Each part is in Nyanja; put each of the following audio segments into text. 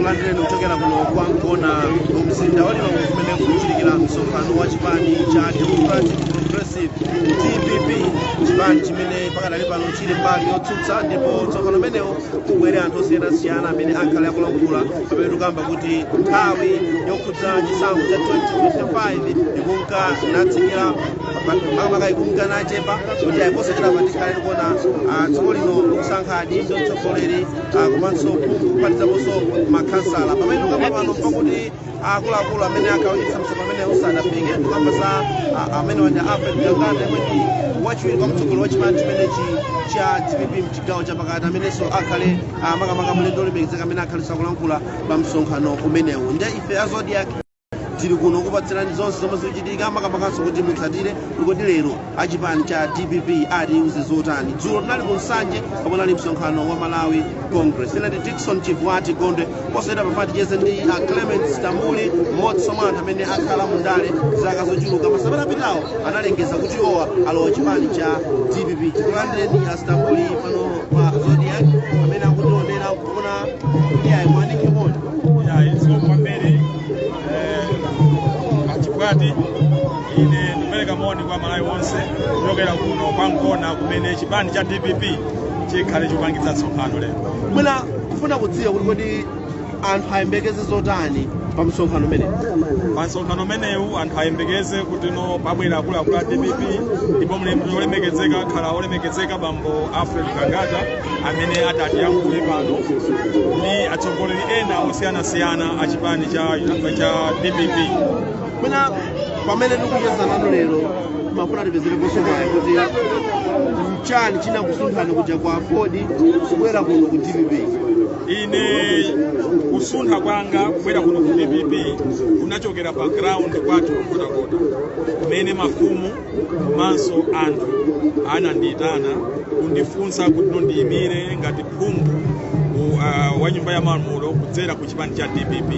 Tikulandireni kuchokera kuno kwa Mgona, mzinda wa Lilongwe, kumene kuchitikira msonkhano wa chipani cha Democratic Progressive, DPP, chipani chimene pakadali pano chili mbali yotsutsa. Ndipo msonkhano umenewo kubwere anthu osiyanasiyana amene akhale akulankhula, pamene tikamba kuti nthawi yokhudza chisankho cha 2025 ikunka natsikira, makamaka ikunka nachepa, kuti ayiposachedwa tikhale tikuona dziko lino likusankha adindo, mtsogoleri komanso kuphatizaponso makhansala. Pamene tikamba pano pakuti akuluakulu amene akhawikitsa msonkhano amene usanafike, tikamba za amene wanja Alfred Gangata, yemwe ndi wachiwiri kwa mtsogoleri wa chipani chimenechi cha DPP mchigawo chapakati, amenenso akhale makamaka mlendo olemekezeka amene akhale akulankhula pa msonkhano umenewu. Ndiye ife a Zodiak tili kuno kupatsirani zonse zomwe zikuchitika, makamakaso kuti mutsatire kuti lero achipani cha DPP atiuze zotani. Dzulo tinali ku Nsanje pamene ali msonkhano wa Malawi Congress. Ine ndi Dickson Chivwati Gondwe. Posachedwa pamati cheze ndi Clement Stambuli, mmodzi mwa anthu amene akhala mu ndale zaka zochuluka. Masabata apitawo analengeza kuti owa alowa chipani cha DPP. Tikulandireni a Stambuli pano pa Zodiak, amene akutionera kuona kuti ayi mwanike moni. Ya, zikomo kwambiri achibwati. Ine ndikupereka moni kwa Malawi onse kuchokera kuno kwa Mgona, kumene chipani cha DPP chikhale chikupangitsa msonkhano lero. Mwina kufuna kudziwa kuti kodi anthu ayembekeze zotani pa msonkhano umenewu? Pa msonkhano umenewu anthu ayembekeze kuti no pabwera akuluakulu a DPP, ndipo mlembi olemekezeka akhala olemekezeka bambo Alfred Gangata, amene atatiyankhule pano, ndi atsogoleri ena osiyanasiyana a chipani cha DPP. Mwina pamene tikucheza nanu lero, mafuna tipezereponso mwayi kuti mchani chinakusunthani kuja kwa AFORD kubwera kuno ku DPP? Ine kusuntha kwanga kubwera kuno ku DPP kunachokera pa ground kwathu Kunkhotakota, kumene mafumu komanso anthu anandiyitana kundifunsa kuti no ndiyimire ngati phungu wa nyumba ya malamulo kudzera ku chipani cha DPP.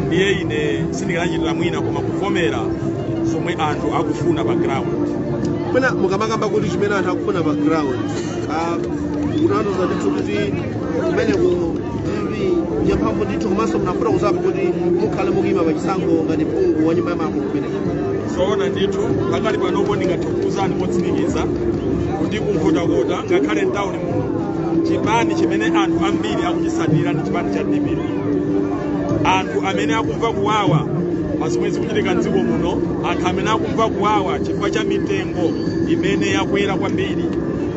Ndiye ine sindikanachitira mwina koma kuvomera zomwe anthu akufuna pa ground. Mwina mukamakamba kuti chimene anthu akufuna pa ground, kutanthauza ndithu kuti kumene ku DPP yamphamvu ndithu, komanso munafuna kuzapo kuti mukhale mukuyima pa chisankho ngati phungu wa nyumba ya malamulo kumeneko? Zoona ndithu. Pakali panopo ndingathe kukuwuzani motsimikiza kuti Kunkhotakota, ngakhale mtawuni muno, chipani chimene anthu ambiri akuchisatira ndi chipani cha DPP. Anthu amene akumva kuwawa pa zomwe zikuchitika mdziko muno, anthu amene akumva kuwawa chifukwa cha mitengo imene yakwera kwambiri,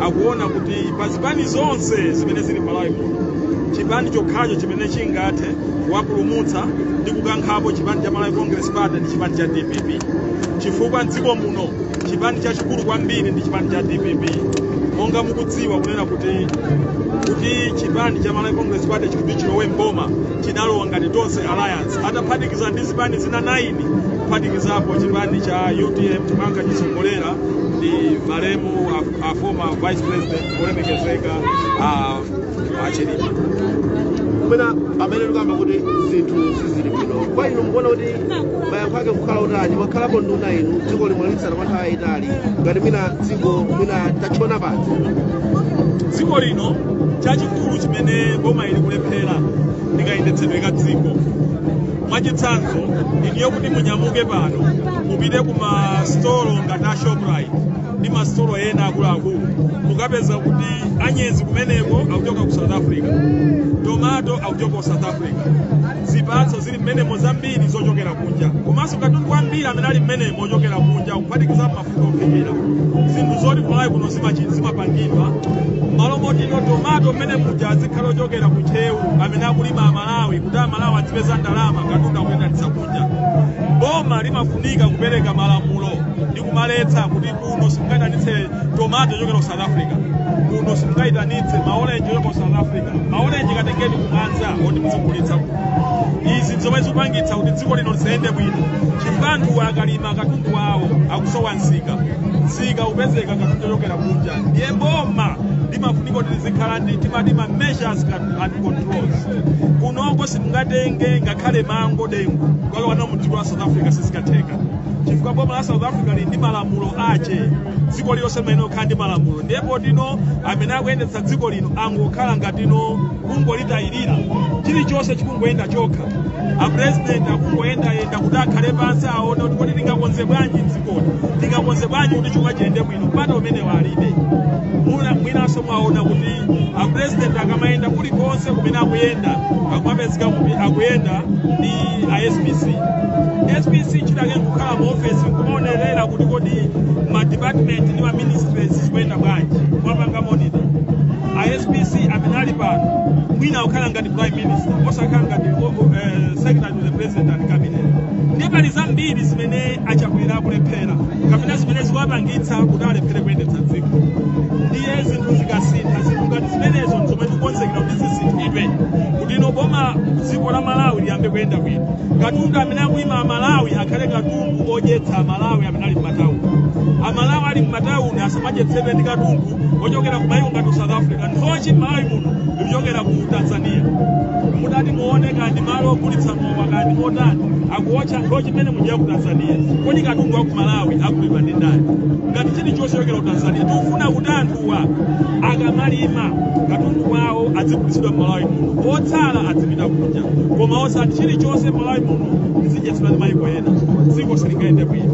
akuona kuti pa zipani zonse zimene zili m'Malawi muno, chipani chokhacho chimene chingathe kuwapulumutsa ndi kukankhapo chipani cha Malawi Congress Party ndi chipani cha DPP, chifukwa mdziko muno chipani chachikulu kwambiri ndi chipani cha DPP. Monga mukudziwa kunena kuti chipani cha Malawi Congress Party chikuti chilowe mboma, chinalowa ngati Tonse Alliance, ataphatikiza ndi zipani zina 9, kuphatikizapo chipani cha UTM chomwe ankachitsogolera ndi malemu a former vice president olemekezeka a Chilima. Mwina pamene tikamba kuti zinthu sizili bwino kwa inu, mukuona kuti mayankho ake kukhala utani? Mwakhalapo nduna inu, dziko limwalitsana kwa nthawi yayitali, ngati mwina dziko mwina tachona pati? Dziko lino, chachikulu chimene boma ili kulephera ndi kayendetsedwe ka dziko. Mwachitsanzo, iniyo kuti munyamuke pano mupite ku masitolo ngati a Shoprite ndi masitolo ena akuluakulu, mukapeza kuti anyezi kumeneko akuchoka ku South Africa, tomato akuchoka ku South Africa, zipatso zili mmenemo zambiri zochokera kunja, komanso katundu wambiri amene ali mmenemo ochokera kunja, kuphatikiza mafuta ophikira, zinthu zoti kumalawi kuno zimapangidwa. Malo moti ino tomato mmene muja azikhala ochokera ku Ntcheu amene akulima Amalawi, kuti Amalawi azipeza ndalama, katundu akuyendanitsa kunja. Boma limafunika kupereka malamulo ndi kumaletsa kuti kuno simungayitanitse tomato ochokera ku South Africa, kuno simungayitanitse maolenji ochokera ku South Africa, maolenji katengeni kumwanza oti muzigulitsa kuno. Izi zomwe zikupangitsa kuti dziko lino lisayende bwino, chifukwa anthu akalima katundu wawo akusowa msika, msika upezeka katundu ochokera kunja. Ndiye boma limafunika kuti lizikhala ndi timati ma measures and controls. Kunoko simungatenge ngakhale mango dengu kukalowa mu dziko la South Africa, sizikatheka. Chifukwa boma la South Africa lili ndi malamulo ache. Dziko lilonse limene okhala ndi malamulo, ndipo tino amene akuyendetsa dziko lino angokhala ngatino kungolitayirira, chilichonse chikungoyenda chokha. Apresident akungoyendayenda kuti akhale pansi aone kuti kodi tingakonze bwanji dzikoli, tingakonze bwanji kuti chuma chiyende bwino. Mpata umene walibe. Mwinanso mwaona kuti apresident akamayenda kulikonse kumene akuyenda, akumapezeka kuti akuyenda ndi a SPC. SPC chitake nkukhala mu ofesi nkumaonerera kuti kodi ma department ndi ma ministries zikuyenda bwanji, mwapanga monitor. A SPC amene ali pano mwina akukhala ngati prime minister, osakhala ngati secretary to the president and cabinet. Ndiye pali zambiri zimene Achakwera akulephera kapena zimene zikuwapangitsa kuti alephere kuyendetsa dziko. Ndiye zinthu zikasintha, zinthu ngati zimenezo nzomwe tikukonzekera kuti zisinthidwe, kuti ino boma dziko la Malawi liyambe kuyenda bwino. Katundu amene akuyima Amalawi akhale katundu odyetsa Amalawi amene ali m'matawuni. Amalawi ali m'matawuni asamadyetsedwe ndi katundu ochokera ku mayiko ngati South Africa. Nthochi m'Malawi muno ikuchokera ku Tanzania. Mutati muone kandi malo ogulitsa mowa kandi motani, akuwotcha nthochi imene muja ku Tanzania. Kodi katundu wa ku Malawi akulidwa ndi ndani ngati chilichonse chokera ku Tanzania? Tikufuna kuti anthuwa akamalima, katundu wawo adzigulitsidwa m'Malawi muno, otsala adzipita kunja, koma osati chilichonse m'Malawi muno lizidyetsedwa ndi mayiko ena. Dziko silingayende bwino.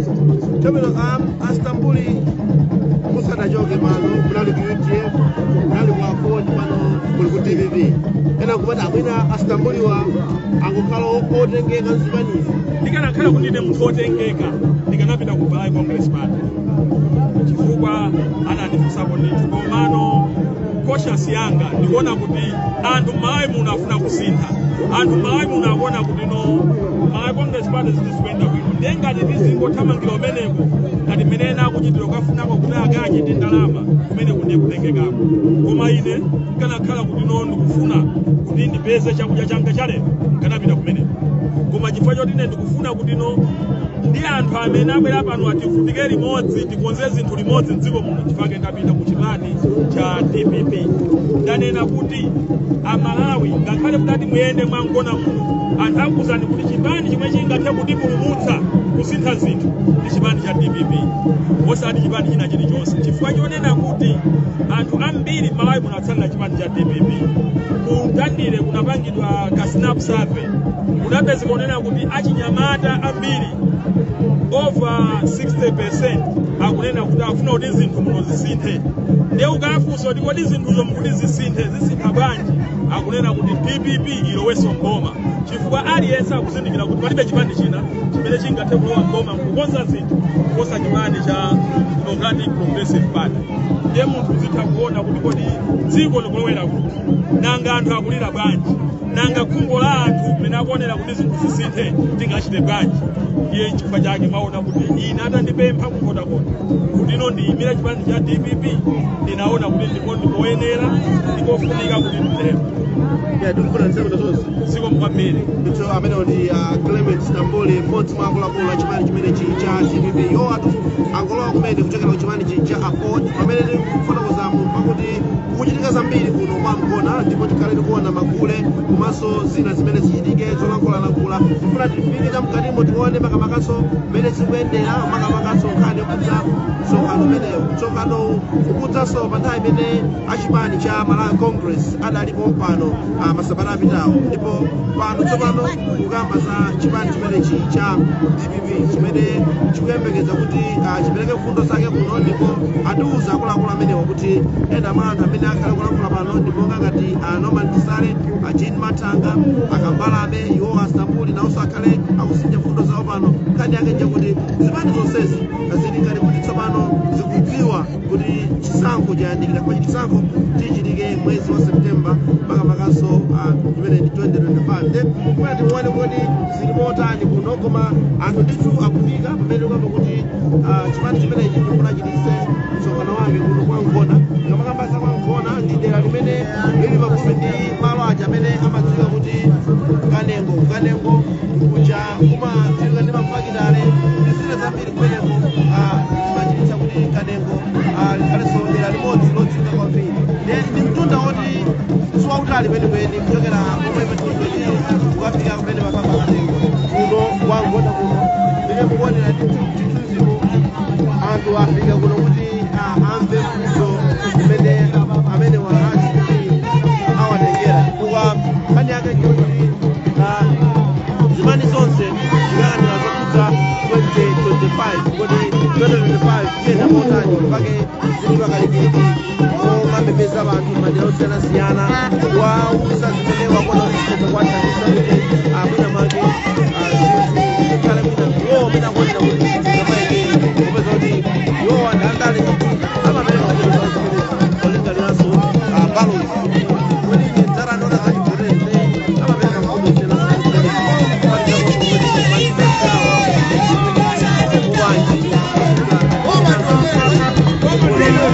Chabwino, Astambuli, musanachoke pano munali ku UTM, munali ku AFORD, pano muli ku DPP. Ena kumati amwina Astambuliwa angokhala otengeka mzipanizi. Ndikanakhala kuti ndine munthu otengeka, ndikanapita ku Malawi Congress Party, chifukwa anandifunsapo ndithu. Komano conscience yanga ndikuona kuti anthu m'Malawi muno afuna kusintha. Anthu m'Malawi muno akuona kuti no, Malawi Congress Party zinthu zikuyenda bwino. Ndiye ngati tizingothamangira umeneko ngati mmene ena akuchitira kukafunako kuti akadye ndi ndalama kumeneko, ndiye kutengekako. Koma ine kanakhala kuti no, ndikufuna kuti ndipeze chakudya changa chalero, nkanapita kumeneko. Koma chifukwa choti ine ndikufuna kuti no, ndi anthu amene abwera pano ativutike limodzi, tikonze zinthu limodzi mdziko muno, chifukwa ndapita ku chipani cha DPP. Ndanena kuti Amalawi, ngakhale mutati muyende mwangona muno, anthu akuwuzani kuti chipani chimwe chingathe kutipulumutsa, kusintha zinthu, ndi chipani cha DPP, osati chipani china chilichonse, chifukwa chonena kuti anthu ambiri Malawi muno atsalira chipani cha DPP. Ku Mtandire kunapangidwa ka snap survey, kunapezeka kunena kuti achinyamata ambiri, over 60%, akunena kuti afuna kuti zinthu muno zisinthe. Ndiye ukafunsa kuti kodi zinthuzo mukuti zisinthe, zisintha bwanji, akunena kuti DPP ilowenso mboma, chifukwa aliyense akuzindikira kuti palibe chipani china chimene chingathe kulowa mboma nkukonza zinthu kuposa chipani cha Democratic Progressive Party. Ndiye munthu uzitha kuona kuti kodi dziko likulowera kuti, nanga anthu akulira bwanji, nanga khumbo la anthu mmene akuonera kuti zinthu zisinthe, tingachite bwanji? Ndiye chifukwa chake mwaona kuti ine atandipempha kunkhotakota kuti ino ndiyimire chipani cha DPP, ndinaona kuti ndipo ndikoyenera, ndikofunika kuti nditero. Yeah, tikufuna nsembe zonse. Zikomo kwambiri. Ndithu amenewo ndi Clement Stambuli, mmodzi mwa akuluakulu a chipani chimenechi cha DPP. Iwo atu angolowa kumene kuchokera ku chipani cha AFORD. Pamene tikufotokozamo pakuti kukuchitika zambiri kuno kwa Mgona, ndipo tikhale tikuona magule komanso zina zimene zichitike zolankhulalankhula. Tifuna tifike chamkatimo, tione makamakaso mmene zikuyendera, makamakaso nkhani yokhudza msonkhano umenewu. Msonkhano ukudzanso pa nthawi imene achipani cha Malawi Congress adalipo pano masabata apitawo, ndipo pano tsopano kukamba za chipani chimenechi cha DPP chimene chikuyembekeza kuti chipereke mfundo zake kuno. Ndipo atiuza akuluakulu amenewa kuti ena mwa anthu amene akhale kulankhula pano ndi monga ngati Norman Chisale, Jean Mathanga, Akambalame, iwo Astambuli nawonso akhale akusinja mfundo zawo pano. Nkhani yake njakuti zipani zonsezi zili ngati kuti tsopano zikudziwa kuti chisankho chayandikira, kwa chisankho chichitike mwezi wa Septemba, makamakaso imene ndi 2025. Nde kufuna tione kodi zili motani kuno. Koma anthu ndithu akufika pamene tikuyamba kuti chipani chimenechi chikufuna chitise msonkhano wake kuno kwa Nkhona. Tikamakamba kwa Nkhona, ndi dera limene lili pafupi ndi malo aja amene amadziwika kuti Kanengo. Kanengo kuja kumadziwika ndi mafakitale ndi zina zambiri kumeneko, zimachititsa kuti Kanengo likhalenso dera limodzi lodziwika kwambiri. Ndi mtunda woti siwautali kwenikweni kuchokera pomwe patikuchokera kukafika kumene pakamba Kanengo kuno kwa Nkhona kuno. Mmene mukuonera chithunzimu, anthu afika kuno kuti amve funso limene amene wa DPP awatengera, chifukwa nkhani yake ndiyoti zimani zonse zikuyang'anira zokhudza 2025. Kodi 2025 tiyenda motani? Pake zili pakalikiliki omamemeza anthu madera osiyanasiyana, kuwauza zimene wakuona kuti zikhoza kuwathandiza kuti mwina mwake zinthu zikhale mwina iwo amene akuonera kuti zamayendere, kupeza kuti iwo anthu andale ndithu amapereka mfundo zawo zimenezi polingaliranso ballot, kuti kodi ine dzarandona zachibvoteri, amapereka mfundo zosiyanasiyana zimenezi, kuphatikizaponso kuti manifesto awo bwanji.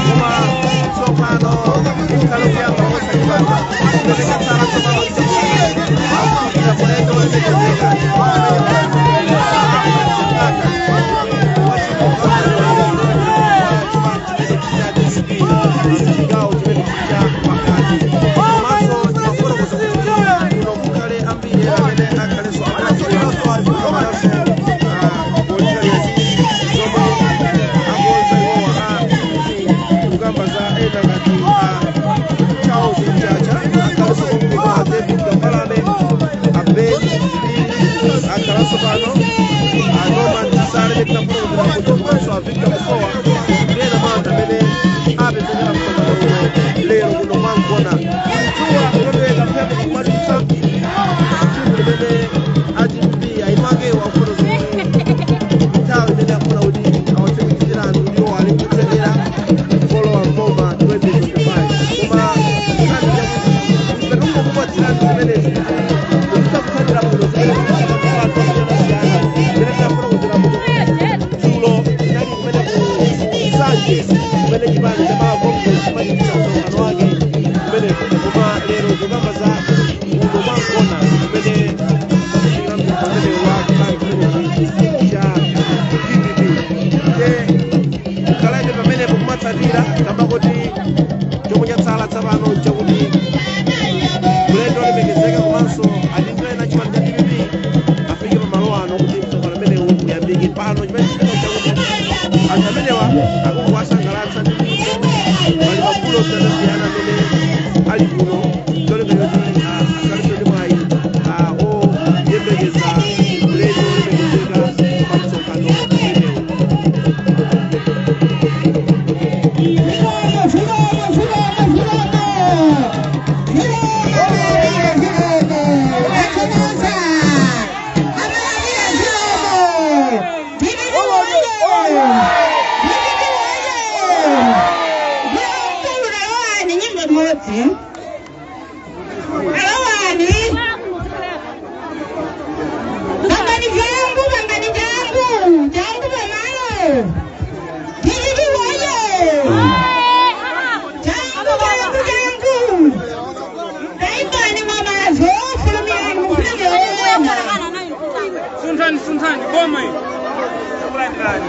Koma tsopano ukhale kuyamba posachedwapa. Chimene chatsala tsopano akufikira kulendo olemekezeka amene Mkaka wa chipani chimene cha DPP mchigawo chimene cha pakati. Komanso timafotokoza kuti kuno kukhale ambiri amene akhalenso akulankhula, komanso polingalira zomwe akonza iwowa a DPP, kukamba za ena ngati Charles Mchacha, akhalenso komwe David Kambalame, Abedi Phiri akhalanso pano, Norman Chisale tinafotokozera kuti, komanso a Victor Musowa ndiyena mwa anthu amene apezekera msonkhano uno lero kuno kwa Mgona. Dzuwa loteka, mphepo kumadutsa, tsiku limene a DPP aino akewo akufotokoza kuti nthawi imene akufuna kuti awatsimikizira anthu kuti iwo ali kuthekera kolowa mboma 2025. Koma nkhani chakuti ife tingokupatsirani zimenezi kuti muzitsakutsatira bwino zimene zikuchitika anthu osiyanasiyana. Zimene tinafotokozera muno dzulo tinali kumene ku Nsanje, kumene chipani cha Malawi Congress chimachitira msonkhano wake kumeneko, koma lero tikukamba za kuno kwa Mgona, kumene kuchitikira msonkhano umene wa chipani chimenechi cha DPP. Te khalani pamenepo kumatsatira, kamba kuti chomwe chatsala tsapano chakuti ulendo olemekezeka komanso adindo ena chipani cha DPP afike pamalo ano kuti msonkhano umenewu uyambike. Pano chimene chitika chakuti anthu amenewa akungowasangalatsa ndi nyimbo. Pali magulu osiyanasiyana amene ali kuno, cholinga choti akhalenso ndi mwayi oyembekeza ulendo olemekezeka pa msonkhano umenewu. Zikomo, zikomo, zikomo, zikomo. Zikomo, zikomo. Athokoza. Amalabira, zikomo. DPP woye! DPP woye! Mkulu nalowani nyimbo imodzi. Alowani. Pangani changu, pangani changu. Changu pamalo. DPP woye! Changu, changu, changu. Taibani mamazo, fulumirani mufulumirani. Sunthani, sunthani, boma iyi. Kulandirani.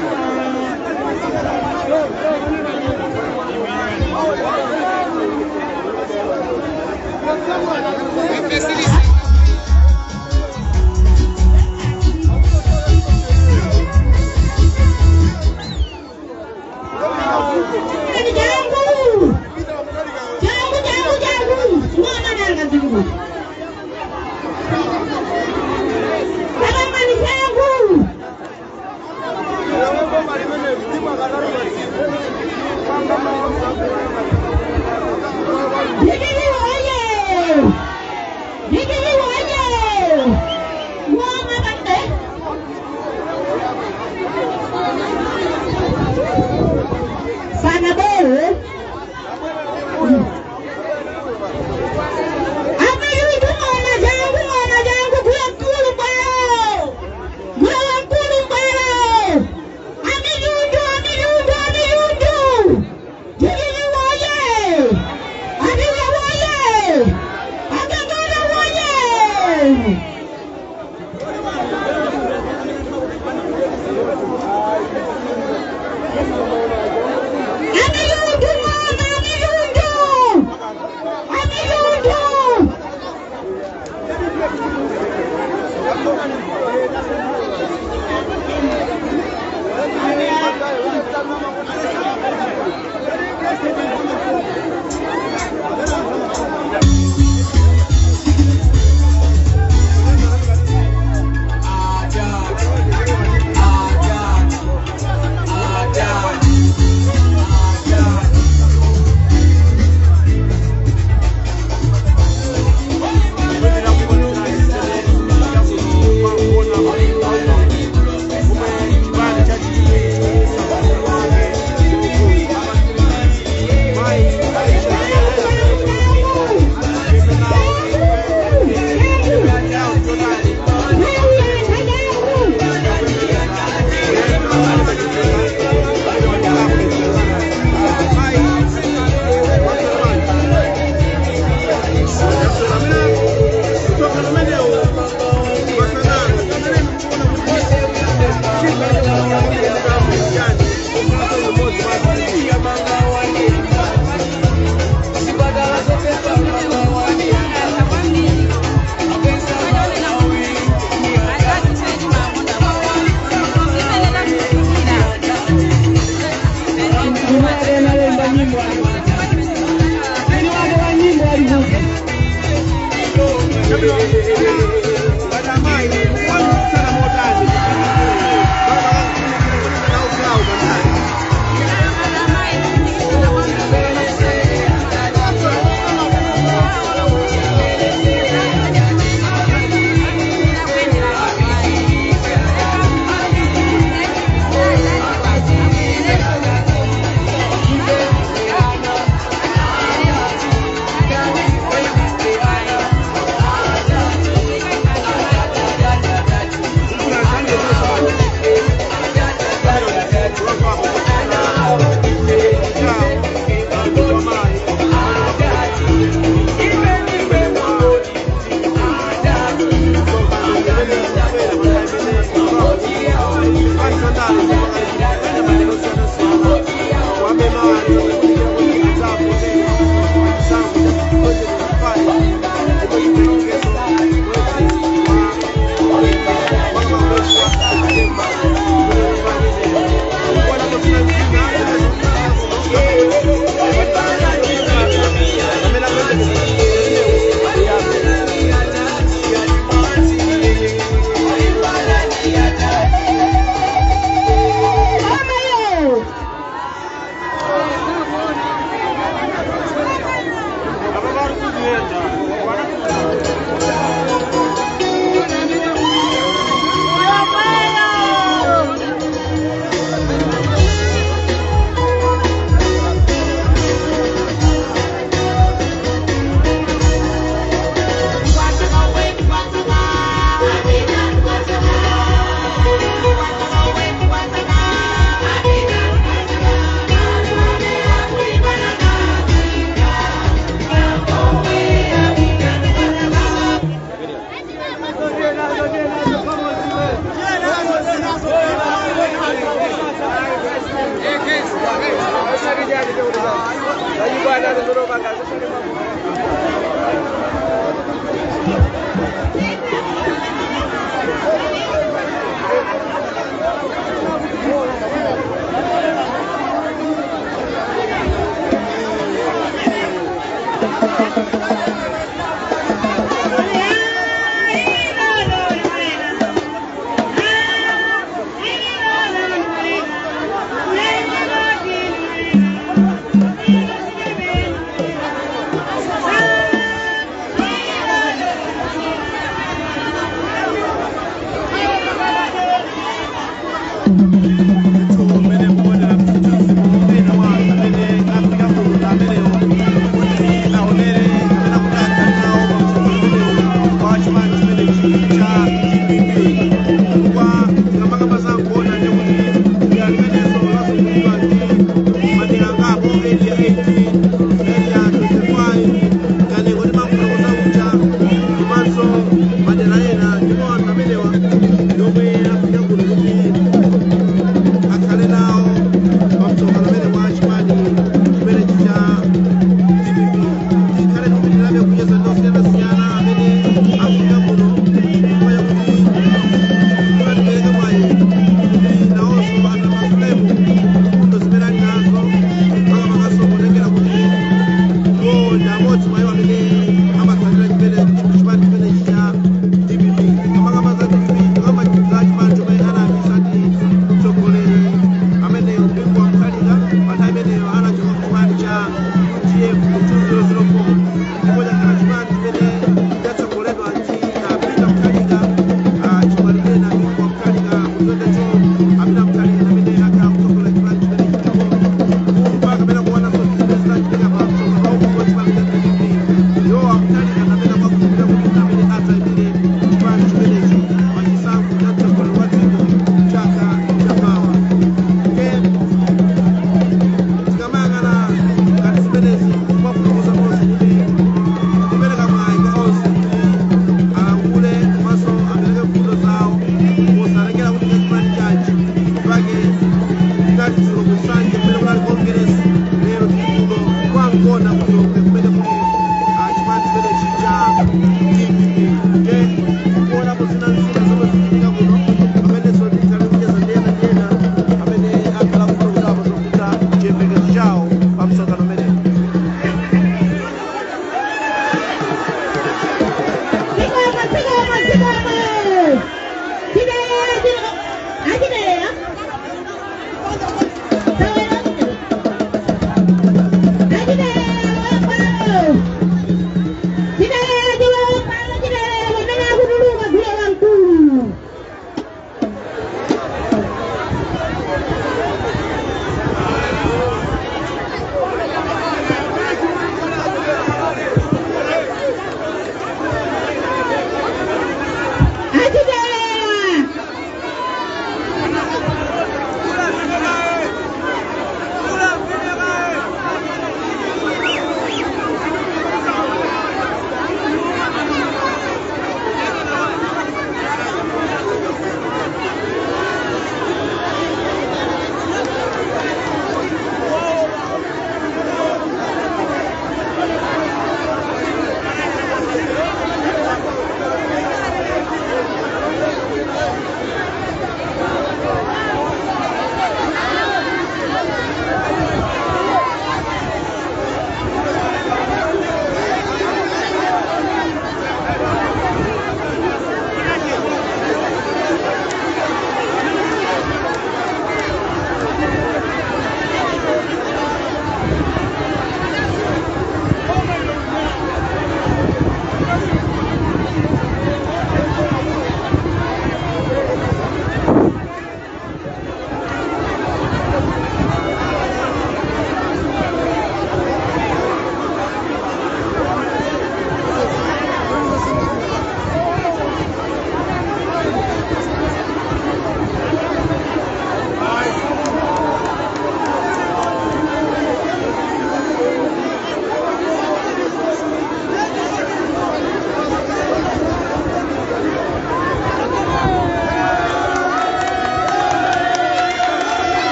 Changu. Changu, changu, changu. Ngoma nanga zungu. Pangani changu. DPP woye! DPP woye! Ngoma bande. Sana bere. Amayudu ngoma jangu, ngoma jangu, gula mkulu mbwelo. Gula wa mkulu mbwelo. Amiyundu, amiyundu, amiyundu. DPP woye! Abiya woye! Agagana woye! Amiyundu ngoma, amiyundu! Amiyundu! Ngati amayi mukuwalimbikitsana motani nawo gawo pandale? Amayo.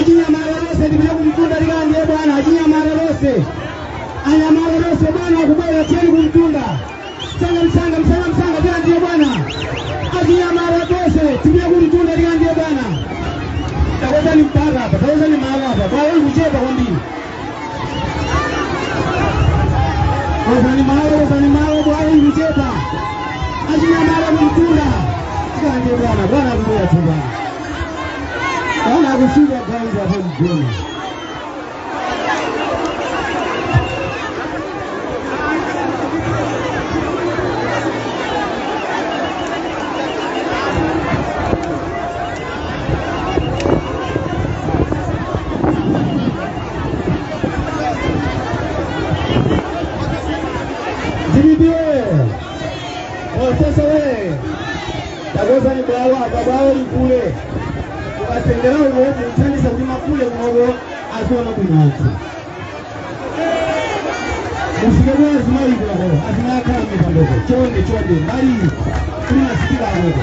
Achinyamata lonse tipite kumtunda tikalandire bwana. Achinyamata lonse, anyamata lonse, bwana akubwera, tiyeni kumtunda. Msanga msanga msanga msanga, tilandire bwana. Achinyamata tonse tipite kumtunda tikalandire bwana. Takozani mpaka apa, takozani malo apa, bwalo likuchepa kwambiri. Kozani malo, kozani malo, bwalo likuchepa. Achinyamata kumtunda tikalandire bwana. Bwana akubwera tsopano, bwana akufika ground apo mgona. DPP oye! Sasa we takozani bwalo apa, bwalo likule ukasendera uko kuthandisa kuti mapule kunoko aziona bwino anthu. Mufike kwa azimayi kunoko, azimayi akhala mmipandoko, chonde chonde, mbali kuli masikila akoko.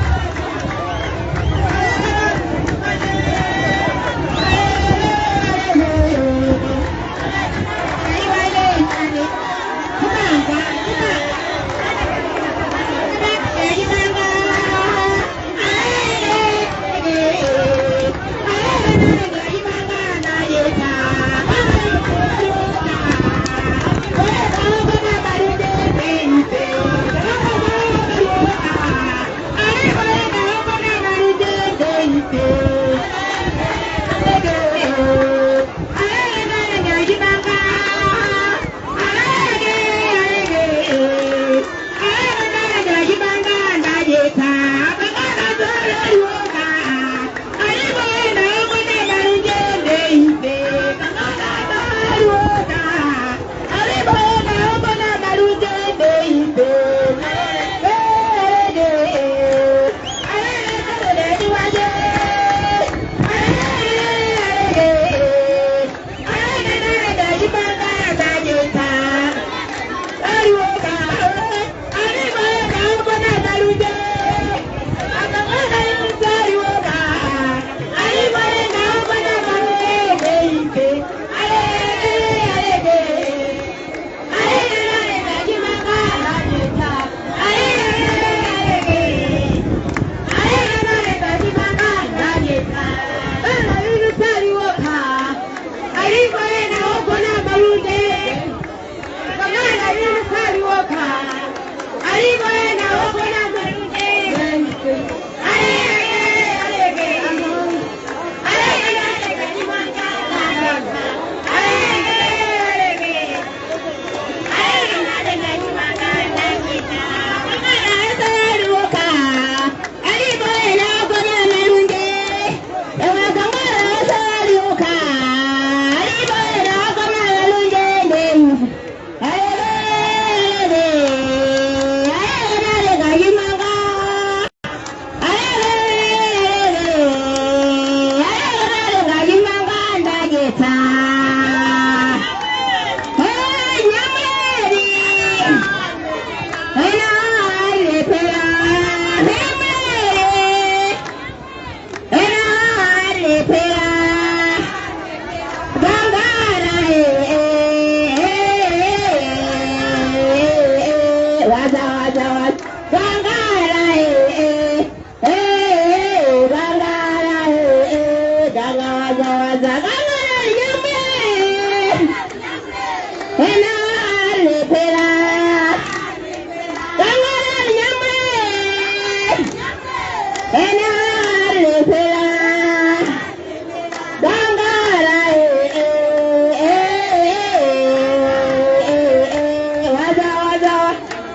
Waza waza,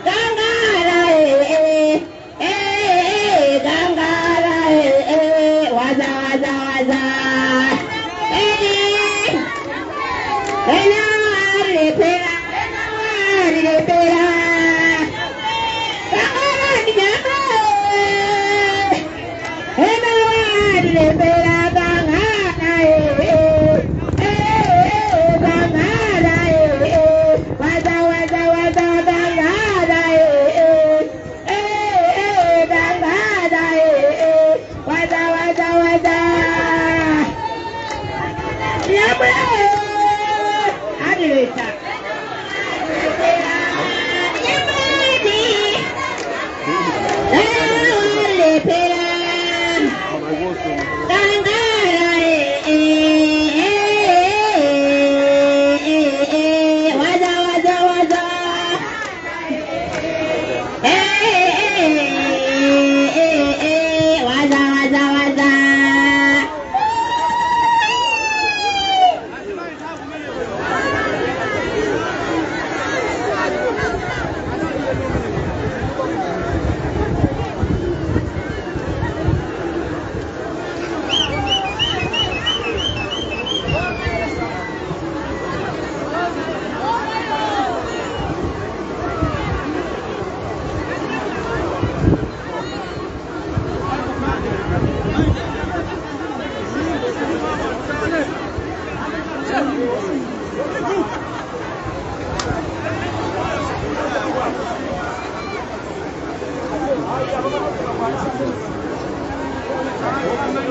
gangara. Thank you.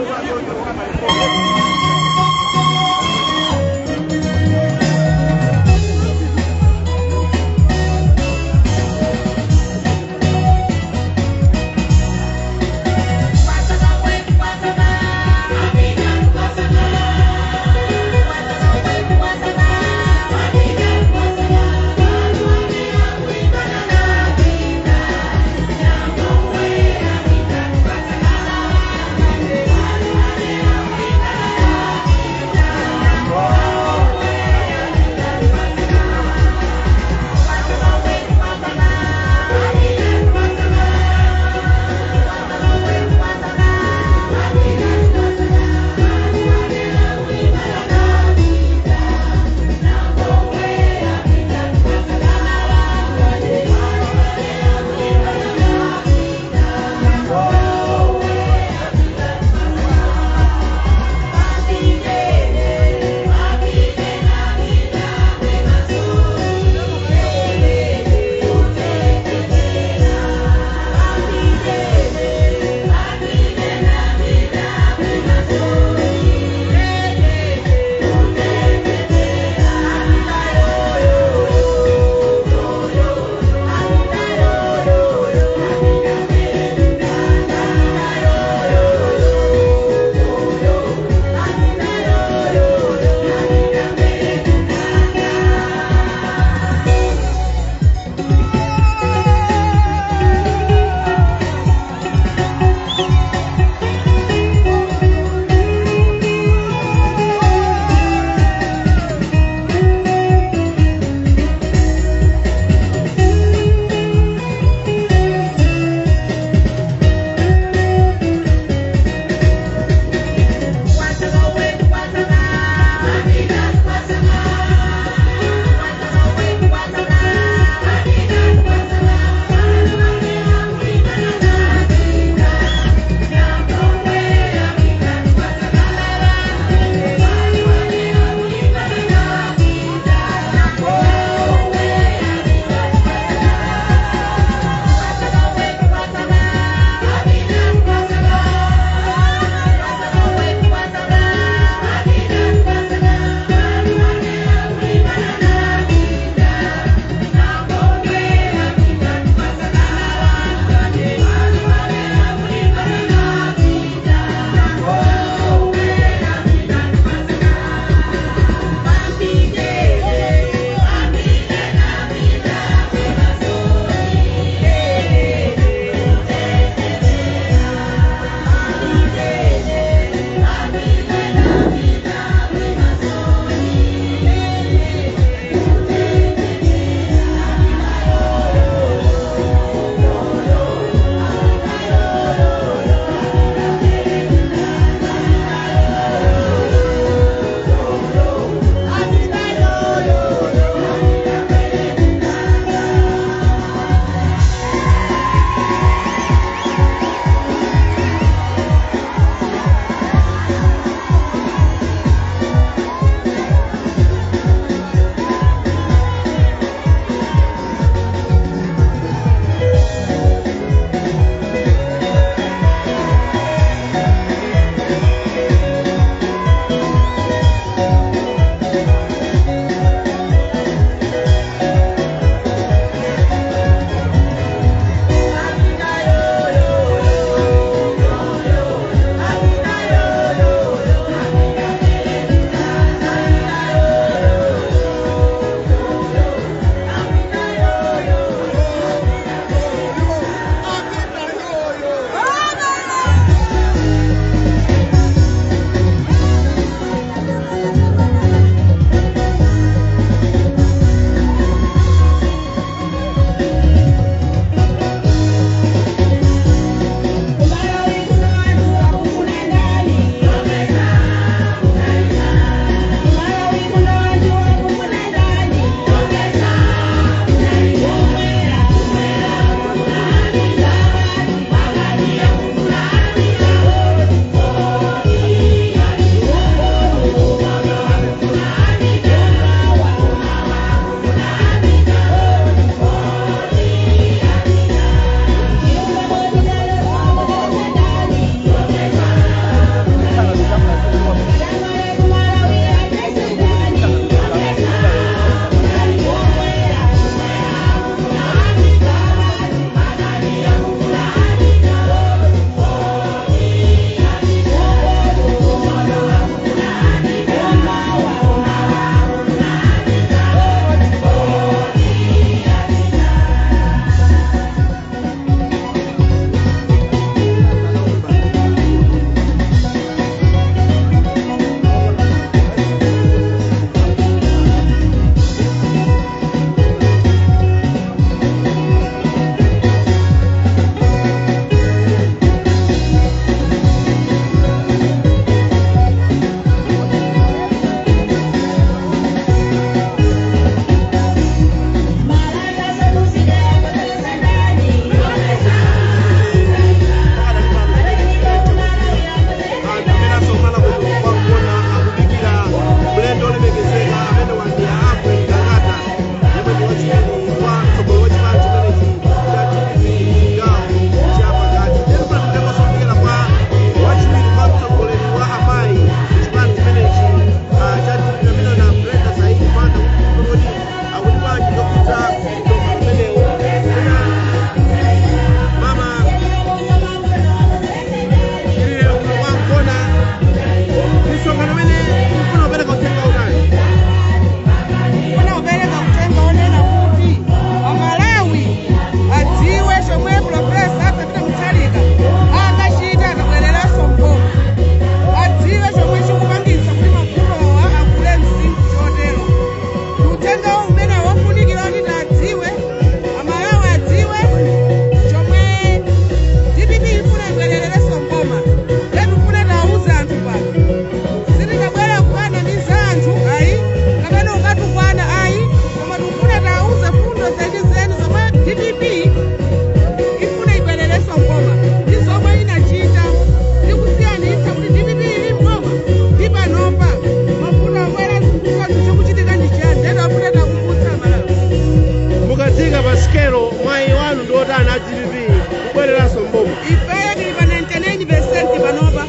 motani a DPP kubwereranso mboma? Ifeyo tili pa 99% panopa,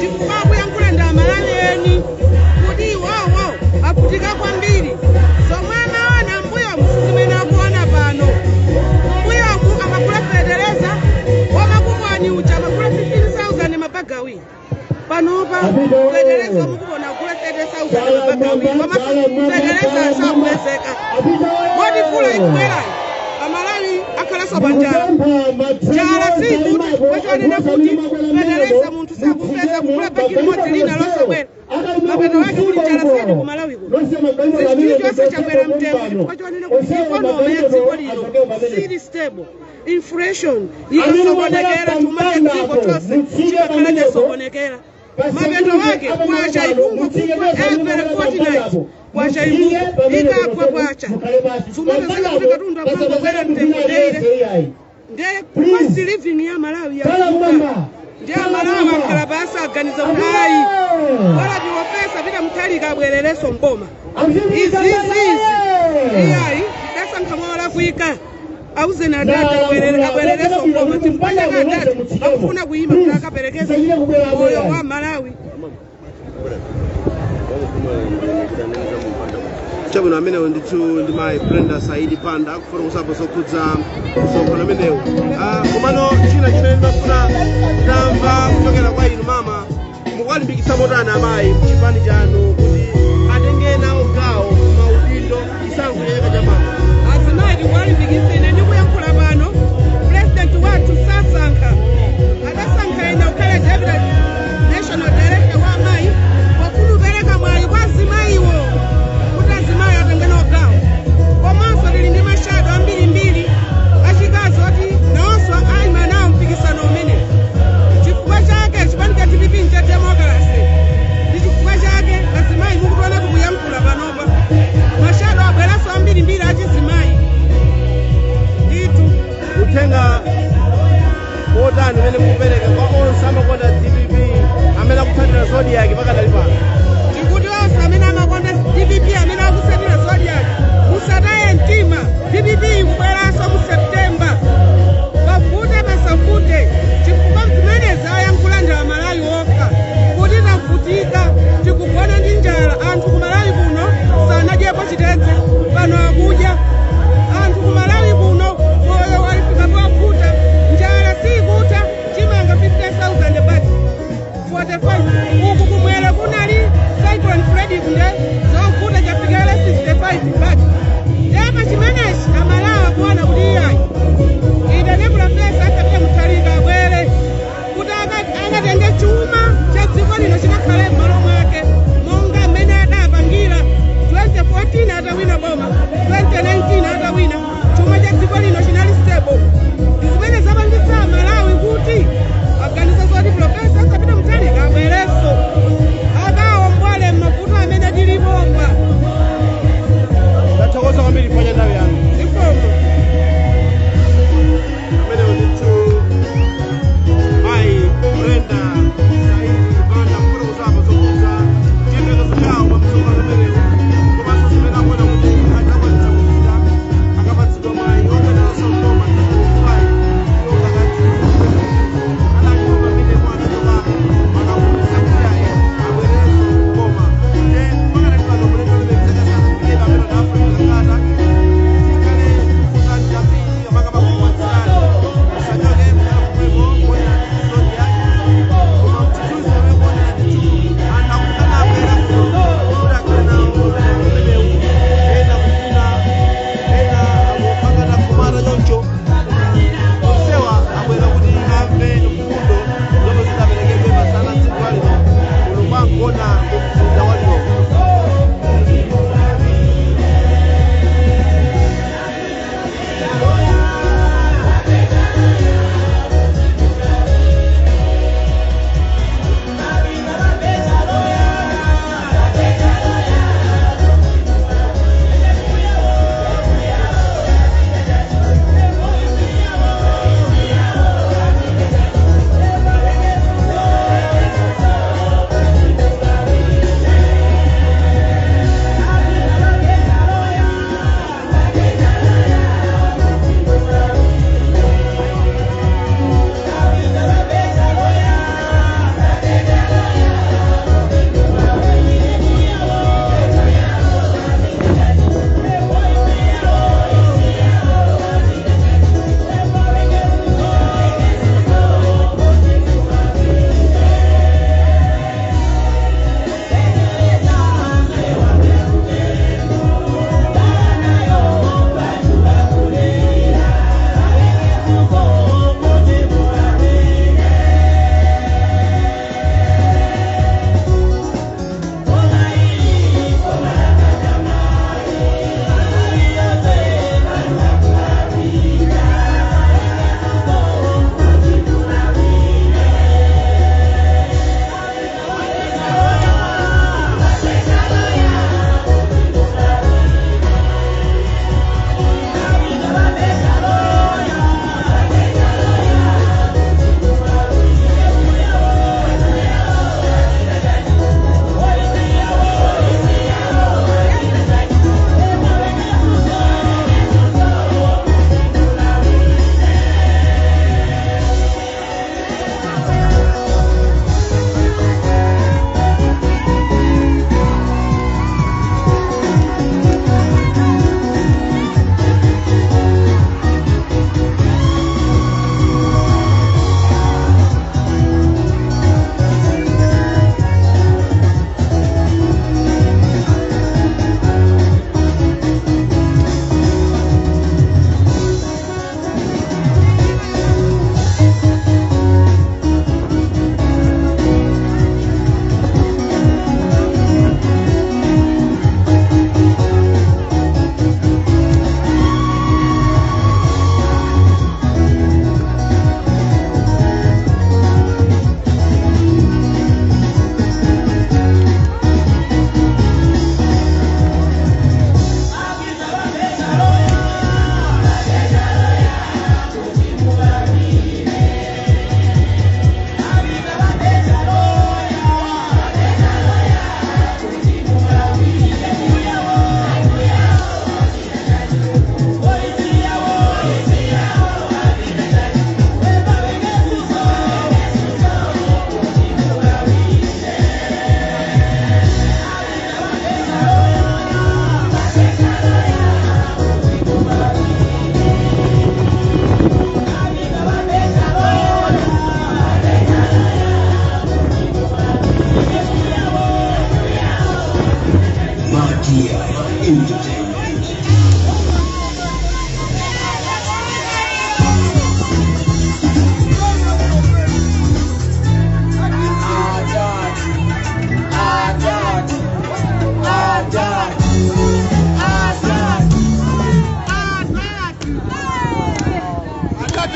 chifukwa akuyankhula ndi Amalawi eni kuti iwowo avutika kwambiri. Zomwe amaona mbuyomu sizimene akuona pano. Mbuyomu amagula fetereza wamakupani uja amagula 15,000 mabaga awiri. Panopa fetereza wamukuponi akugula 30,000 mabaga awiri, koma fetereza sakupezeka. Moti mvula ikubwerayi, Amalawi akhalanso pa njala. Njala sikuti kwachonena kuti fetereza munthu sakupeza, kugula bagi limodzi lina losabwera. Mapeto wake kuti njala sedi ku Malawi kuno. Chilichonse chakwera mtengo chifukwa chonena kuti economy ya dziko lino sili stable. Inflation ikasokonekera, chuma cha dziko chonse chimakhala chasokonekera. Mapeto wake kwacha ikungokugwa every fortnight. Kwacha imuku ikagwa, kwacha sumapezeka kuti katundu amangokwera mtengo daily. Nde cost living ya Malawi yakuka. Ndi Amalawi akhala pasi, aganiza kuti ayi, wala tiwopesa Peter Mutharika abwererenso mboma. Izizizi iyayi, dasankha molakwika. Auzeni adati abwererenso mboma chifukwa chake adati akufuna kuyima kuti akaperekeze moyo wa Malawi. Chabwino, amenewo ndithu ndi mayi Brenda Saidi Panda akufotokozapo zokhudza msonkhano umenewu. Komano china chimene ndimafuna tamva kuchokera kwa inu mama, mukuwalimbikitsa motani amayi mchipani chanu kuti atenge nawo gawo maudindo chisankho cha chaka chamawa? Azimayi tikuwalimbikitsa. Ine ndikuyankhula pano, president wathu sasankha, adasankha ine kukhala deputy national director wa amayi pofuna kupereka mwayi kwa azimayiwo kuti azimayi atenge nawo gawo. Komanso tili ndi ma shadow ambirimbiri achikazi oti nawonso ayima nawo mpikisano umene. Chifukwa chake chipani cha DPP ncha democracy, ndi chifukwa chake azimayi mukutiona tikuyankhula panopa. Ma shadow abweranso ambirimbiri achizimayi ndithu. Uthenga wotani umene mukupereka kwa onse amakonda DPP amene akutsatira Zodiak pakadali pano? Tikuti onse amene amakonda DPP, amene akutsatira Zodiak, musataye mtima. DPP ikubweranso mu September, pavute pasavute, chifukwa zimenezi ayankhula ndi Amalawi okha kuti tavutika, tikugona ndi njala. Anthu ku Malawi kuno sanadyepo chitedze, pano akudya. Anthu ku Malawi kuno moyo walifika povuta, njala sikutha. Chimanga 50,000 but 45. Uku kumwera kunali Cyclone Freddy, kunde zovuta, chafikira 65 but tepa chimenechi Amalawi akuona kuti iyayi, ine ndi Professor Arthur Peter Mutharika abwere kuti akatenge chuma cha dziko lino chikakhale m'malo mwake monga mmene adapangira 2014 atawina boma, 2019 atawina, chuma cha dziko lino chinali stable. Ndi zimene zapangitsa Malawi kuti aganize zoti Professor Arthur Peter Mutharika abwerenso akawombole mavuto amene tilipopa.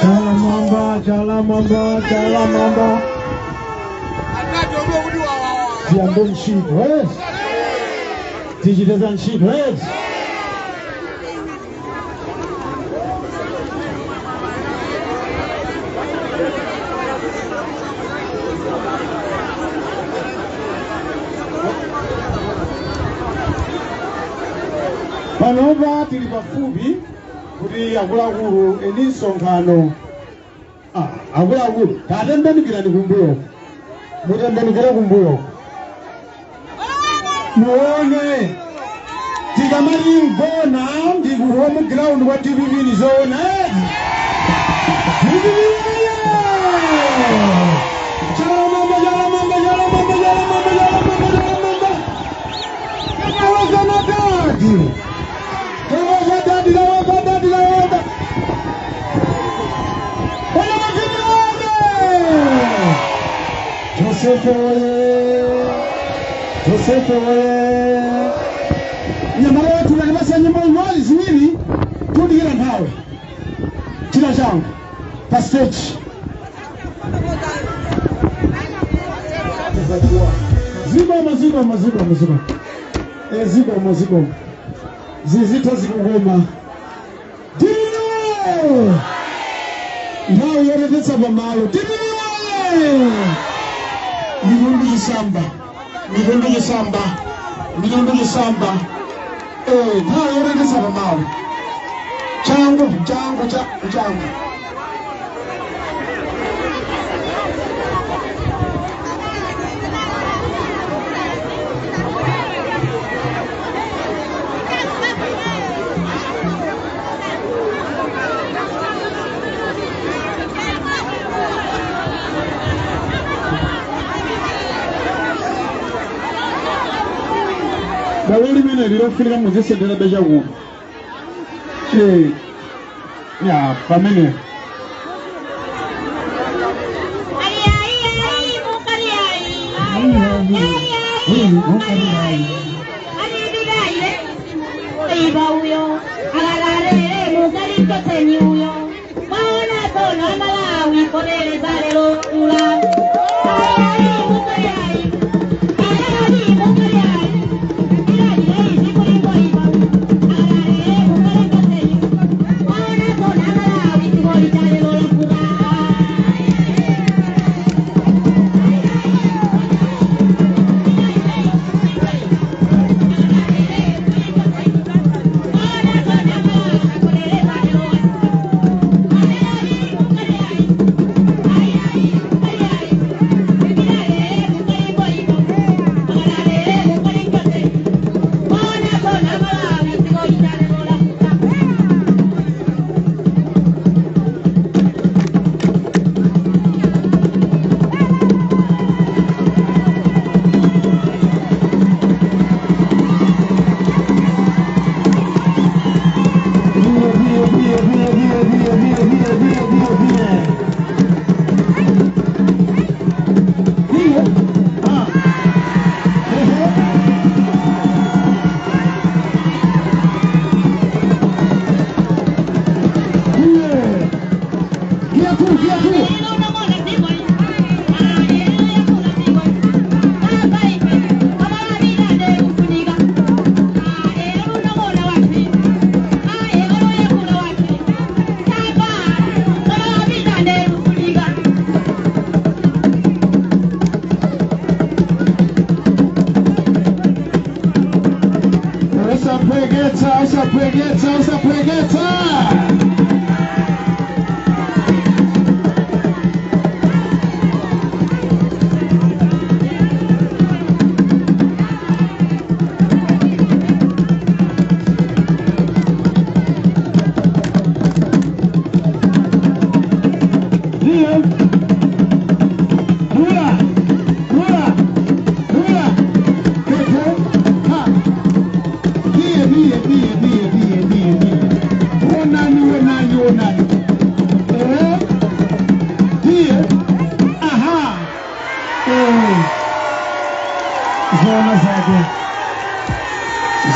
Chala mwamba, chala mwamba, chala mwamba. Tiyambe ntchito, eh? Tichite za ntchito, eh? Panopa tili pafupi kuti akuluakulu eni msonkhano akuluakulu tatembenukirani kumbuyo, mutembenukire kumbuyo muone tikamati mgona ndi ku home ground kwa DPP ni zoona DPP chala mamba chala mamba chala mamba chala mamba chala mamba chala mamba kawazana dadi Josefe oye! Josefe oye! Nyamara wetu nakibasa nyimbo imodzi ziwiri tudikira nthawi china changu pa stage. Zikomo zikomo zikomo zikomo zikomo zikomo zizitha zikukoma DPP nthawi yotetetsa pamalo DPP mitundu chisamba mitundu chisamba mitundu chisamba nthawi yotetetsa pamalo changu changu changu changu Balo limene lilofunika muzisendera beja kuno. Ya pamene.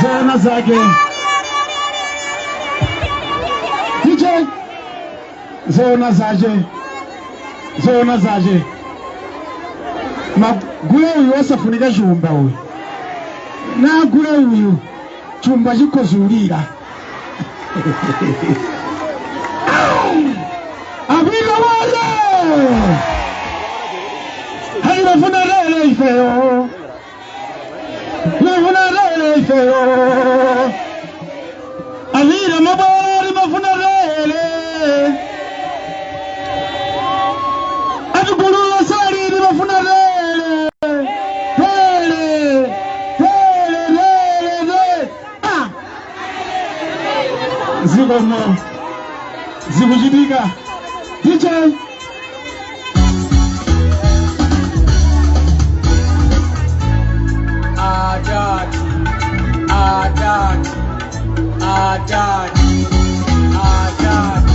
Zona zake. DJ Zoona zache, zoona zache. Magule uyu osafunika chumba uyu, nagule uyu chumba chikozulira. Apita woye hailafuna lele ifeyo, lafuna lele ifeyo. Avira mabori mafuna lele atigulula salili mafuna lele lele lele lele lele. Ah! Zikomo, zikuchitika. DJ. Atati, atati, atati, atati.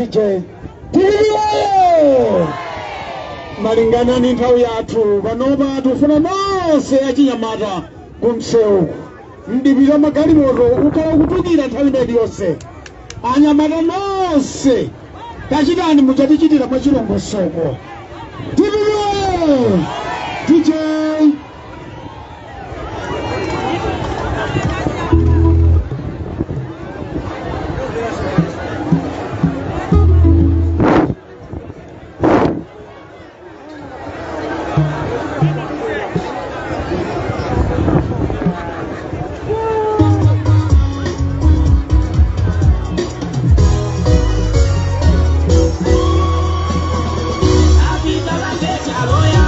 DJ. DPP woye! Malingana ndi nthawi yathu panopa, tikufuna nonse achinyamata kumsewu. Mdipiti wa magalimoto ukhala ukutukira nthawi ina yonse. Anyamata nonse, tachitani muchatichitira mwachilongosoko. DPP woye! DJ. Apita bambe chaloya.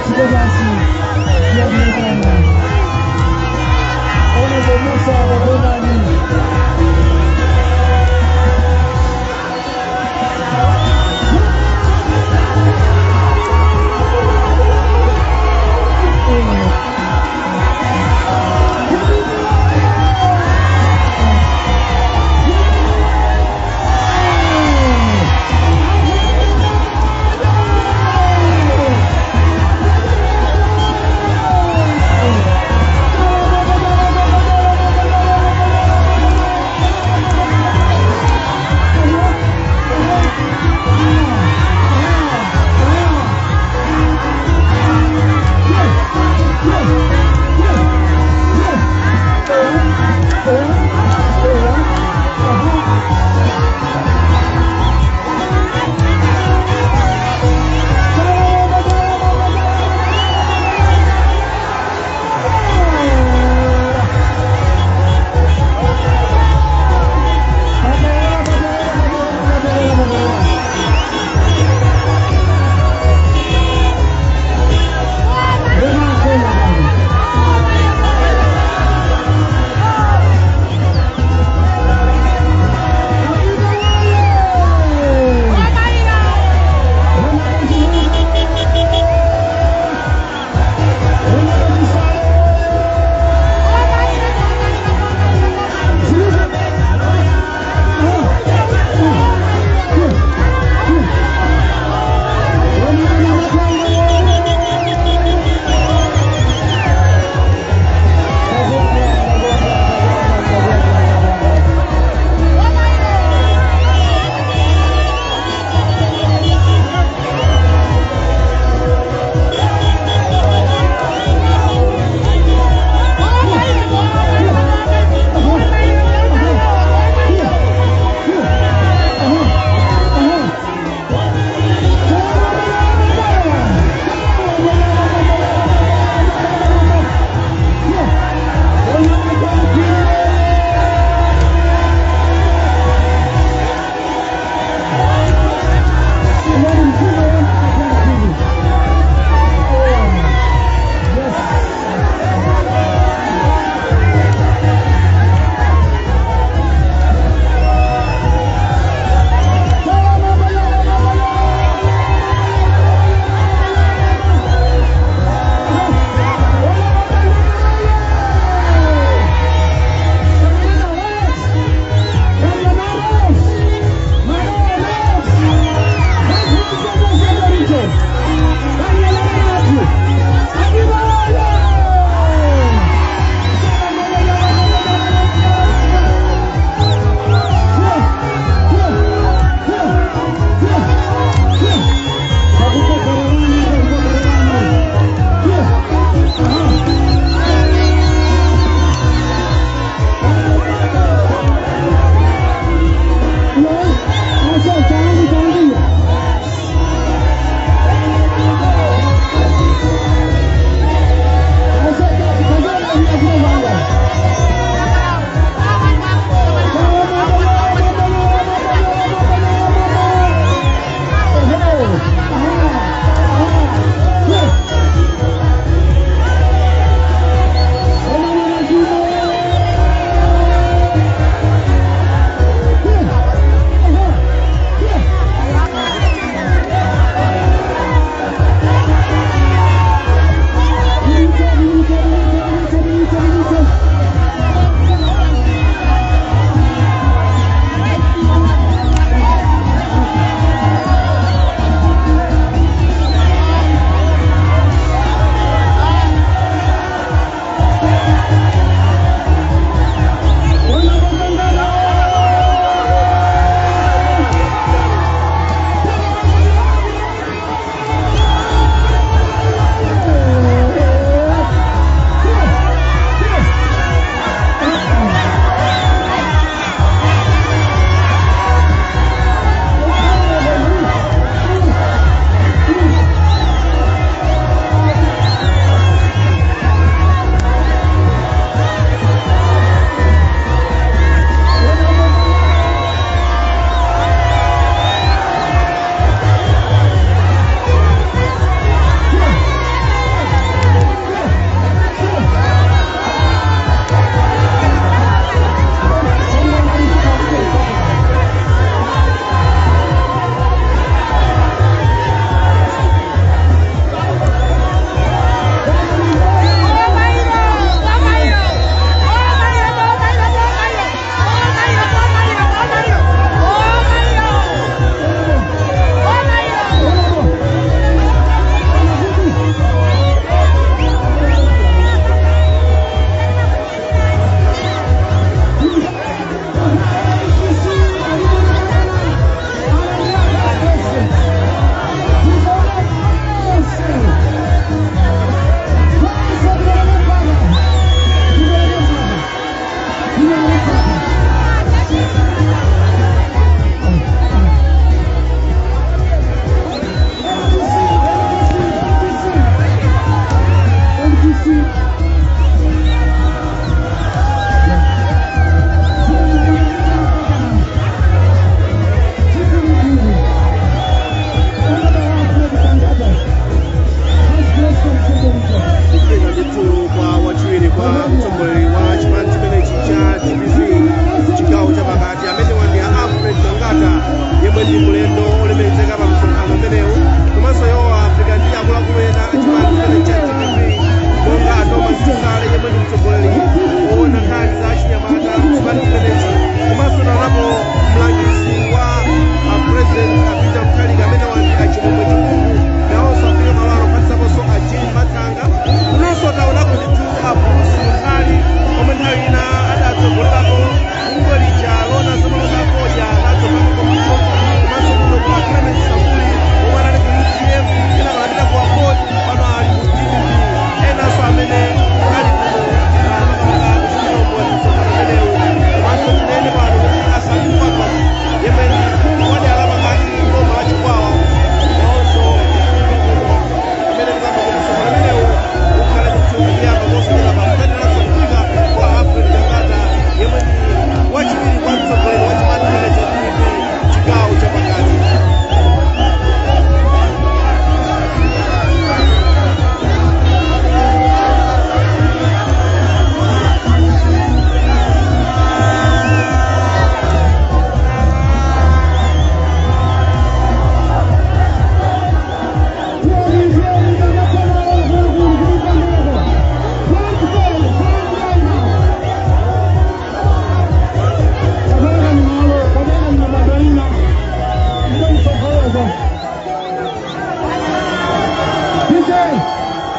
Tsiko basi. Ndiye bwana. Honorable Musa Wagonani.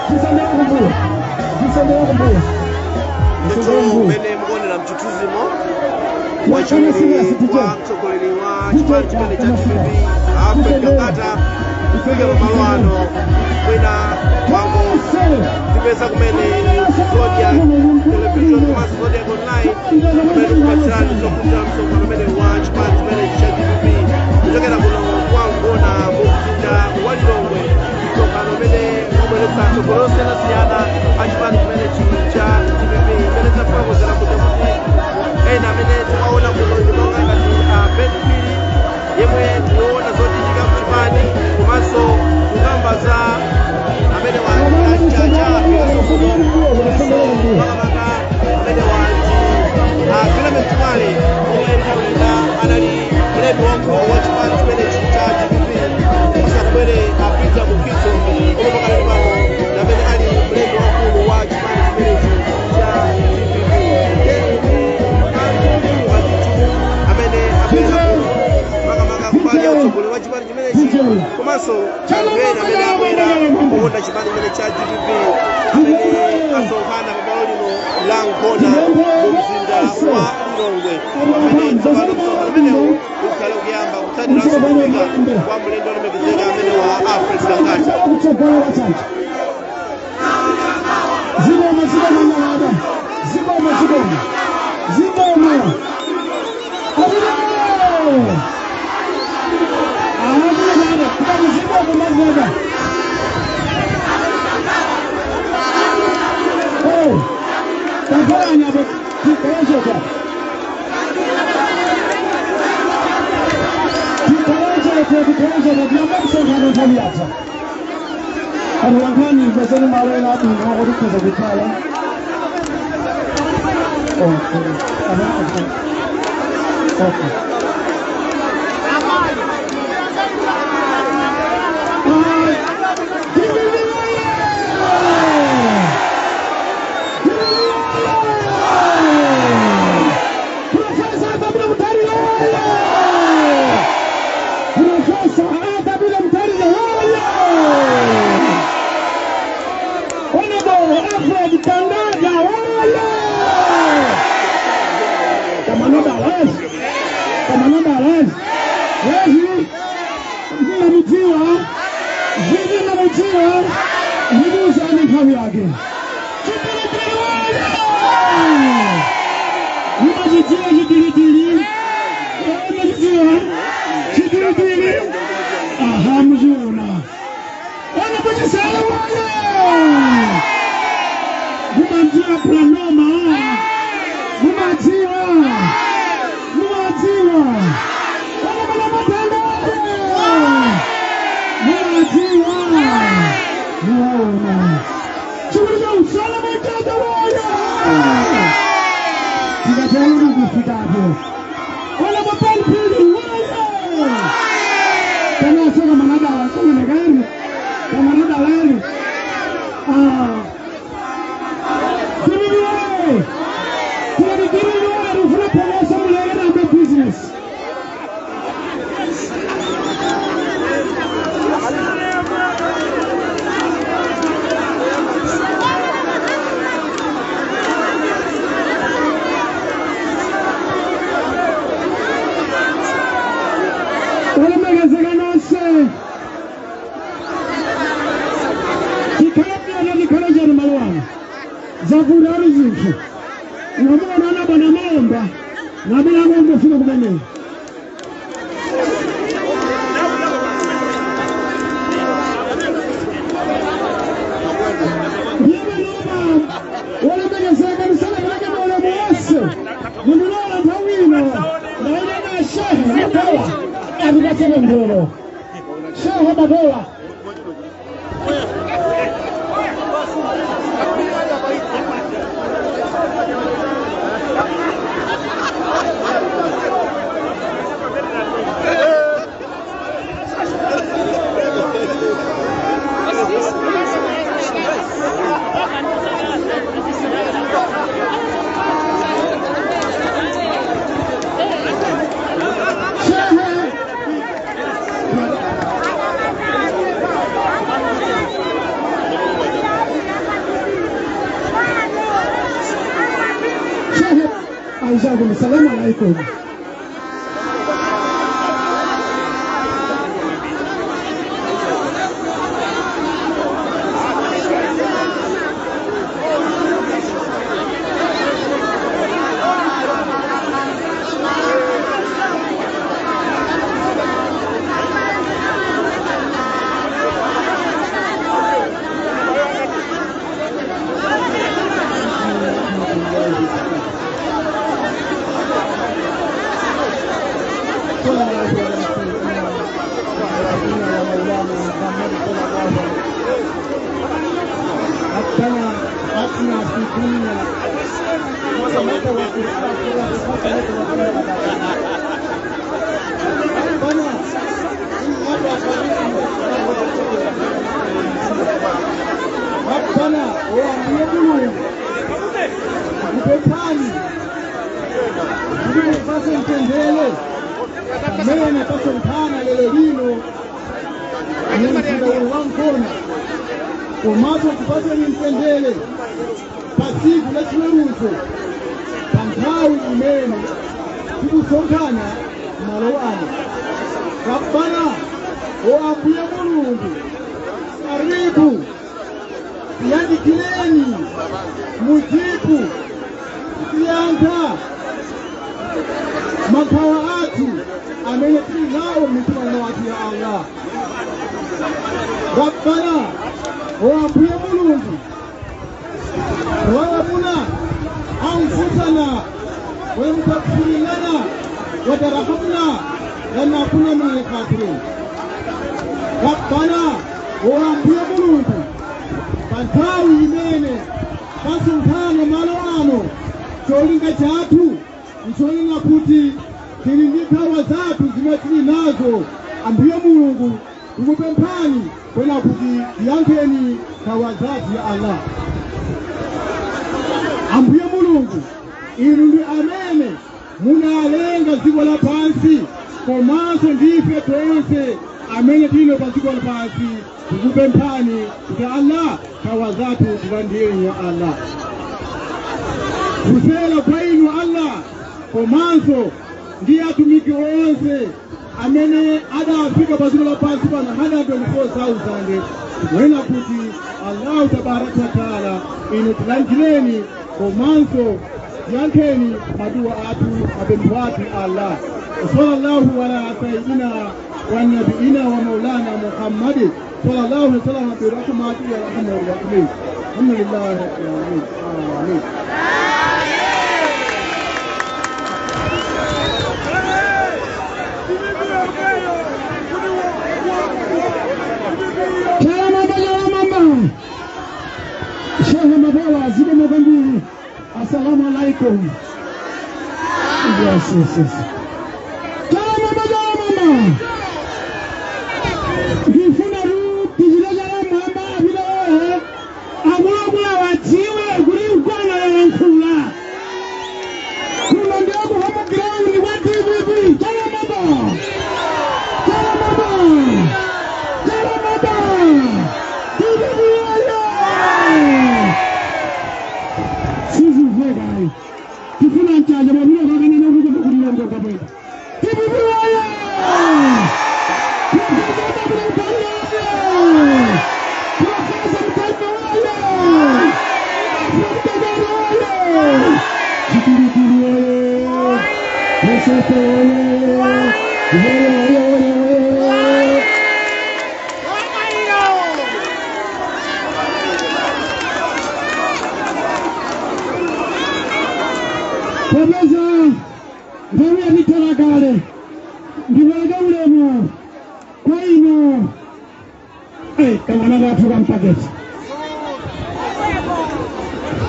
Tisendera kumbuyo. Tisendera kumbuyo. Ndithu mmene mukuonera mchithunzimo, wachiwiri wa mtsogoleri wa chipani chimene cha DPP, Alfred Gangata, kufika pamalo ano. Mwina wango tipeza kumene Zodiak Television komanso Zodiak Online, pamene tikupatsirani zokhudza msonkhano umene wa chipani chimene cha DPP kuchokera kuno kwa Ngona mu mzinda wa Lilongwe, msonkhano umene wabweretsa atsogoleri osiyanasiyana a chipani chimenechi cha DPP, imene tafotokozera kuti ena amene tikuwaona kuno ndi monga ngati a Ben Phiri, yemwe tikuona zochitika mchipani, komanso kukamba za amene wachacha afikaso kuno, komanso makamaka amene wanti a Clement Mwale, omwe nthawi ina anali mlembi wamkulu wa chipani chimenechi cha DPP asanabwere a Peter Mukhito, omwe pakali pano amene ali mlembi wamkulu wa chipani chimenechi cha DPP. Anthu ochuluka ndithu amene abwera kuno, makamaka kumbali ya utsogoleri wa chipani chimenechi, komanso anthu ena amene abwera kukonda chipani chimene cha DPP, amene asonkhana pabwalo lino la Nkhona mu mzinda wa Lilongwe, pamene tsopano msonkhano umenewu ukhale kuyamba kutsatiranso kufika kwa mlendo olemekezeka amene wa Alfred Gangata. Kutsogolo kwachanje. Zikomo, zikomo nyamata. Zikomo, zikomo. Zikomo. Abino! Abino, kutani zikomo mazaka. Oh. Tafolanya bo tikojoka. Tikojoka, tikojoka, tiyamba msonkhano nthawi yatha. Atulankhani pezeni malo ena abwino okuti tikhoza kukhala. Okay. Aha, okay. Okay. Ah, DPP oye! DPP oye! Profesa Kabila Mutharika oye! Profesa Kabila Mutharika oye! Honorable Alfred Gangata oye! Kamanodalez. Kamanodalez. Wehi. Mnamudziwa. Vili mnamudziwa. Ndikuuzani nthawi yake. Chipilipili oye! Mumachidziwa chipilipili? Mumachidziwa? Chipilipili? Aha, muchiona. Honorable Chisale oye! Mumadziwa Planoma. Mumadziwa. Mumadziwa. Honorable Matenda oye! Mumadziwa. Muona. Chikulu cha usalama mtata oye! Tikatero kufikapo. Honorable Ben Phiri oye! Kana soka manadala kumenekani. Kamanadalani. Ah. DPP oye! Tikati DPP oye, tifuna phokoso muleke business. Olemekezeka nonse. Tikhale bwino, tikhale chete malo ano. Zavutani zinthu. Ukamuona ana bwana Maomba namene akungofika kumeneko. Ndiye panopa, olemekezeka, tisanapereke maulemu wonse, mundilola nthawi ino ndaitana Shehe Matola atipatse pemphero. Shehe Matola. Shehe. Anzangu, salamu alaikum.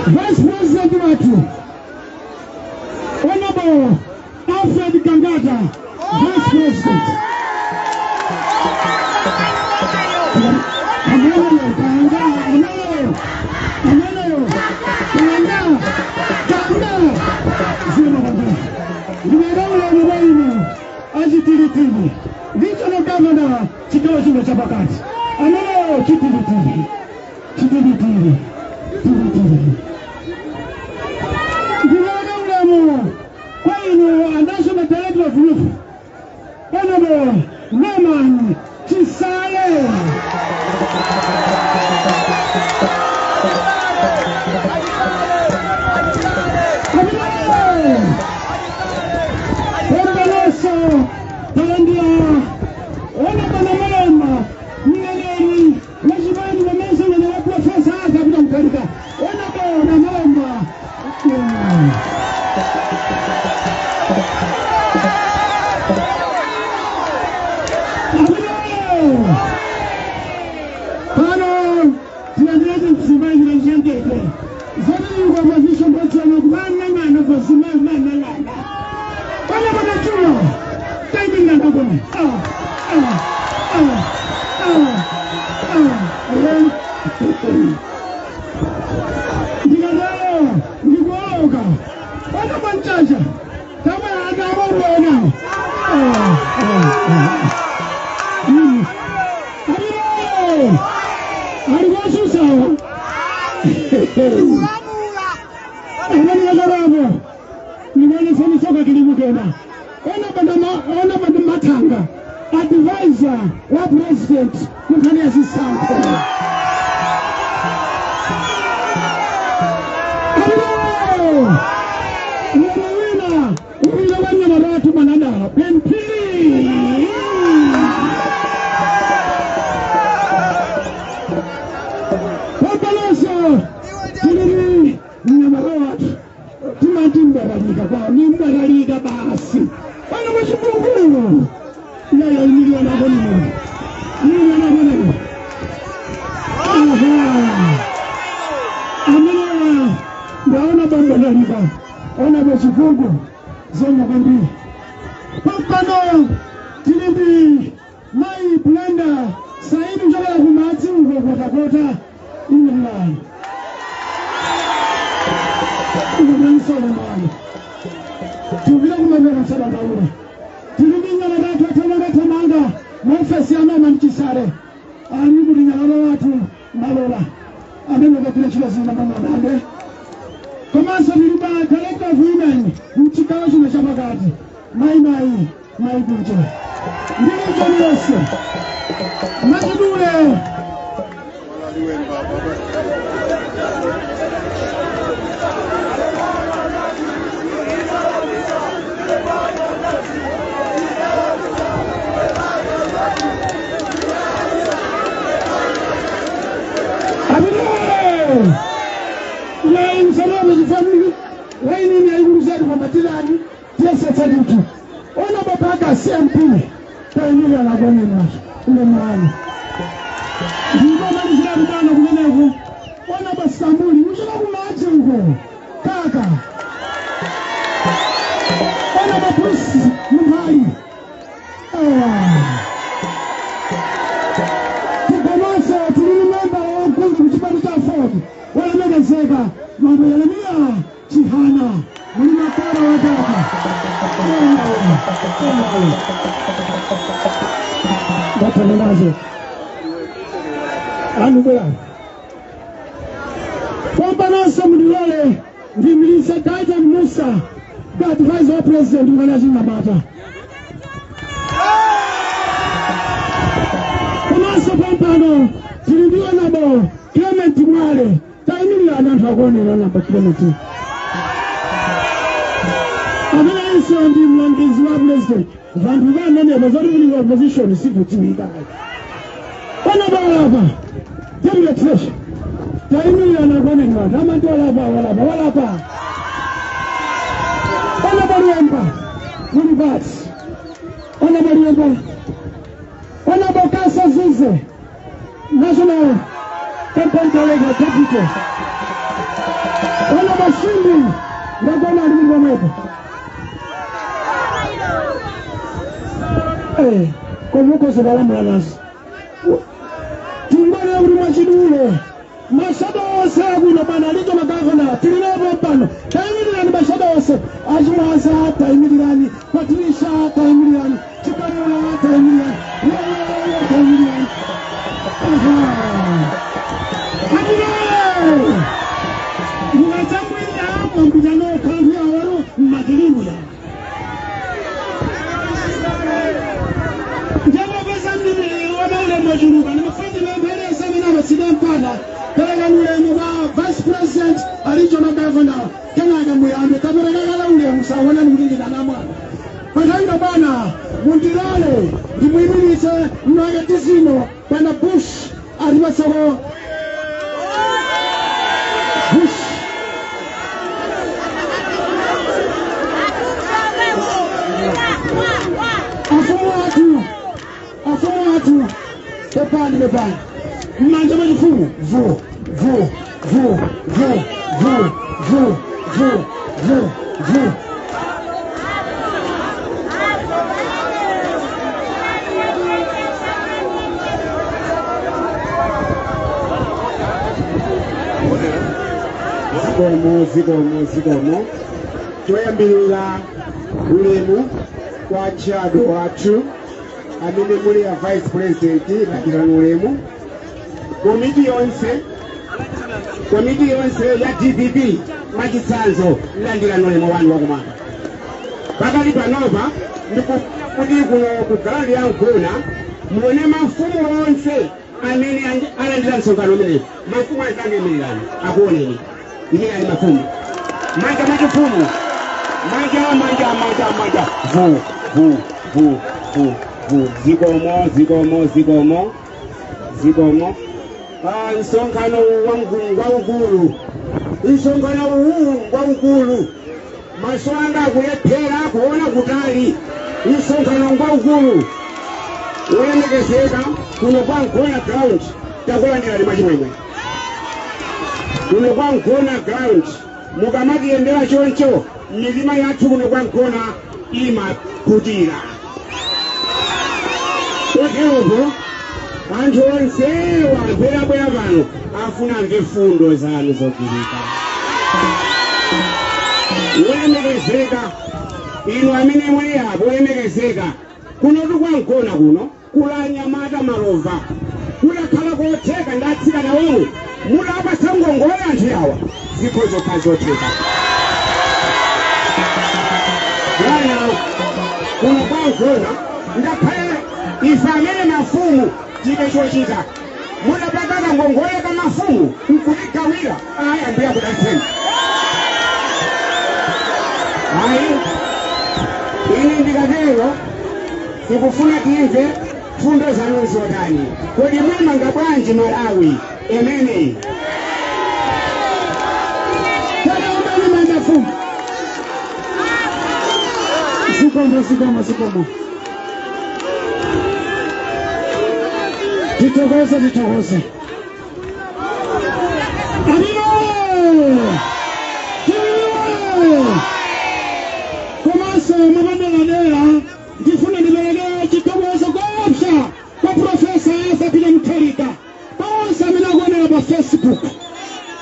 Vice President watu Honorable Alfred Gangata, Vice President. Regional Governor, chigawo chino chapakati. Amene chitilitili. Chitilitili. Chitilitili. Ndiweka ulemu Director of Youth, Honorable Norman Chisale. Pembeleso talandia ona bana malema mneneri wachibani wamesa na profesa hata bila mkarika ona bana malema. Pano tiandiye msimbaji na jengete zani kwa position bocha na bana na kwa simama na na bana bana chuo timing na ngoma ah ah ah ah ah ndikadalo ndikuoka bana banchacha kama adamu ah ah Matanga, advisor wa president kunkhani ya zisankho. Wina wina wanyama watu manadala Benpili. Papaloso tiliri mnyama watu timati mbaralika kwa ni mbaralika basi. Wana mwachibungulu. Yaya imiliwa na bono. Imiliwa na bono. Aha. Amina. Naona bambaralika. Ona mwachibungu. Zonga bambi. Papano tilindi mai blender saidi njala kumati ukokota kota imiliwa. Imiliwa. Tuvira kumavera msadadaura. Tiliminga na watu watamanga tamanga. Mwofesi ya mama mchisare. Anibu linyalala watu malola. Ameno kakile chila zina mama nande. Komanso niliba director of women. Mchikawa china chapakati. Mai mai. Mai kunje. Ndili joni yose. Majidule. CMP taimira la gomena ulemani ndiko malizira kutano kumeneko ona basambuli uchoka kumadzi uko kaka ona bapusi mphali tikomanso tilili memba wamkulu kuchipani cha Ford walemekezeka mambo Yeremia Chihana muli makara watatu. Kwamba nasa mdilole ndimilisa Gajan Musa advisor president mwana mata. Komanso pampano tilindiwa nabo Clement Mwale taimilira anthu akuonera namba Clement. Amene ndi mlangizi wa president vanthu vanene vazoti opposition sikudziwika. Pana balapa deputy treasurer taimilira nakuonera anthu amanti walapa walapa walapa. Ona baliemba muli basi. Ona baliemba. Ona bokasa zize national campaign director deputy. Ona bashindi ndagona ali mwepo. Komuko sebalamula nazi. Tingone uri mwachidule. Mashado ose akuno bana alicho magavana tilinepo pano. Taimirirani mashado ose. Achimwaza taimirirani. Patricia taimirirani. Chikarula taimirirani. Wewe taimirirani. Adire! Mwatamwina mwambijano kanzu ya waru madilimu ya. Perekani ulemu kwa Vice President, a Regional Governor, kenaka muyambe. Tapereka kale ulemu, saonani kuti ndikanamwana panthawi. Bwana, mundilole ndimuyimiritse mnake tizino bwana Bush atipatsako Bush. Afumu athu, afumu athu, pepani, pepani. Mmanja mwachifumu, vu vu vu vu vu vu vu vu vu. Zikomo, zikomo, zikomo. Choyambirira, ulemu kwa chado wathu amene muli a Vice President, landirani ulemu. Komiti yonse, komiti yonse ya DPP mwachitsanzo, landirani ulemu wanu wakumwamba. Pakali panopa ndikuti kuno ku ground ya Mgona muone mafumu onse amene alandira msonkhano umenewu. Mafumu anzange, imirirani akuoneni. Imirani mafumu, manja mwachifumu, manja, manja, manja, manja, vu vu vu vu vu. Zikomo, zikomo, zikomo, zikomo. Msonkhano waukulu, msonkhano uwu ngwaukulu, maso anga akulephera kuona kutali. Msonkhano ngwaukulu. Wolemekezeka, kuno kwa Mgona ground takulandirani mwachimwemwe. Kuno kwa Mgona ground mukamatiyendera choncho, mitima yathu kuno kwa Mgona imakhutira. Poteropo anthu onsewa amverabwera pano afuna amve fundo zanu zogwirika. Wolemekezeka, inu amene muli apo, wolemekezeka, kuno tikwa kuno kula anyamata malova, kudakhala kotheka ndatsikana omwe mudapasa ngongole anthu awa, zikho zokha zotheka. Bwana, kuno kwa Mgona ngakhale ife amene mafumu tike chochita, mudapakaka ngongole ka mafumu nkutigawira. Aya, mbuya kudalitseni. Ayi, ine ndikatero tikufuna timve fundo zanu zotani. Kodi mwamanga bwanji Malawi emene? Tanaombeni manja fumu. Zikomo, zikomo, zikomo. Titokoze, titokoze. Amino! Timino! Komanso mabanderadera, ndifuna ndipereke chitokozo kopsa kwa Profesa Arthur Peter Mutharika. Onse amene akuonera pa Facebook,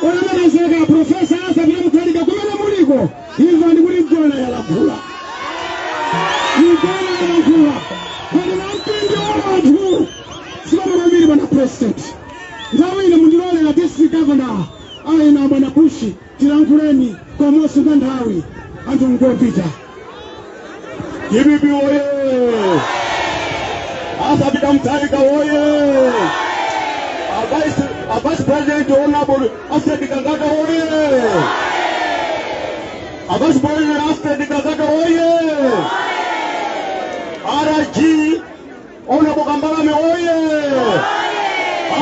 olemekezeka Profesa Arthur Peter Mutharika, kumene muliko, imvani kuti Mgona yalankhula, Mgona yalankhula kodi na mpindu wa anthu. Zikomo kwambiri, bwana President. Nthawi ino mundilolera District Governor ayina bwana Bushi, tilankhuleni komosunga nthawi, anthu ngopita. DPP oye! Arthur Peter Mutharika oye! Our Vice President Honorable Alfred Gangata oye! Our Vice President Alfred Gangata oye! RG Honorable Kambalame oye!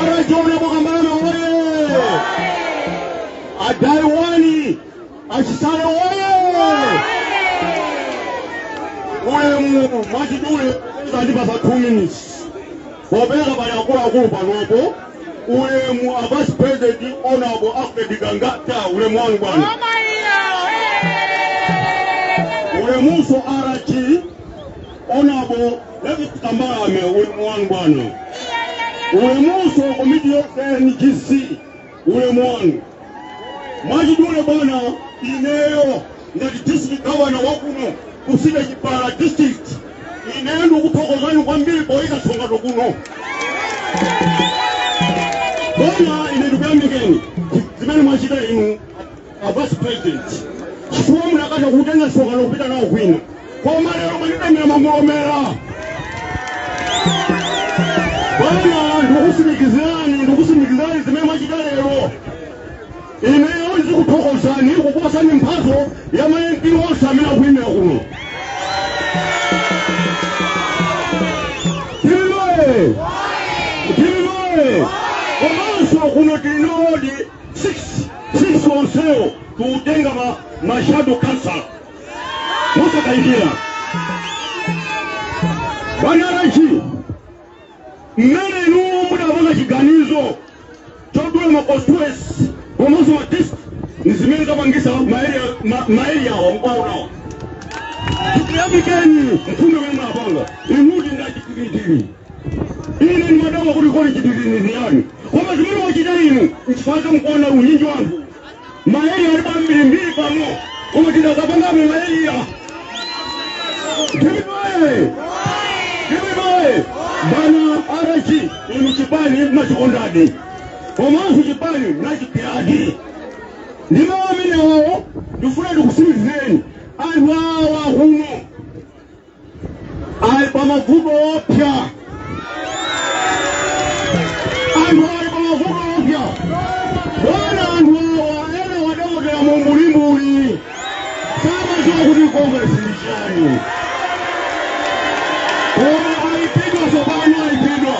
RG Honorable Kambalame oye! Adaiwani Achisale oye! Ulemu mwachidule, ndipasa 2 minutes popeza pali akuluakulu panopo. Ulemu a Vice President Honorable Alfred Gangata, ulemu wanu bwana. Ulemuso RG Honorable David Kambalame, ulemu wanu bwana. Ulemuso komiti yonse NGC, ulemu wanu. Mwachidule bwana, ineyo ngati district governor wakuno kusile Chipala district, ineyo ndikuthokozani kwambiri poyika msonkhano kuno. Bwana, ine ndikuyamikeni zimene mwachita inu a Vice President, chifukwa munakatha kutenga msonkhano kupita nawo kwina, koma lero mwanditemera mangolomera. Bwana, ndikusimikizirani, ndikusimikizirani. Chipani zimene mwachita lero, ineyo zikuthokozani kuposani mphatso ya ma MP onse amene akuyimira kuno. Tililoye, tililoye. Komanso kuno tili ward 6, 6 onsewo tikutenga ma shadow council musakayikira. Bwana Rachi, mmene inuwo mudapanga chiganizo chodula ma constituency komanso ma district, nizimene zapangisa ma area awo mkwaonawo. Tikuyamikeni mfundo imene munapanga inuti ndachitikitiri. Ine ndimadabwa kuti kodi chitikitiri ndi yani, koma zimene mwachita inu nchifukwa mukuona unyinji wanthu. Ma area ali pambirimbiri pano, koma tidakapangabe ma area. Tilipoye, tilipoye. Bwana RG, inu chipani mnachikondadi komanso chipani mnachipiradi. Ndimo amenewo ndifuna ndikusimizeni anthu awa kuno ali pamavuto opya, anthu ali pamavuto opya bwana. Anthu awa ena wadokotera mumbulimbuli, samadziwa kuti Congress ndi chani, koma alipidwa tsopano, alipidwa.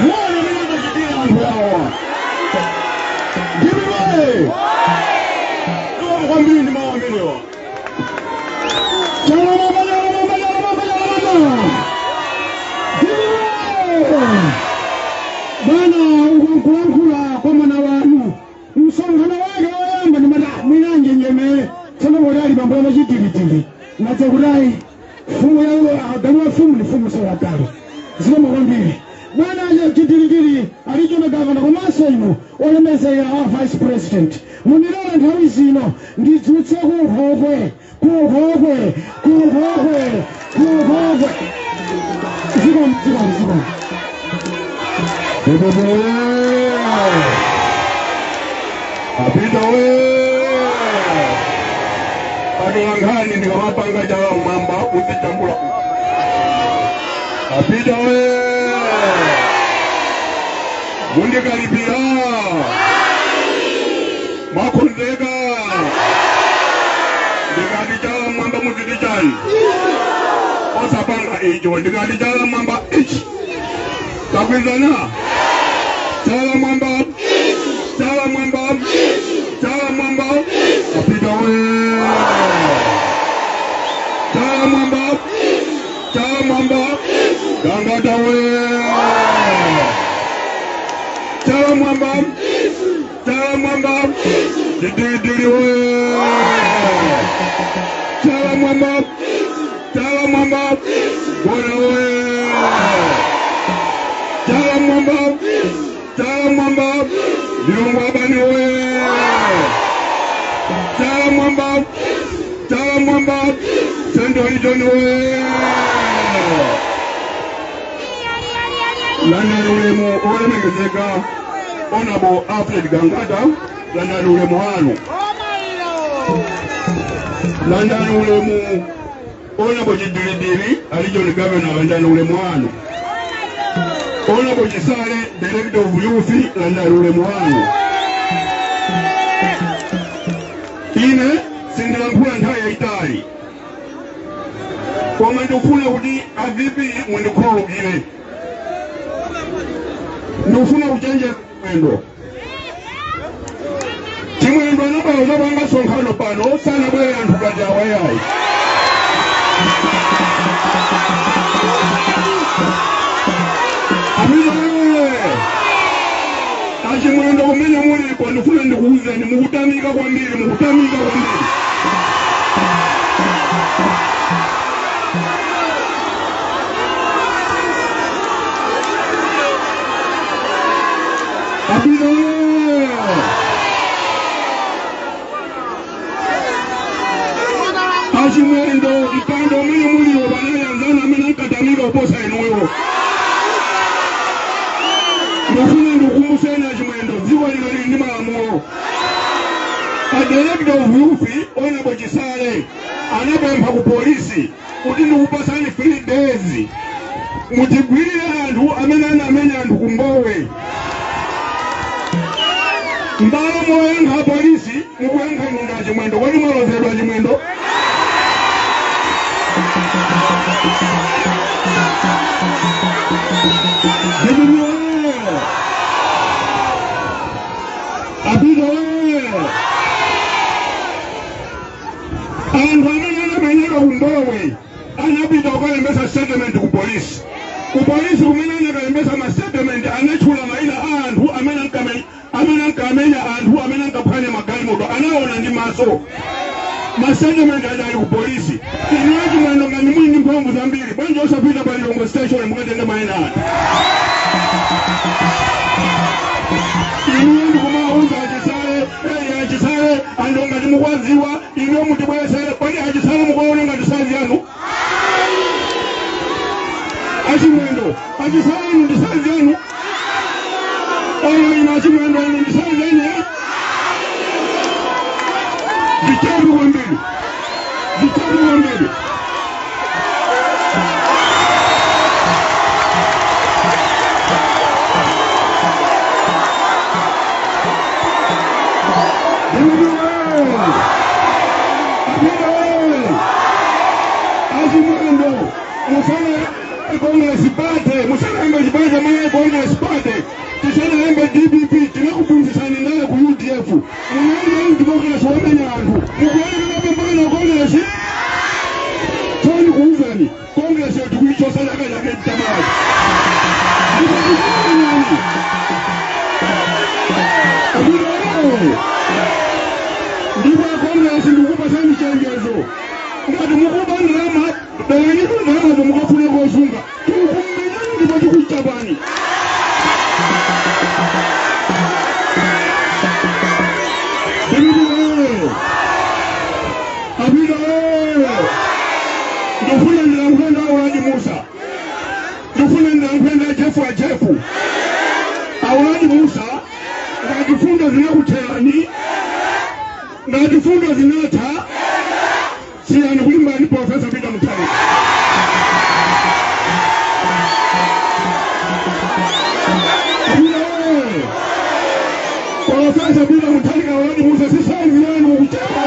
Muona amene angachitira anthu awa. Ndipidwaye iwo kwambiri ndi mawu amenewa. Chalamamba, chalamamba, chalamamba, chalamamba. Ndipidwaye Bwana, ukunkulankhula kwa mwana wanu msonkhano wake woyamba ndimati mwinanje njemere tsono poti ali pambuyo pachitikitiki nadza kutayi mfumu ya agalu wa mfumu ndi mfumu sowagalu. Zikomo kwambiri, bwana Chitirikiri alichona gavana, komanso inu olemezeka wa vice president. Mundilola nthawi zino ndidzutse kunkhokwe, kunkhokwe, kunkhokwe, kunkhokwe. Zikomo, zikomo, zikomo. Bebe apita we atolankhani, ndikamapanga chala mwamba uzijambula. Apita we, mundikalipira, mwakonzeka? Ndikati chala mwamba muziti chani? Osapanga icho. Ndikati chala mwamba ichi, takwizana. Chala mwamba, chala mwamba, chala mwamba. Apita we, chala mwamba, chala mwamba. Gangata we, chala mwamba, chala mwamba. Dididili we, chala mwamba, chala mwamba. Gona we, chala mwamba, chala mwamba. Lilongwe we, chala mwamba, chala mwamba. Central Region we, landani ulemu. Olemekezeka Honorable Alfred Gangata, landani ulemu wanu. Landani ulemu Honorable Chidilidili a Region Governor, landani ulemu wanu. Honorable Chisale, Director of Youth, landani ulemu wanu. Ine sindilankhula nthawi yayitali, koma ndikufuna kuti a VP mundikhululukire, ndikufuna kuchenjera Chimwendo. Chimwendo anabwera zapanga sonkhano pano, sanabwere anthu ngati awa yayi. Amene achimwendo kumene muliko, ndifuna ndikuwuzeni, mukutamika kwambiri, mukutamika kwambiri. Apita achimwendo, mpando umene muliwo panali anzanu amene ankatamika kuposa inuyo. Ndifuna ndikukumbuseni achimwendo, dziko lino lili ndi malamulo. A Director of Youth Honorable Chisale anapempha ku polisi kuti ndikupasani 3 days mutigwirire anthu amene anamenya anthu kumbowe. Mbalo moyankha polisi mukuyankha inu ndi Achimwendo. Kodi mwalozedwa, Achimwendo? DPP oye! Apita oye! Anthu amene anamenyedwa kumbowe anapita kukalembesa statement ku polisi. Ku polisi kumene anakalembesa ma statement, anatchula mayina a anthu amene ankamenya anthu, amene ankaphwanya magalimoto. Anaona ndi maso. Ma statement aja ali ku polisi. Inu Achimwendo, ngati muli ndi mphamvu zambiri, bwanji osapita pa Lilongwe station mukatenge mayina anthu? Inuyo ndikumauza Achisale, eyi, Achisale, anthu ngati mukwaziwa inuyo mutibweresere. Kodi Achisale mukuwaona ngati size yanu? Achimwendo, Achisale inu ndi size yanu? Oyo inu Achimwendo, inu ndi size yanu, eh? Zichabu kwambiri, zichabu kwambiri. DPP oye! Apita oye! Achimwendo, musana Congress Party, musanayambe chipani cha Malawi Congress Party, tisanayambe DPP, tinakuphunzitsani ndale ku UDF. Munali democracy wamenya anthu, mukuonekerapo mpaka na Congress. Toni kuuzani, Congress yo tikuichosa chaka chake chamalawi. Ndikukuuzani. Apita oye! Ndipo Congress, ndikukupasani chenjezo: ngati mukuba ndalama, beranipo ndalamazo mukafune kosunga. Tikukumenyani ndipo tikuchapani. DPP oye! Apita oye! Ndifuna ndilankhule Auladi Musa, ndifuna ndilankhule Jefu a Jefu. Auladi Musa, ngati fundo zinakutherani, ngati fundo zinatha, siyani kulimbani Profesa Peter Mutharika. Apita oye! Profesa Peter Mutharika, Auladi Musa si size yanu, mukuchepa.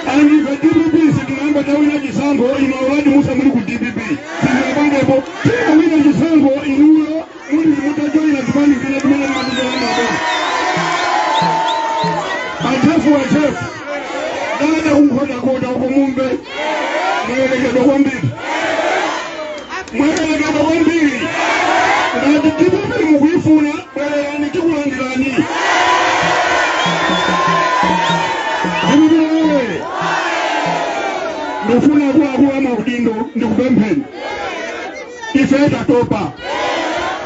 And ife DPP sitinayamba tawina chisankho inu Auladi Musa muli ku DPP. Sizinapangepo. Tinawina chisankho inuyo muli mutajoyina zipani zina zimene mmatizolamapo. Achefu, achefu, dada kunkhotakota uko mumbe, mwayerekedwa kwambiri, mwayerekedwa kwambiri. Ngati DPP mukuifuna, bwererani, tikulandirani. DPP oye! Ndifuna akuluakulu amaudindo, ndikupempheni, ife tatopa.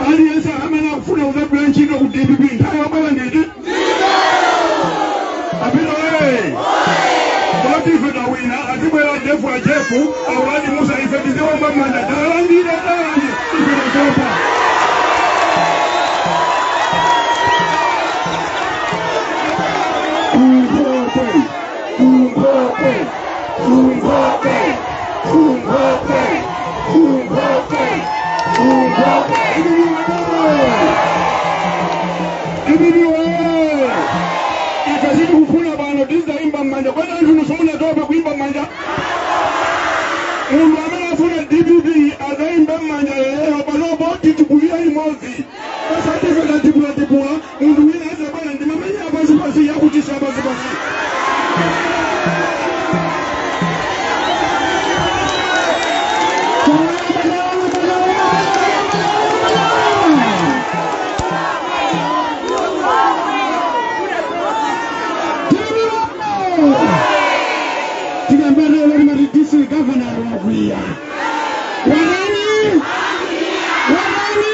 Aliyense amene akufuna kuzagwira ntchito ku DPP, nthawi yobwera nditi. Apita oye! Poti ife tawina, azibwera Jefu a Jefu, Auladi Musa, ife tiziwomba manja, talandira, talandira. Ife tatopa. Kunkhokwe, kunkhokwe, kunkhokwe, kunkhokwe, kunkhokwe, kunkhokwe! DPP oye! Ife sitikufuna pano tizayimba mmanja. Kodi anthu simunatope kuimba mmanja? Munthu amene afuna DPP azayimba mmanja lero panopo, titipulira imodzi, osati ife tatipula-tipula, munthu wina azabwana ndimamenya pansi yakutisa pansi pansi. Tikambatero timati district governor wakwiya. Watani? Watani?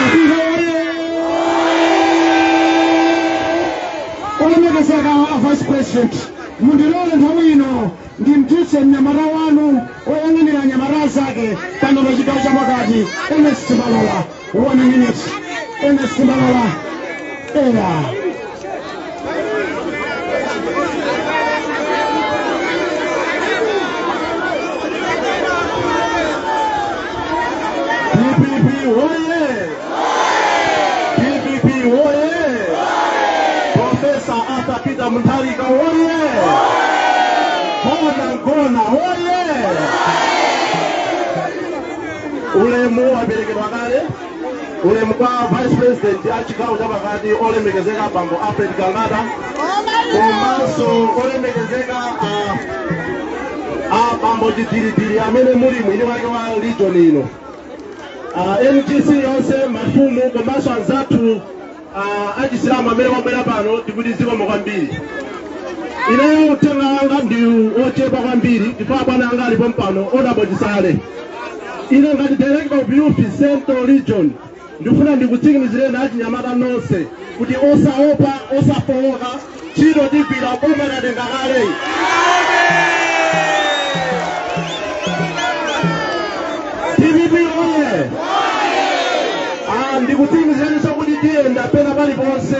Apita oye! Olemekezeka a Vice President, mundilole nthawi ino ndimtitse mnyamata wanu oyang'anira anyamata zake pano pa chigawo chapakati, Ernest Malola. One minute, Ernest Malola. Eya. DPP oye! Peter Mutharika woye! Bona Ngona woye! Ulemu waperekedwa kale. Ulemu kwa Vice President a chigawo chapakati, olemekezeka Bambo Alfred Gangata, komanso olemekezeka a Bambo Chidiridiri amene muli mwini wake wa region ino, MGC yonse, mafumu komanso anzathu achisilamu amene wabwera pano, tikuti zikomo kwambiri. Ineyo uthenga wanga ndi ochepa kwambiri chifukwa bwana anga alipo mpano, Honorable Chisale. Ine ngati Director of Youth Central Region ndikufuna ndikutsimikizireni achinyamata nonse kuti osaopa, osafowoka, ntchito tigwira, boma tatenga kale. DPP oye! Ndikutsimikizireniso kuti tiyenda pena paliponse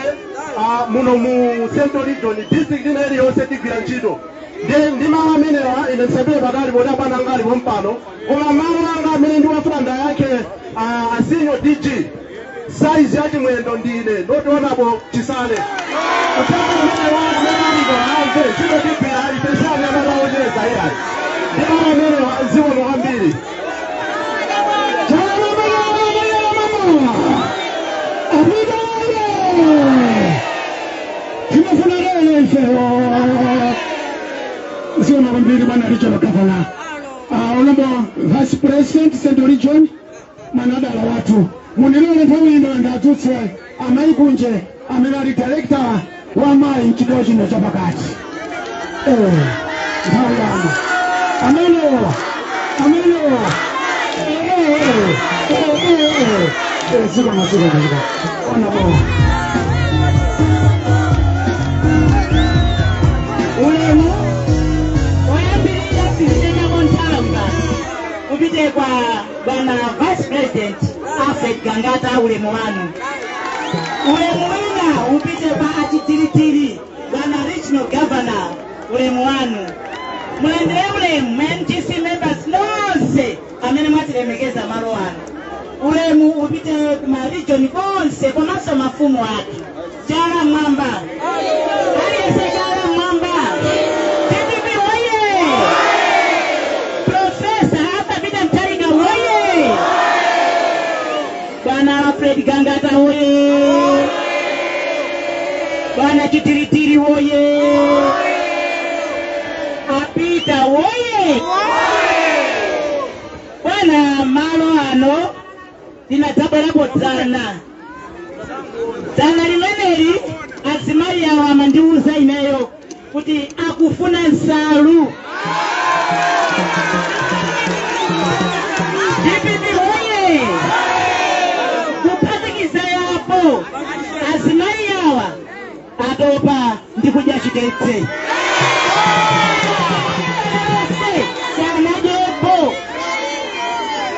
muno mu Central Region, district ina iliyonse tigwira ntchito. Ndi mawu amenewa, ine nsapite patali poti abwana anga alipo mpano, koma mawu anga amene ndiwafuna ndayakhe a senior DG, size ya Chimwendo ndine, not Honorable Chisale. Uthenga umene wa amene alipo amve, ntchito tigwira, ife sanyamata ocheza iyayi. Ndi mawu amenewa, zikomo kwambiri. Apita oye! Timafuna lero ife. Zikomo kwambiri bwana Regional Governor. Honorable Vice President, Central Region, manadala wathu, munilole nthawi ino ndadzutse amayi kunje amene ali director wa mayi mchigawo chino chapakati. Nthawi yanu amenewa, amenewa. Zikomo, zikomo, zikomo, Honorable. Ulemu oyambirira, sizitengako nthawi basi, upite kwa bwana Vice President Alfred Gangata, ulemu wanu. Ulemu wina upite kwa achitiritiri, bwana Regional Governor, ulemu wanu. Mulandire ulemu MGC members nonse amene mwatilemekeza malo ano. Ulemu upite kuma region konse komanso mafumu athu. Chala mwamba, aliyense chala mwamba. DPP woye! Professor Arthur Peter Mutharika woye! Bwana Alfred Gangata woye! Bwana Chitiritiri woye! Apita woye! Bwana, malo ano linadzabwerapo dzana dzana limeneli. Azimayi awo amandiuza ineyo kuti akufuna nsalu. DPP woye! Kuphatikiza yapo, azimayi awa atopa ndi kudya chitetse sanajepo,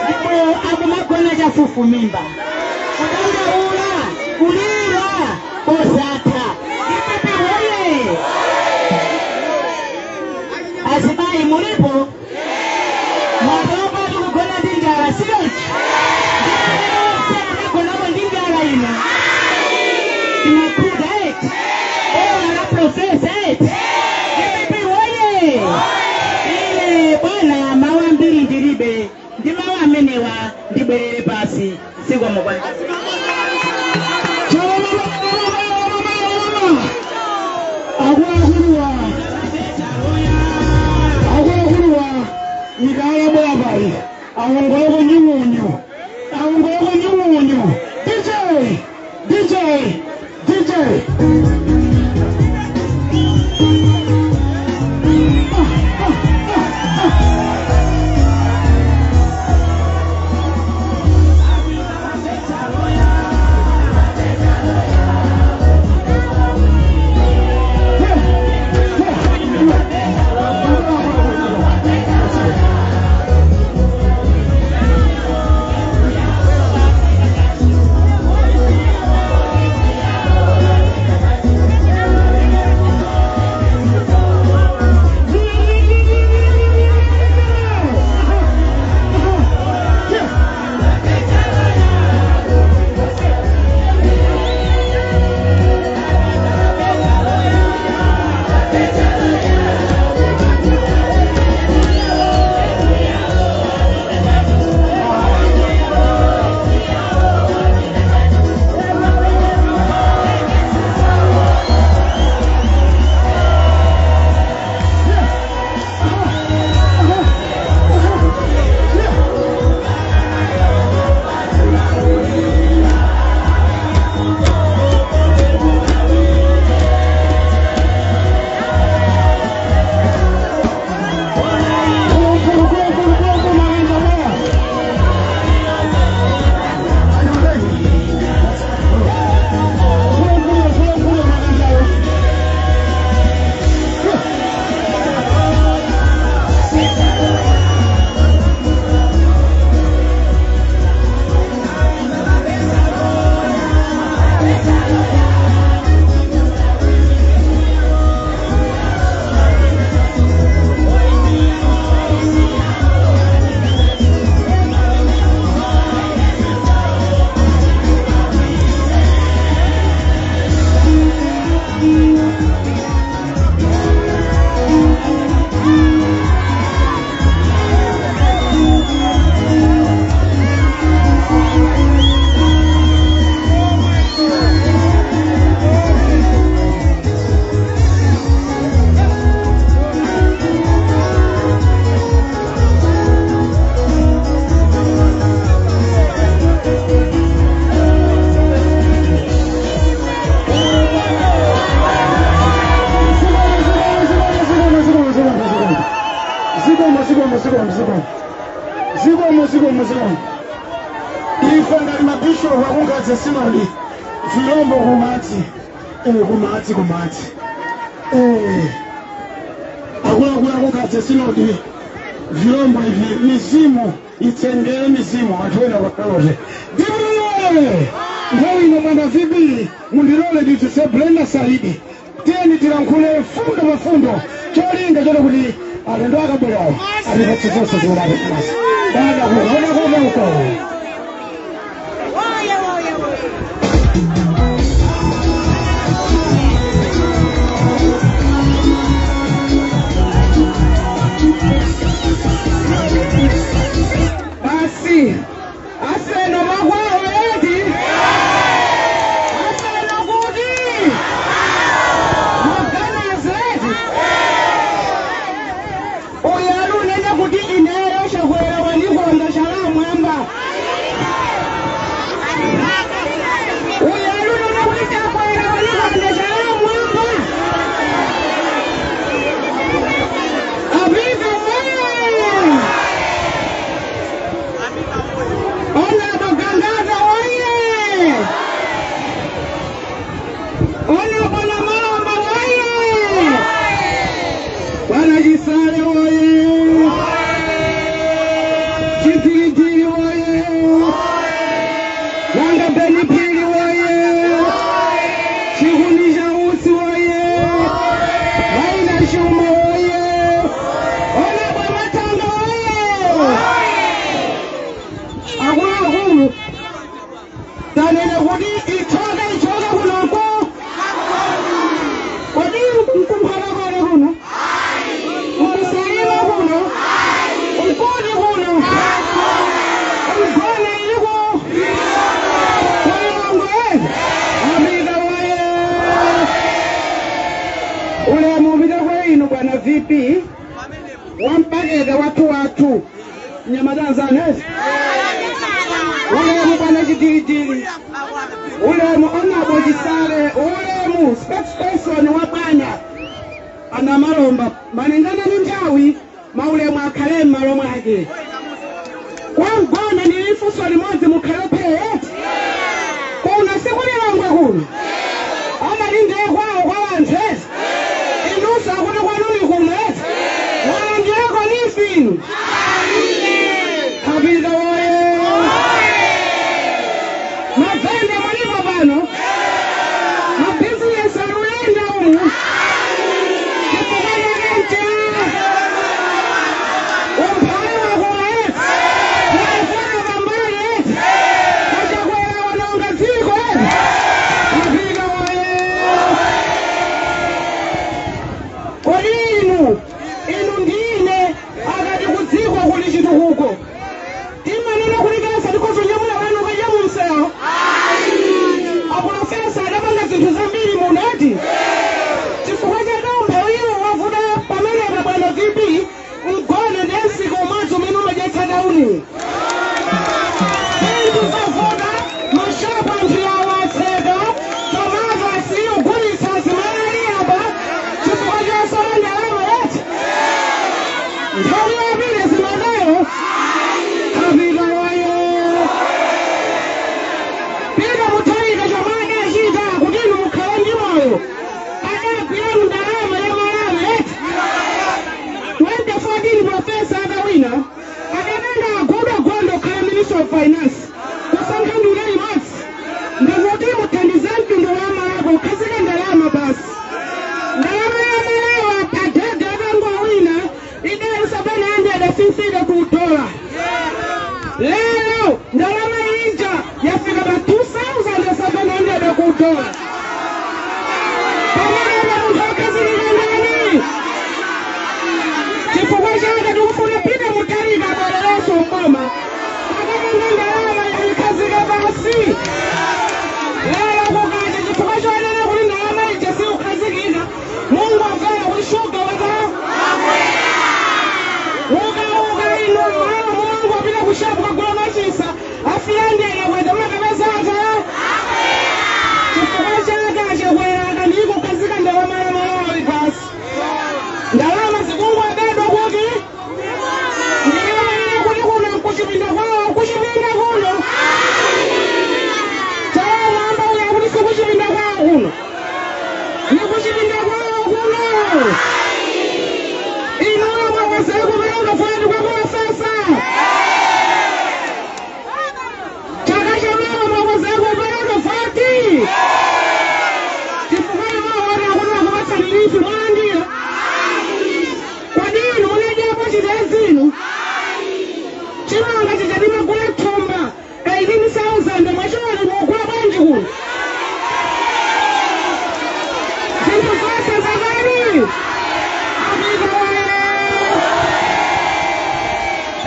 ndipo akumagona chafufumimba, kudandaula, kulira kosatha. DPP woye! Azimayi mulipo? Mwatopa tikugona ndi njala, siyonchi? Munagonapo ndi njala ino, tinakhuta eti ola la Professor eti. DPP woye! Ine bwana, mawu ambiri ndilibe, ndi mawu amenewa ndibwerere pasi. Zikomo kwa Chala mama, mama, mama, mama. Akuluakuluwa, akuluakuluwa, mikala bwapali awongoleko nyung'unyu, awongoleko nyung'unyu. DJ, DJ, DJ. Ah, ah, ah, ah. Zikomo, zikomo, zikomo. Ife ngati mabishopu akunkhadze sinodi, vilombo kumadzi, kumadzi, kumadzi. Akuluakulu akunkhadze sinodi, vilombo ivi, mizimu itsengere, mizimu anthu ena pakalote. Ndilole nthawi ino, bwana VP, mundilole ndidzutse Brenda Saidi. Tiyeni tilankhule fundo pa fundo, cholinga choto kuti alendo akabwerawo atipatse zonse zimene atipatsa. Dada kuona kota uko. Oye, oye, oye. Basi aseno makwawo eti, aseno kuti maganizo eti. Uyu alunena kuti ineyo Chakwera wandikonda chalamwamba. Uyu alunena kuti Chakwera wandikonda chalamwamba. Aviva moyo! Honorable Gangata oye! Honorable Namalomba oye! Bwana Chisale oye! Chipilipili oye! Wanga Benipili oye! Chihuni cha Usi oye! Maina Shuma oye! Honorable Matanga oye! Akuluakulu, tanena kuti ithoke, ithoke kunoko. Kodi mkumphalakale kuno, mkusalima kuno, mkudi kuno, mgone iliko kulilongwe? Amika waye! Ulemu upite kwa inu bwana VP wampakete wathu wathu nyamatanzanezi. Ulemu bwana Chidiridiri, ulemu Honorable Chisale, ulemu spokesperson wa bwana Anamalomba. Malingana ndi nthawi, maulemu akhale m'malo mwake. Kwangona ndili funso limodzi, mukhale phee. Kuno sikulilongwe kuno, amati ndiye kwawo kwa anthu ezi. Inunso akuti kwanuni kuno ezi, walandiyeko nifi inu. Kapita woye! Mavenda mulipo pano, mabizinesi aluyenda umu. Chifukwa chake ncha umphawi wakula ezi, mwayifuna pambali ezi, aChakwera wanonga dziko ezi. Kapita woye! Kodi inu, inu ndine, akati kudziko kuli chitukuko, timanena kuti kesa tikozonyamula wanu kadya mu msewu? Aprofesa adapanga zinthu zambiri munati. Chifukwa chake umphawiwo wavuta pamenepa, bwana VP, mgone ndi msika umodzi umene umadyetsa tauni. Zinthu zavuta, mashopu anthu yawo atseka, tomato asiye kugulitsa zimalali apa chifukwa chosowa ndalama eti. Nthawi yapile zimatero. Kapita waye! Pita Mutharika chomwe adachita kuti inu mukhale ndi moyo, adagwira ndalama ya Malawi eti. 2014 profesa akawina, adatenga agudo gondo kukhala Minister of Finance, kusankha nduna imodzi ndikuti muthandize mtundu wa Malawi kukhazika ndalama basi. Ndalama ya Malawi padede akangowina idali 750 ku dola. Lero ndalama ija yafika pa 2700 ku dola. Pamene munthu akhazikika ndani? Chifukwa chake tikufuna Peter Mutharika abwererenso mboma, akatenga ndalama yayikhazika pasi. Lero kukacha, chifukwa chonena kuti ndalama ija siukhazikika, Mungu amvera kuti shuga wata ukauka ino malo Mungu apita kushapu kagula machisa afiyandele kwete makapezata. Chifukwa Chimanga chichadimagula thumba 18,000 mwacholi mukula bwanji kuno. Zinthu zonse zakali. Apita waye.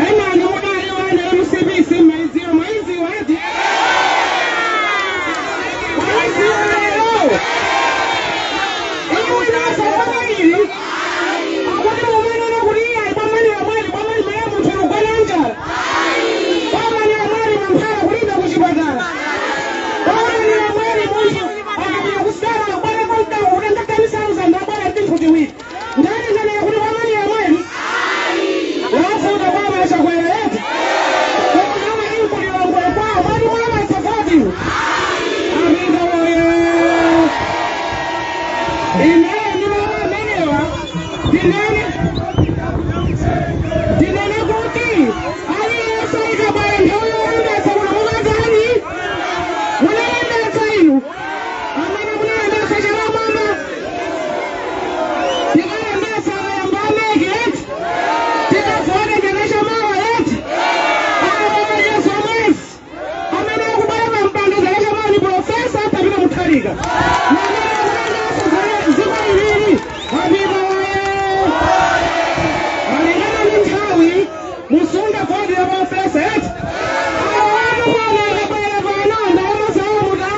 Enani mudali wane MCP maiziwa maiziwa ati. Maiziwa lero. Iwe nasa kwamili. Akuti mumanena kuti iye ayi bwamali bwamali maya munthu lugwana njala. Bwamali amwali mankhwala kulinda kuchipatala. Bwamali amwali munthu akapita kusala kubwera kwa mkango kutenga 10,000 abwera ndi nthuti wina. Ndani ndanena kuti bwamali amwali. Wafuta kwama chakwera yeti. Koma inkulilongwe kwawo mwali mwamasafoti. Apita woye. Ine ndi mama amenewa ndinene ndinene kuti aliyense ikabwera nthawi yolembetsa kuno mukatani munalembetsa inu amene munalembetsa chalamama tikalembetsa akayamba ameki eti tikavote chakachamawa eti awawayeso mwezi amene akubwera pampando chakachamawa ni profesa Peter Mutharika namene akulendanso dziko ilili apita waye malingana ndi nthawi musunga voti ya profesa eti awatu pano akabwera pano ndalama zawo muta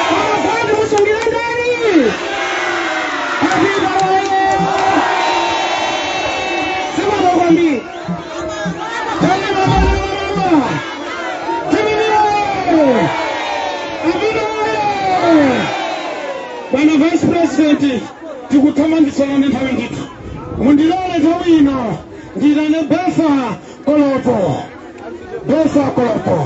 koma voti musungire ndani apita waye zikomo kwambiri. Bwana Vice President, tikuthamangitsana ndi nthawi ndithu. Mundilole nthawi ino ndilane Bertha Kolopo. Bertha Kolopo.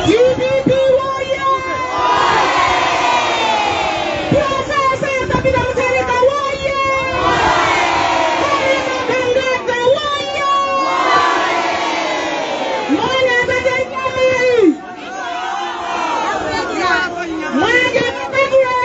DPP woye! Profesa Peter Mutharika woye! Kangata woye! Mwana atatenyamai! Mwaja mapatula!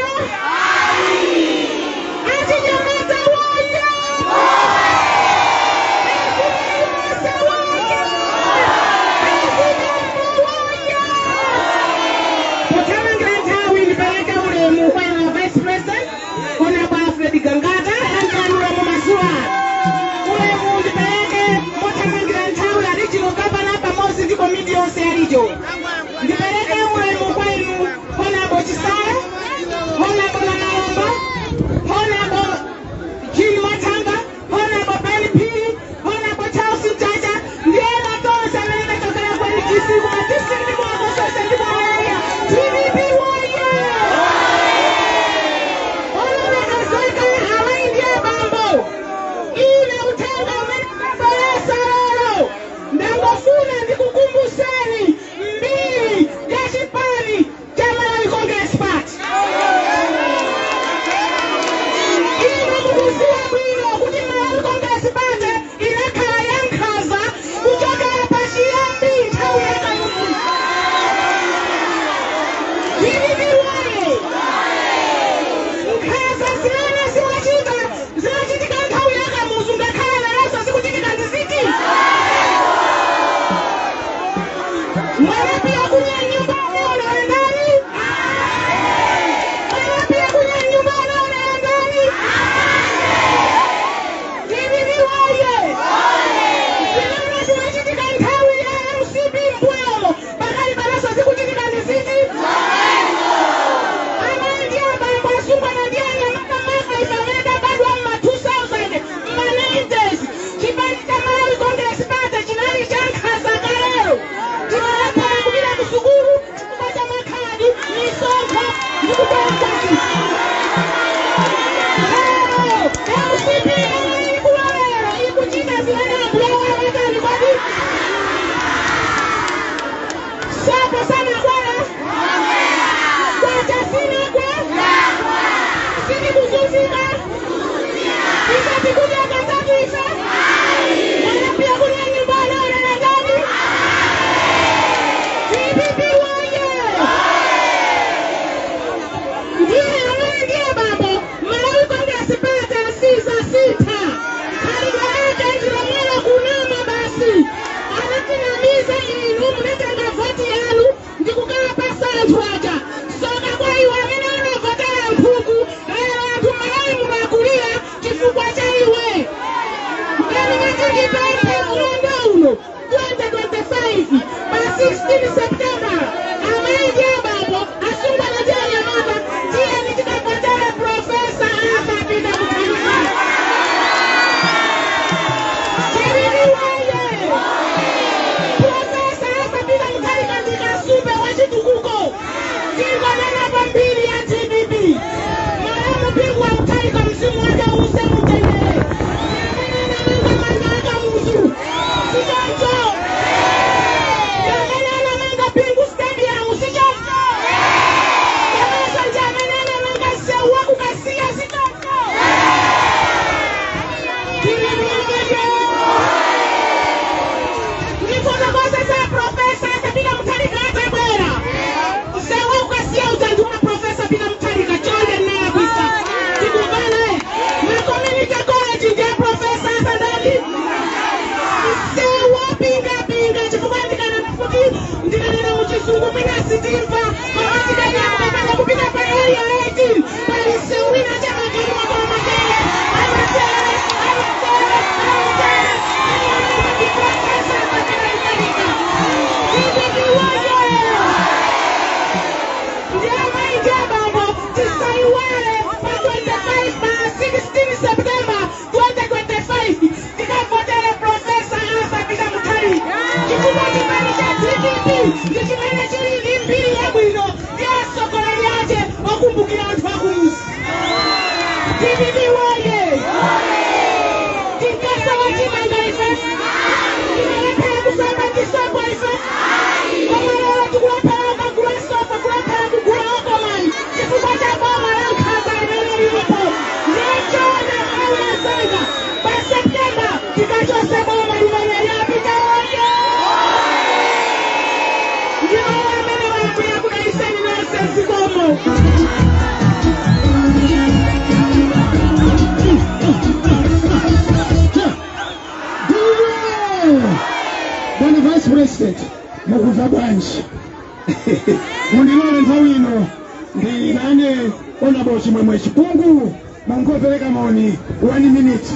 16 September, amayi ndi abambo, asungwana ndi anyamata, tiyeni tikavotere Professor Arthur Peter Mutharika. DPP woye! Professor Arthur Peter Mutharika ndi kasupe wa chitukuko. Tingonena pambiri ya DPP. Malemu Bingu wa Mutharika, mzimu wake uuse mutendere. Amene anamanga manda a Kamuzu. Sichoncho? Amene anamanga Bingu Stadium, sichoncho? Komanso ndi amene anamanga msewu wa ku Kasiya, sichoncho? DPP woye! Ndifotokoze za Professor Arthur Peter Mutharika atabwera. Msewu wa ku Kasiya uja ndi wa Professor Peter Mutharika, chonde ndinalakwitsa. Tikuvane? Ma community college ndi ya Professor Arthur ndani? Msewu wa Pingapinga, chifukwa ndikanena kuti ndikanena muchizungu mwina sitimva, koma tikanyamuka pano kupita pa Area 18 pali msewu wina chamagalimoto amatere, amatere, amatere, amatere. Ndi Professor Arthur Peter Mutharika. DPP woye! Ndi amayi ndi abambo, tisaiwale pa 25, pa 16 September 2025 tikavotere Professor Arthur Peter Mutharika, chifukwa chipani cha DPP ndi chimene chili ndi mbiri yabwino ndi atsogoleri ake okumbukira anthu akumuzi. DPP woye! Tinkasowa chimanga ife, timalephera kusamba ndi sopo ife, koma lero tikulephera kukagula sopo, kulephera kugula Okomani chifukwa cha boma la nkhanza limene lilipo. Ndiye chonde, Malawi anzanga, pa September tikachose boma limene lapita. Oye! Ndiwo amene wakuya kudaliseni nonse, zikomo. Ndiwe bwana Vice President, mukumva bwanji? Mundilole nthawi ino ndinane Honorable Chimwemwe Chipungu, mungopereka moni one minute.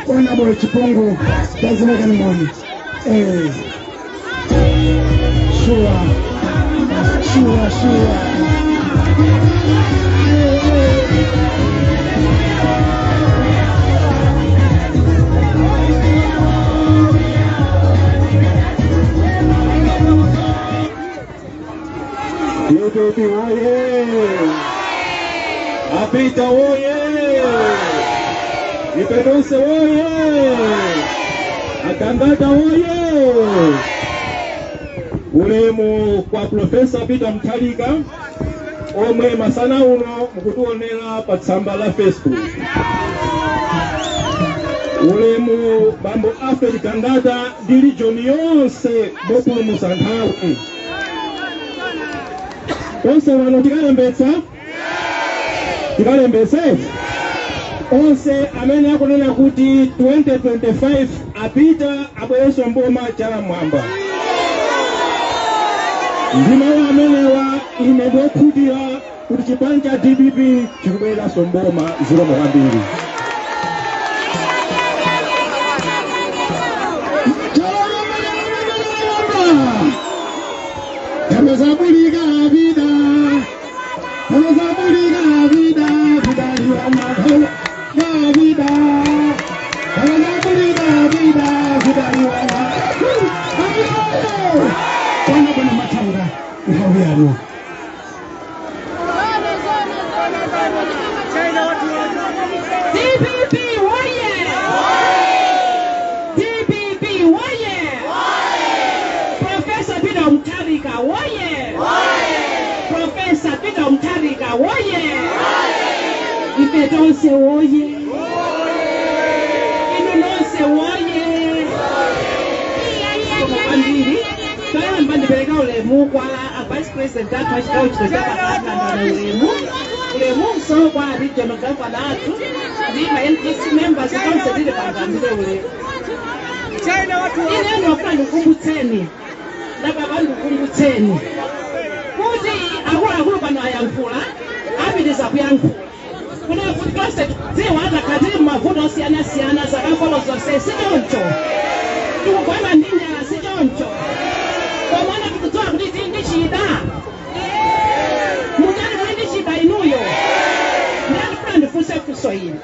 Honorable Chipungu, tazirekani moni. Sure. DPP woye! Apita woye! Ife Tonse woye! Agangata woye! Ulemu kwa Professor Peter Mutharika omwe masana uno mukutionera pa tsamba la Facebook. Ulemu bambo Alfred Gangata ndi region yonse mopulumutsa nthawi. Onse wano tikalembetsa, tikalembetse onse amene akunena kuti 2025 apita abwerenso mboma, chala mwamba. Ndi mawu amenewa, ine ndiokhutira kuti chipani cha DPP chikubwereranso mboma. Zikomo kwambiri. Chalamba, chalamba, Tamezabulika vida, Tamezabulika vida, vida liwa na vida, Tamezabulika vida, vida liwa na. Bwana, bwana Matanga, nthawi yanu. DPP woye! DPP woye! Professor Peter Mutharika woye! Professor Peter Mutharika woye! Ife Tonse woye! Inu nonse woye! Kwambiri. Toyamba ndipereka ulemu kwa a Vice President athu achigawo chino chapakati, ulemu, ulemunso kwa regional governor athu ndi ma NPC members onse tili pangandire ulemu. Ine ndofuna ndikukumbutseni, ndababa, ndikukumbutseni kuti akuluakulu pano ayankhula, apitiza kuyankhula kuna kuti tonse tikudziwa atakhala tili m'mavuto osiyanasiyana zakafolo zonse, sichoncho? Tikugona ndi njala, sichoncho? Komana tikudziwa kuti tili ndi chida? Mutani, muli ndi chida inuyo? Ndiyandifuna ndifunse funso ili: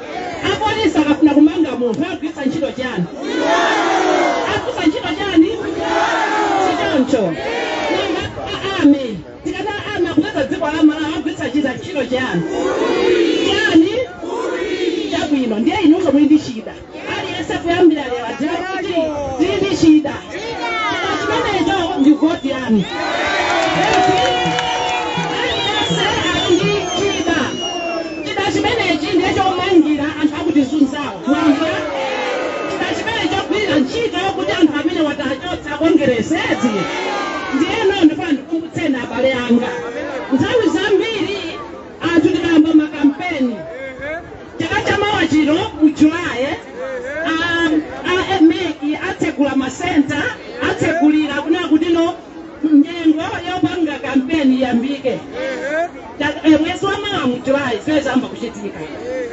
apolisi akafuna kumanga munthu agwiritsa ntchito chani? Agwiritsa ntchito chani? Sichoncho? Nanga army, tikati army akupeza dziko la Malawi, agwiritsa chita ntchito chani? Chani? Chabwino, ndiye inunso muli ndi chida. Aliyense kuyambira lero adziwe kuti tili ndi chida. Chida chimenecho ndi voti yanu. Aliyense ali ndi chida. Chida chimenechi ndiye chomangira anthu akutizunzawo. Mwamva? Chida chimene chogwirira ntchito kuti anthu amene watachotsa Congress, eti? Ndiyeno ndifuna ndikumbutseni, abale anga, nthawi zambiri anthu tikayamba makampeni chaka chamawa chino mu Julayi, a MEC atsegula ma centre, atsegulira kunena kutino nyengo yopanga kampeni iyambike. Mwezi wa mawa mu Julayi zimene zamba kuchitika.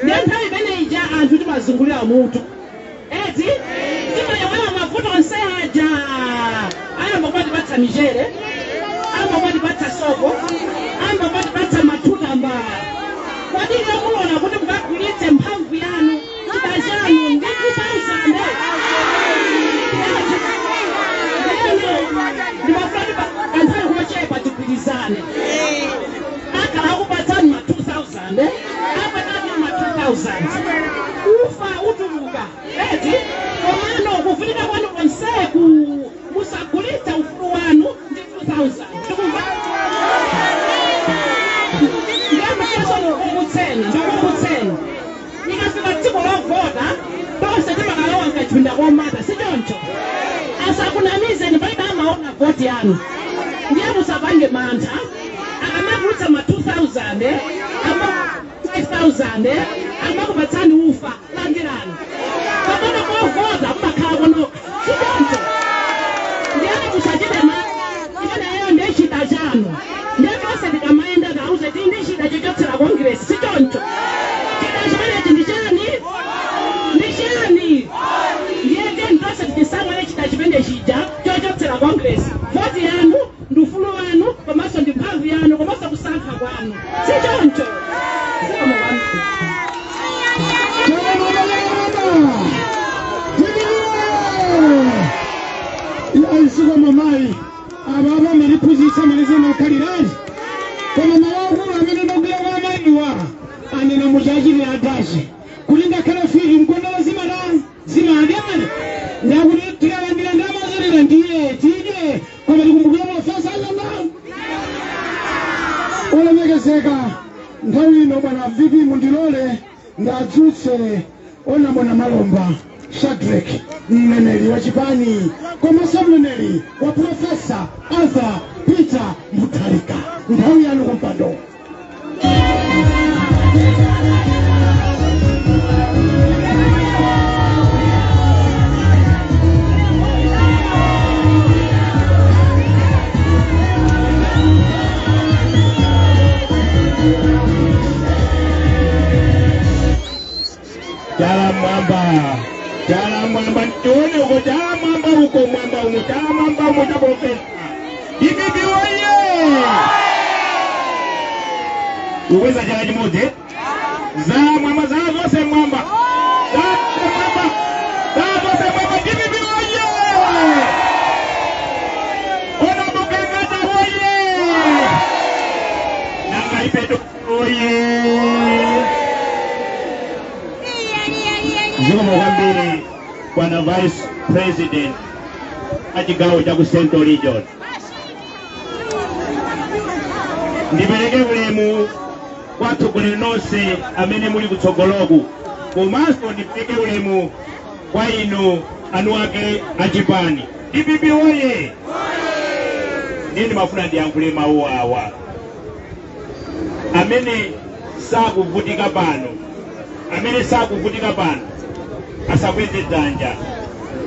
Ndiye nthawi imene ija anthu timazungulira mutu, eti? Timayiwala mavuto onse aja. Ayamba kumatipatsa michere, ayamba kumatipatsa sopo, ayamba kumatipatsa mathutamba. Kodi ine muona kuti mukagulitse mphamvu yanu, chida chanu ndi 2000? Ndimafuna kanthawi kochepa tigwirizane. Akhala akupatsani ma 2000, apatani ma 2000, ufa utuluka, eti? Komano kuvutika kwanu konseku, musagulitse ufulu wanu ndi 2000. Tikumva? Ndiyamikeso, ndikukumbutseni, ndikukumbutseni, ikafika tsiku lovota tonse timakalowa mkachipinda komata, sichoncho? Asakunamizeni, palibe amaona voti yanu. Ndiye musapange mantha akamatulutsa ma 2000, ama 5000, amakupatsani ufa, landirani. Pamene kovota mumakhala konoka, sichoncho? Ndiyani musachite mantha, imeneyo ndiye chida chanu. Ndiye tonse tikamayenda tauze tili ndi chida chochotsera Congress, sichoncho? Chida chimenechi ndi chani? Ndi chani? Ndiye tiyeni tonse tichisamale chida chimene chija chochotsera Congress. Voti yanu ndi ufulu wanu, komanso ndi mphamvu yanu, komanso kusankha kwanu, sichoncho? Zikomo kwambiri. Chama chama. Tibilire. Yaisiko mamayi ababa maliphunzitsa malizana khalirani, koma mawakulu amene ndagwira kwa amayiwa anena muchachitira adachi kuti ngakhale fiki mkondolo zimata zimadyani, ndakuti tikalandira ndamazolera ndiye tidye, koma tikumbukire professor anyana. Olemekezeka, nthawi ino bwana VP mundilole ndadzutse onamona Malomba Shadrack, mneneri wa chipani komanso mneneri wa Professor Arthur Peter Mutharika. Nthawi yanu kumpando. Chala mwamba, chala mwamba, tione uko, chala mwamba uko, mwamba umo, chala mwamba umo cha professor. DPP woye! Uweza chala chimodzi za mwamba, za zonse mwamba, za mwamba, za zonse mwamba. DPP woye! Ona Bukangata woye! Nanga ipeto woye! Zikomo kwambiri, bwana Vice President achigawo cha ku Central Region. Ndipereke ulemu kwa atsogoleri nonse amene muli kutsogoloku, komanso ndipereke ulemu kwa inu anu ake achipani. DPP woye! Ndiye ndimafuna ndiyankhule mawu awa: amene sakuvutika pano, amene sakuvutika pano asakweze dzanja,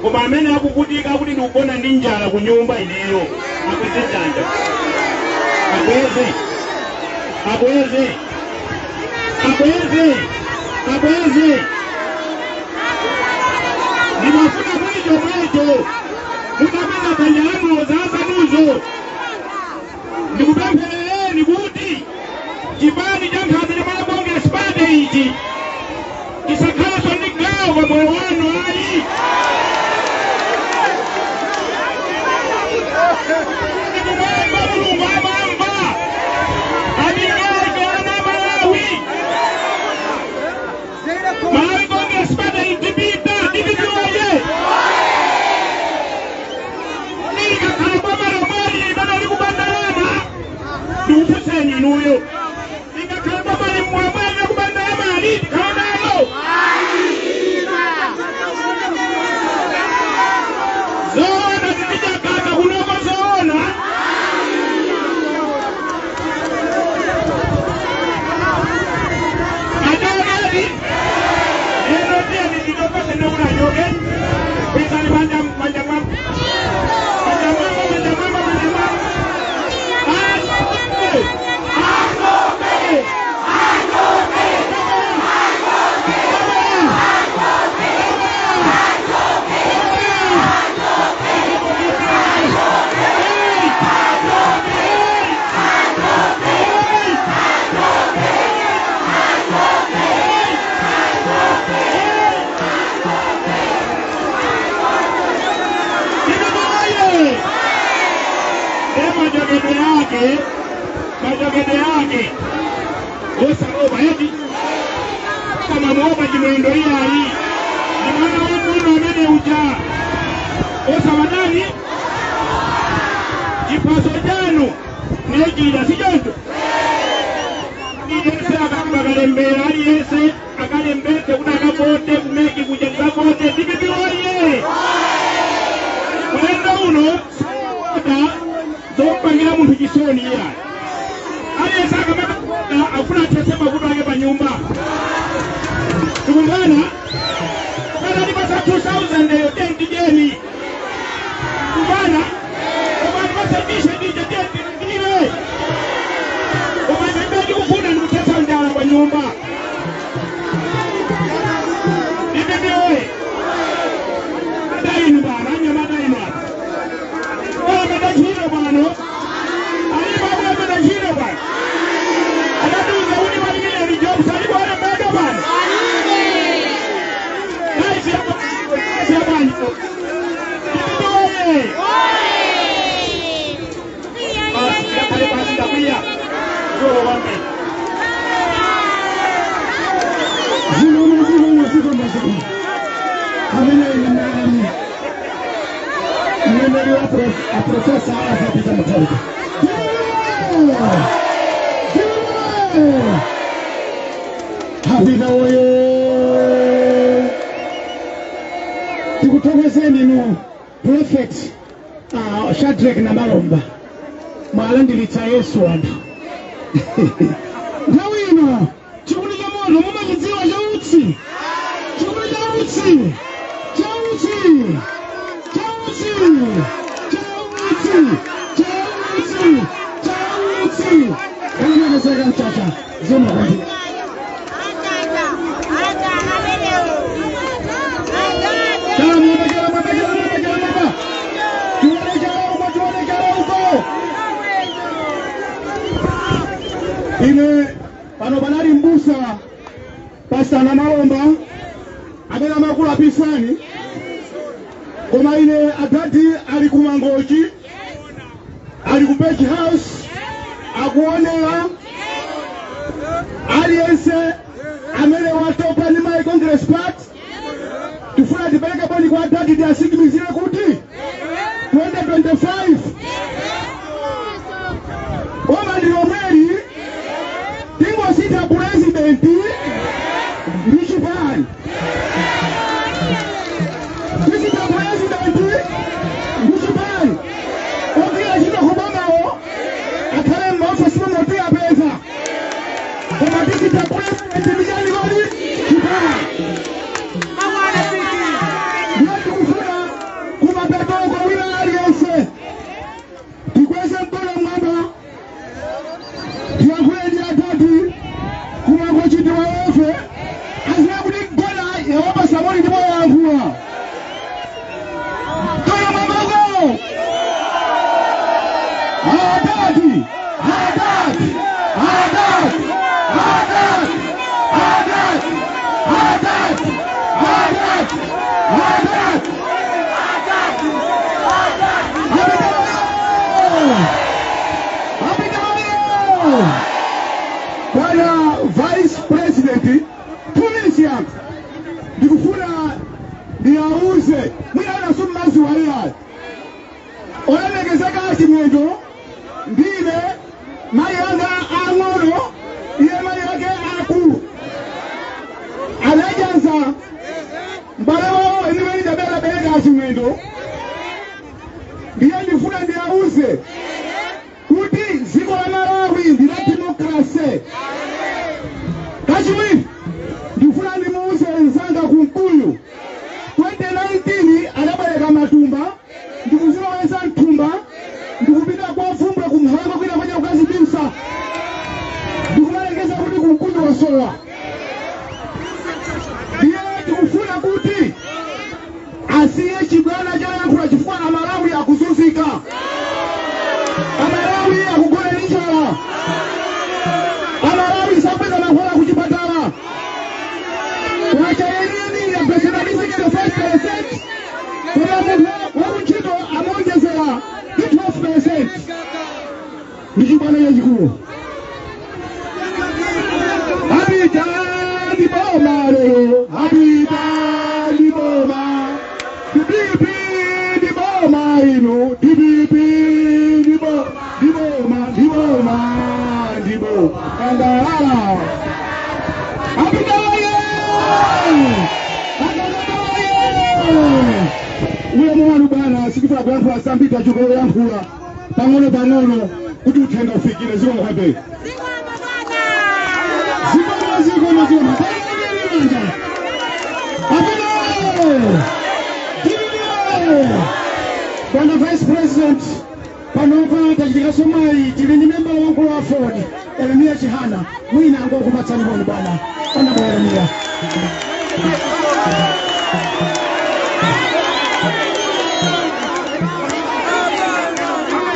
koma amene akuvutika kuti ndikugona ndi njala ku nyumba ineyo akweze dzanja. Akweze, akweze, akweze, akweze. Ndimafuna muli chomwecho mutakweza dzanja lanulo zazanuzo. Ndikupempherereni kuti chipani cha nkhanza cha Malawi Congress Party ichi chisakhalenso ndi gawo pa moyo wanu ayi. Ndikumwamba Mulungu amamva atingeke ana Malawi. Malawi Congress Party itipita. DPP oye! Likakhala boma lomweli limene likubandalama, ndikufunseni inuyo, likakhala boma limwemweli likubandalama ali tikhala nalo? Zoona titijakaka kunoko, zoona. Ajogedi eno tiyeni titokose nokuna ajoge kuisani manja manja mwamba manja mwamba manja mwamba manja mwamba. Ajoge, ajoge, ajoge. Majogede yake, majogede yake osaoba eti kama muoba chimwendo iyayi ni mwana wa muno amene uja osawadani chiphaso chanu nechida si choncho? Aliyense akakalembera, aliyense akalembetse kuti akavote ku MEC kuja kukavote. DPP oye! Ulendo uno oda zokupangira munthu chisoni iyayi. Aliyense akamakavoта afuna athetse mavuto ake pa nyumba. Tikumvana? Kana ndipasa 2000 eyo tentijeni kumvana, koma ndipasa dishe dije tentidire, koma ndimene ndikufuna ndikuthetsa njala pa nyumba. DPP oye! Ata inu pano, anyamata inu apa olameta ntchito pano, alipo akulameta ntchito pano? Adatiuza kuti 1 million jobs, alipo alembedwa pano? Naisi yabwanji. DPP oye! Basi yakhale pasi, ndakwiya zolo kwambiri. Zikomo, zikomo, zikomo, zikomo. Amene nani mneneri wa a Professor Arthur Peter Mutharika. Hapita oye! Tikuthokozeni inu Prophet Shadrack Namalomba, mwalandiritsa Yesu anthu. Nthawi ino chikundi cha moto mumachidziwa chautsi, chikundi chautsi, chautsi, chautsi, chautsi, chautsi, chautsi. Olemekezeka Mchacha, zikomo kwambiri. Chala mwamba, chala mwamba, chala mwamba, chala mwamba. Tuone chala uko, tuone chala uko. Ine pano panali mbusa Pastor Namalomba amene amakulapisani, koma ine adati ali ku Mangochi, ali ku Page House akuonera. Aliyense amene watopa ndi Malawi Congress Party, tifuna tipereke boni kwa adati, tiasikimizire kuti 2025 boma ndi lomweli, tingosintha president ndi chipani. Tisintha president ndi chipani. Ogwira ntchito kubomawo akhale m'maofesi momwe apeza, koma tisintha president ndi chani kodi? Chipani. Ndiye tikufuna kumapetoko wina aliyense tikweze mkono mwamba, tiyankhule ndi atatu kumangochiti waofe aziwe kuti gona Yehova Samoni ndipo yayankhula. Mkono mwambako atati. Adad! Adad! Adad! Adad! Adad! Adad! Adad! Bwana Vice President, 2 minutes yangu ndikufuna ndiyauze mwina summazi waliyayo olemekezeka Chimwendo ndine mayi anga ang'ono, iye mayi ake akulu anajanza m'bale wawo eniweni daberabereka Chimwendo. Ndiye ndifuna ndiyauze kuti dziko la Malawi ndi la democracy. Kachiwiri, ndifuna ndimuuze mzanga Kunkuyu, 2019 adabwereka matumba ndikuziloweza mthumba ndikupita kwa fumbwe kumhalango kwina kwaja kukazibisa ndikumalengeza kuti Kunkuyu wasowa. Ndiye tikufuna kuti asiye chibwana choyankhula chifukwa Amalawi akuzunzika, Amalawi akugona ndi njala, Amalawi sapeza mankhwala kuchipatala. Kwacha yeniyeni yapesera ndi 65%, koma munthu wakuntchito amaonjezera ndi 12%. Ndi chibwana chachikulu. Apita ndi boma lero, apita ndi boma, DPP ndi boma ino, DPP ndi boma, ndi boma, ndi boma kangalala. Apita oye! Akangala oye! Ulemu wanu bwana, sikufuna kuyankhula zambiri, tachoka kuyankhula pang'ono pang'ono kuti uthenga ufikire. Zikomo kwambiri. Zikomo, zikomo, zikomo. Manja. Apita! DPP! Bwana Vice President, panopa tachitikaso mayi, tili ndi membala wamkulu wa AFORD, Eremiya Chihana. Mwina angokupatsani moni bwana. Honorable Eremiya.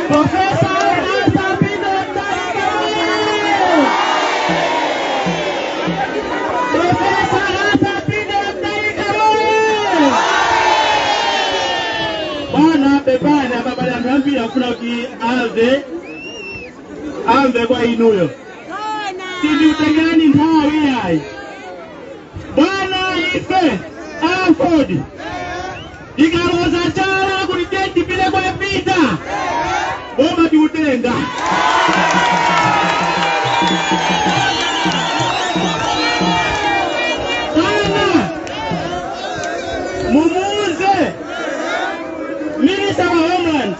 Professor Arthur Peter Mutharika! Professor Arthur Peter Mutharika! Bwana, pepani, ababale, anthu ambiri afuna kuti amve kwa inuyo. Sindikutengerani nthawi yayi. Bwana, ife AFORD tikaloza chala kuti tiye tipite kwa Peter, boma tikutenga. Bwana, mumuuze Minister wa Homeland,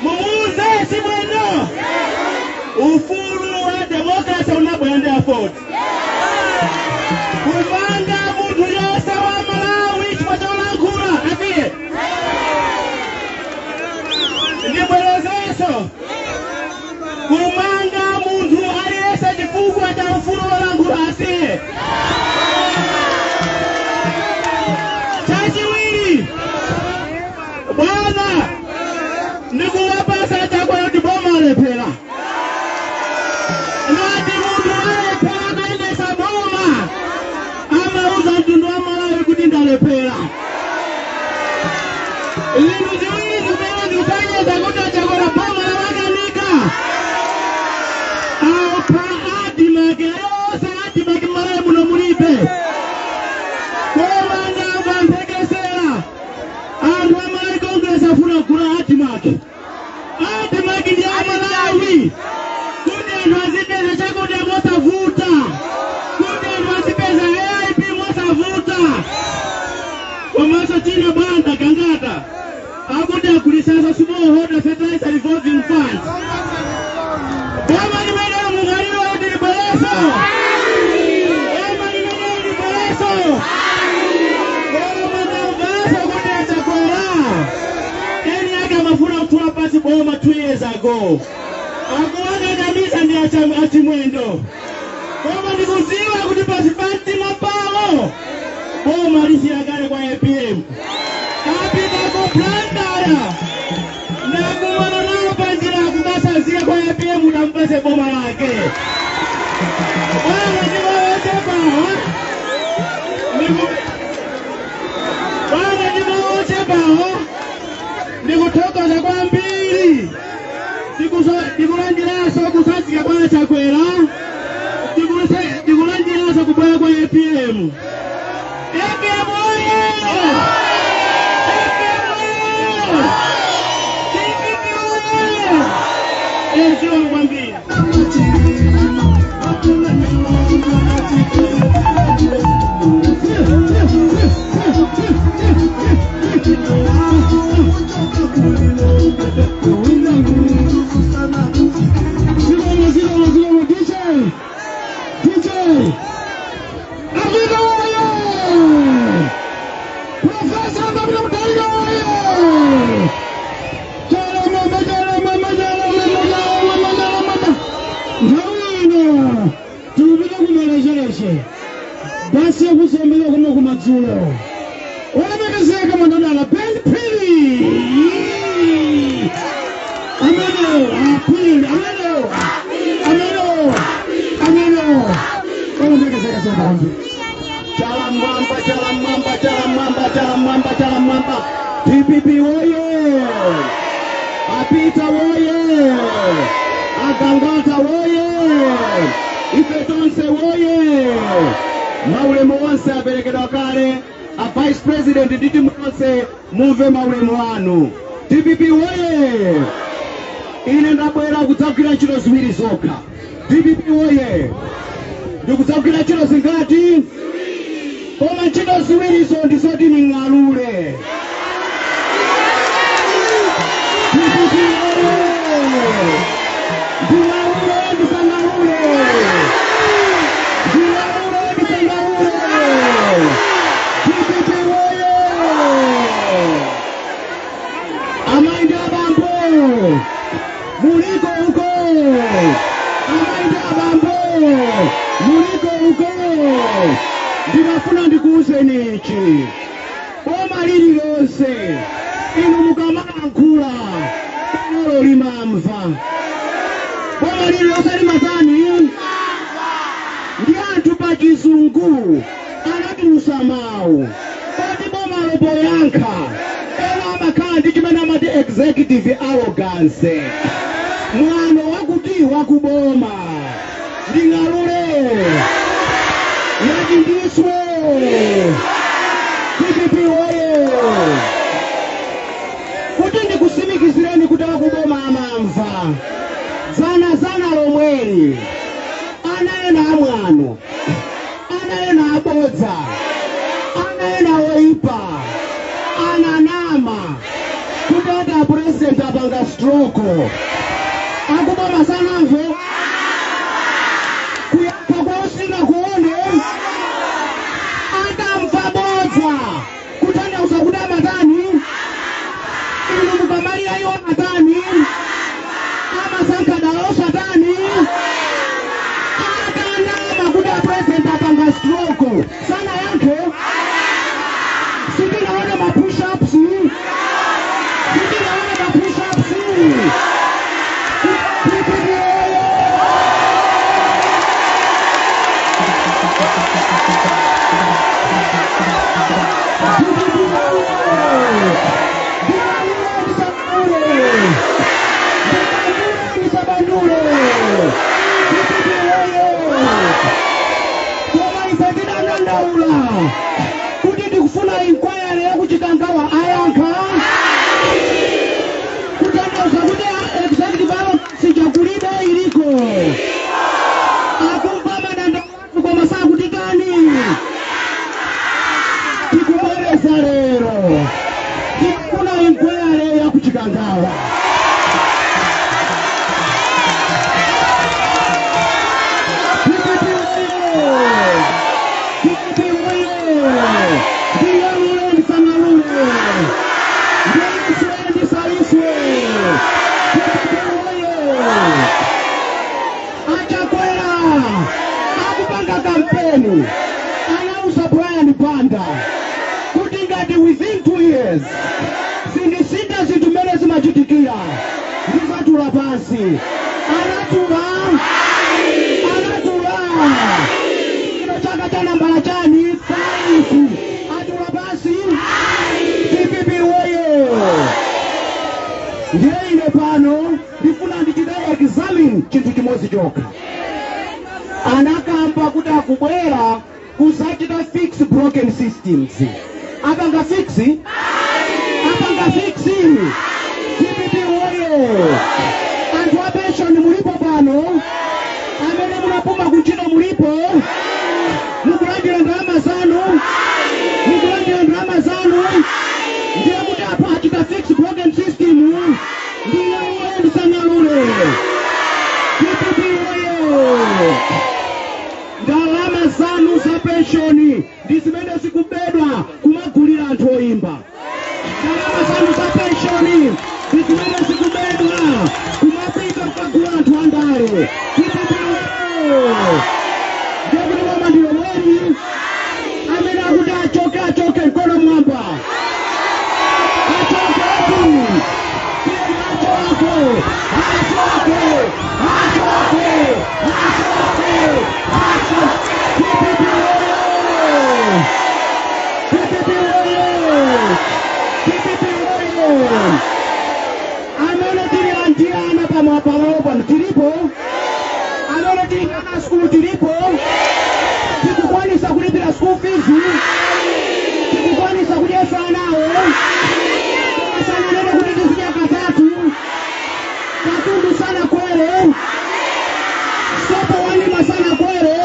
mumuuze Chimwendo, ufulu wa democracy unabwera ndi AFORD. Kumanga munthu yonse wa Malawi chifukwa cholankhula apiye. Ndibwerezenso, kumanga munthu aliyense chifukwa cha ufulu wolankhula asiye. Chachiwiri, bwana, ndikuwapasa Chakwera kuti boma alephera. Ngati munthu alephera kuyendetsa boma, amauza mtundu wa Malawi kuti ndalephera. Zinthu ziwiri zimene zikusonyeza kuti aChakwera boma lawakanika: apha ADMARC yonse. ADMARC Malawi muno mulibe. Koma ndamva mphekesera anthu a Malawi Congress afuna kugula ADMARC. ADMARC ndi Amalawi, kuti anthu azipeza chakudya mosavuta, kuti anthu azipeza AIP mosavuta. Komanso china, banda Gangata akuti agulisanso Smallholder Fertilizer Revolving Fund. Boma limenelo mungalilo kuti libwereso? Boma limenelo libwereso? Koma ndamvanso kuti aChakwera eni yake amafuna kutula pasi boma 2 years ago, akuwakakamiza ndi aChimwendo. Koma ndikuziwa kuti pasi pa mtima pawo boma lisiyakale kwa APM. Apita ku Blantyre, nakumana nawo panjira akumasazira kwa APM. Utamva. Asagwetse boma lake. Bwana, ndimawochepawa. Bwana, ndimawochepawa, ndikuthokoza kwambiri. Ndikulandiranso kusanzika kwa Chakwera, ndikulandiranso kubwera kwa APM. APM oye! APM oye! DPP oye! Zikomo kwambiri. Zikomo, zikomo, zikomo, DJ. DJ. Afrika oye! Profesa Ndabira Mutharika oye! Chala mama, chala mama, chala mama, chala mama, chala mama. Nthawi ino tikupita kumalechereche. Basi yakusembera kuno kumadzulo. Olemekezeka mandadala Ben Phiri. Ameno, apili, ameno, ameno, ameno. Olemekezeka sana kwambiri. Chala mwamba, chala mwamba, chala mwamba, chala mwamba, chala mwamba. DPP woye! Apita woye! Agangata woye! Ife tonse woye! Maulemu wonse aperekedwa kale. A vice president nditi monse mumve maulemu anu. DPP woye! Ine ndabwera kudzagwira ntchito ziwiri zokha. DPP woye! Ndikudzagwira ntchito zingati? Koma ntchito ziwirizo ndizoti ning'alule. DPP woye! Nding'alule, ndisang'alule? Nding'alule, ndisang'alule? DPP woye! Amayi ndi abambo, muliko uko? Amayi ndi abambo, muliko uko? Ndinafuna ndikuwuzeni ichi: boma lililonse inu mukamalankhula, bomalo limamva. Boma lililonse limatani? Ndi anthu pa Chizungu anatulusa mawu oti bomalo poyankha, ena amakhala ndi chimene amati executive arrogance, mwano wakuti wakuboma. Nding'alule yati ndiswe. DPP woye! Kuti ndikusimikizireni kuti akuboma amamva, zana zana lomweli ana ena amwano, ana ena abodza, ana ena oipa ananama kuti ati apresident apanga stroke. Akuboma sanamve kuyankha kwausina kuone. Atamva bodza, kutanthauza kuti amatani? Inu mukamalira, iwo amatani? Amasankha dala osatani. Atanama kuti apresident apanga stroke, sanayankhe? Sitinaone ma push-ups? Sitinaone ma push-ups? DPP oye! DPP oye! Nding'alule, ndisang'alule? Ndibandule, ndisabandule? DPP oye! Koma ife tidandandaula kuti tikufuna inquiry yakuchikangawa, ayankha? Kutanthauza kuti executive arrogance chakulibe iliko. Akumva madandaulo athu koma sakutitani. Tikubwereza lero, tikufuna inquiry yakuchikangawa. DPP oye! DPP oye! Nding'alule, ndisang'alule? Ndiliswe, ndisaliswe? DPP oye! Achakwera akupanga kampeni anauza Brian Banda kuti ngati within 2 years sindisintha zinthu mmene zimachitikira, ndizatula pansi. Anatula. Anatula. Ino chaka cha nambala chani? 5. Atula pasi. DPP woye. Ndiye ine pano ndifuna ndichite examine chinthu chimodzi chokha. Anakamba kuti akubwera kusachita fix broken systems. Apanga fix? Apanga fix? DPP woye. Anthu a pension mulipo pano? Amene munapuma kuntchito mulipo? Mukulandira ndalama zanu? Mukulandira ndalama zanu? Ndiye kuti apa achita fix broken system. Ndiye uye ndisanalule. DPP woye. Ndalama zanu za penshoni ndi zimene zikubedwa kumagulira anthu oyimba. Ndalama zanu za penshoni ndi zimene zikubedwa kumapita kukagula anthu andale. DPP woye. Ndiye kuti boma ndi lomweli. Amene akuti achoke, achoke mkono mwamba. Achoke ati. Achoke, achoke, achoke, achoke, achoke. DPP woye. DPP woye. DPP woye. Amene tili anti ana pamwapamalo pano tilipo? Amene tili ana skulu tilipo? Tikukwanisa kulipira school fees? Tikukwanisa kudyesa anawo? Sananene kuti tizidya katatu. Katundu sana kwere. Sopo walima sana kwere.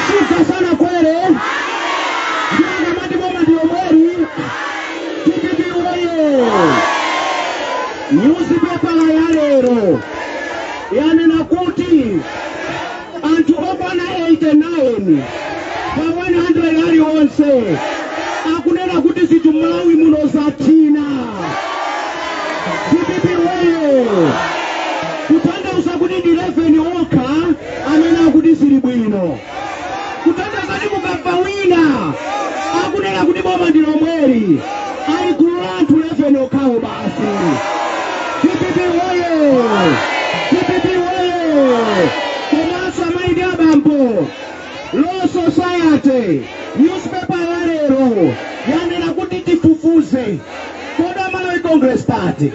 Shuka sana kwere. Ndiakamati boma ndiyo mweri. DPP woye. Newspaper ya lero yanena kuti anthu okwana 89 pa 100 aliwonse akunena kuti zinthu Malawi muno zathina. DPP woye. Kutanthauza kuti ndi 11 okha amene akuti zili bwino. Kutanthauza kuti mukamva wina akunena kuti boma ndi lomweli, ali gulu la anthu 11 okhawo basi. DPP woye. DPP woye. Komanso amayi ndi abambo, Law Society newspaper ya lero yanena kuti tifufuze kodi Malawi Congress Party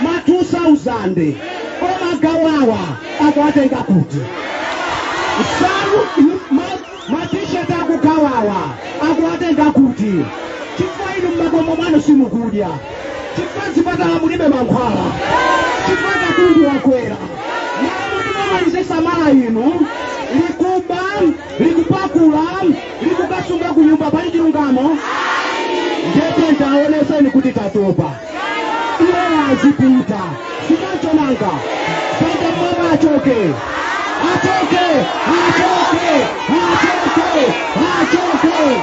ma 2000 omagawawa akuatenga kuti? Nsalu, ma T-shirt akugawawa akuatenga kuti? Chifukwa inu mmakomo mwanu simukudya, chifukwa zipatala mulibe mankhwala, chifukwa katundu wakwera. Namuti samala inu likuba, likupakula, likukasunga kunyumba. Pali chilungamo? Ndete ndaoneseni kuti tatopa. Iwo azipita sikanchonanga panja mama achoke, achoke, achoke, achoke, achoke.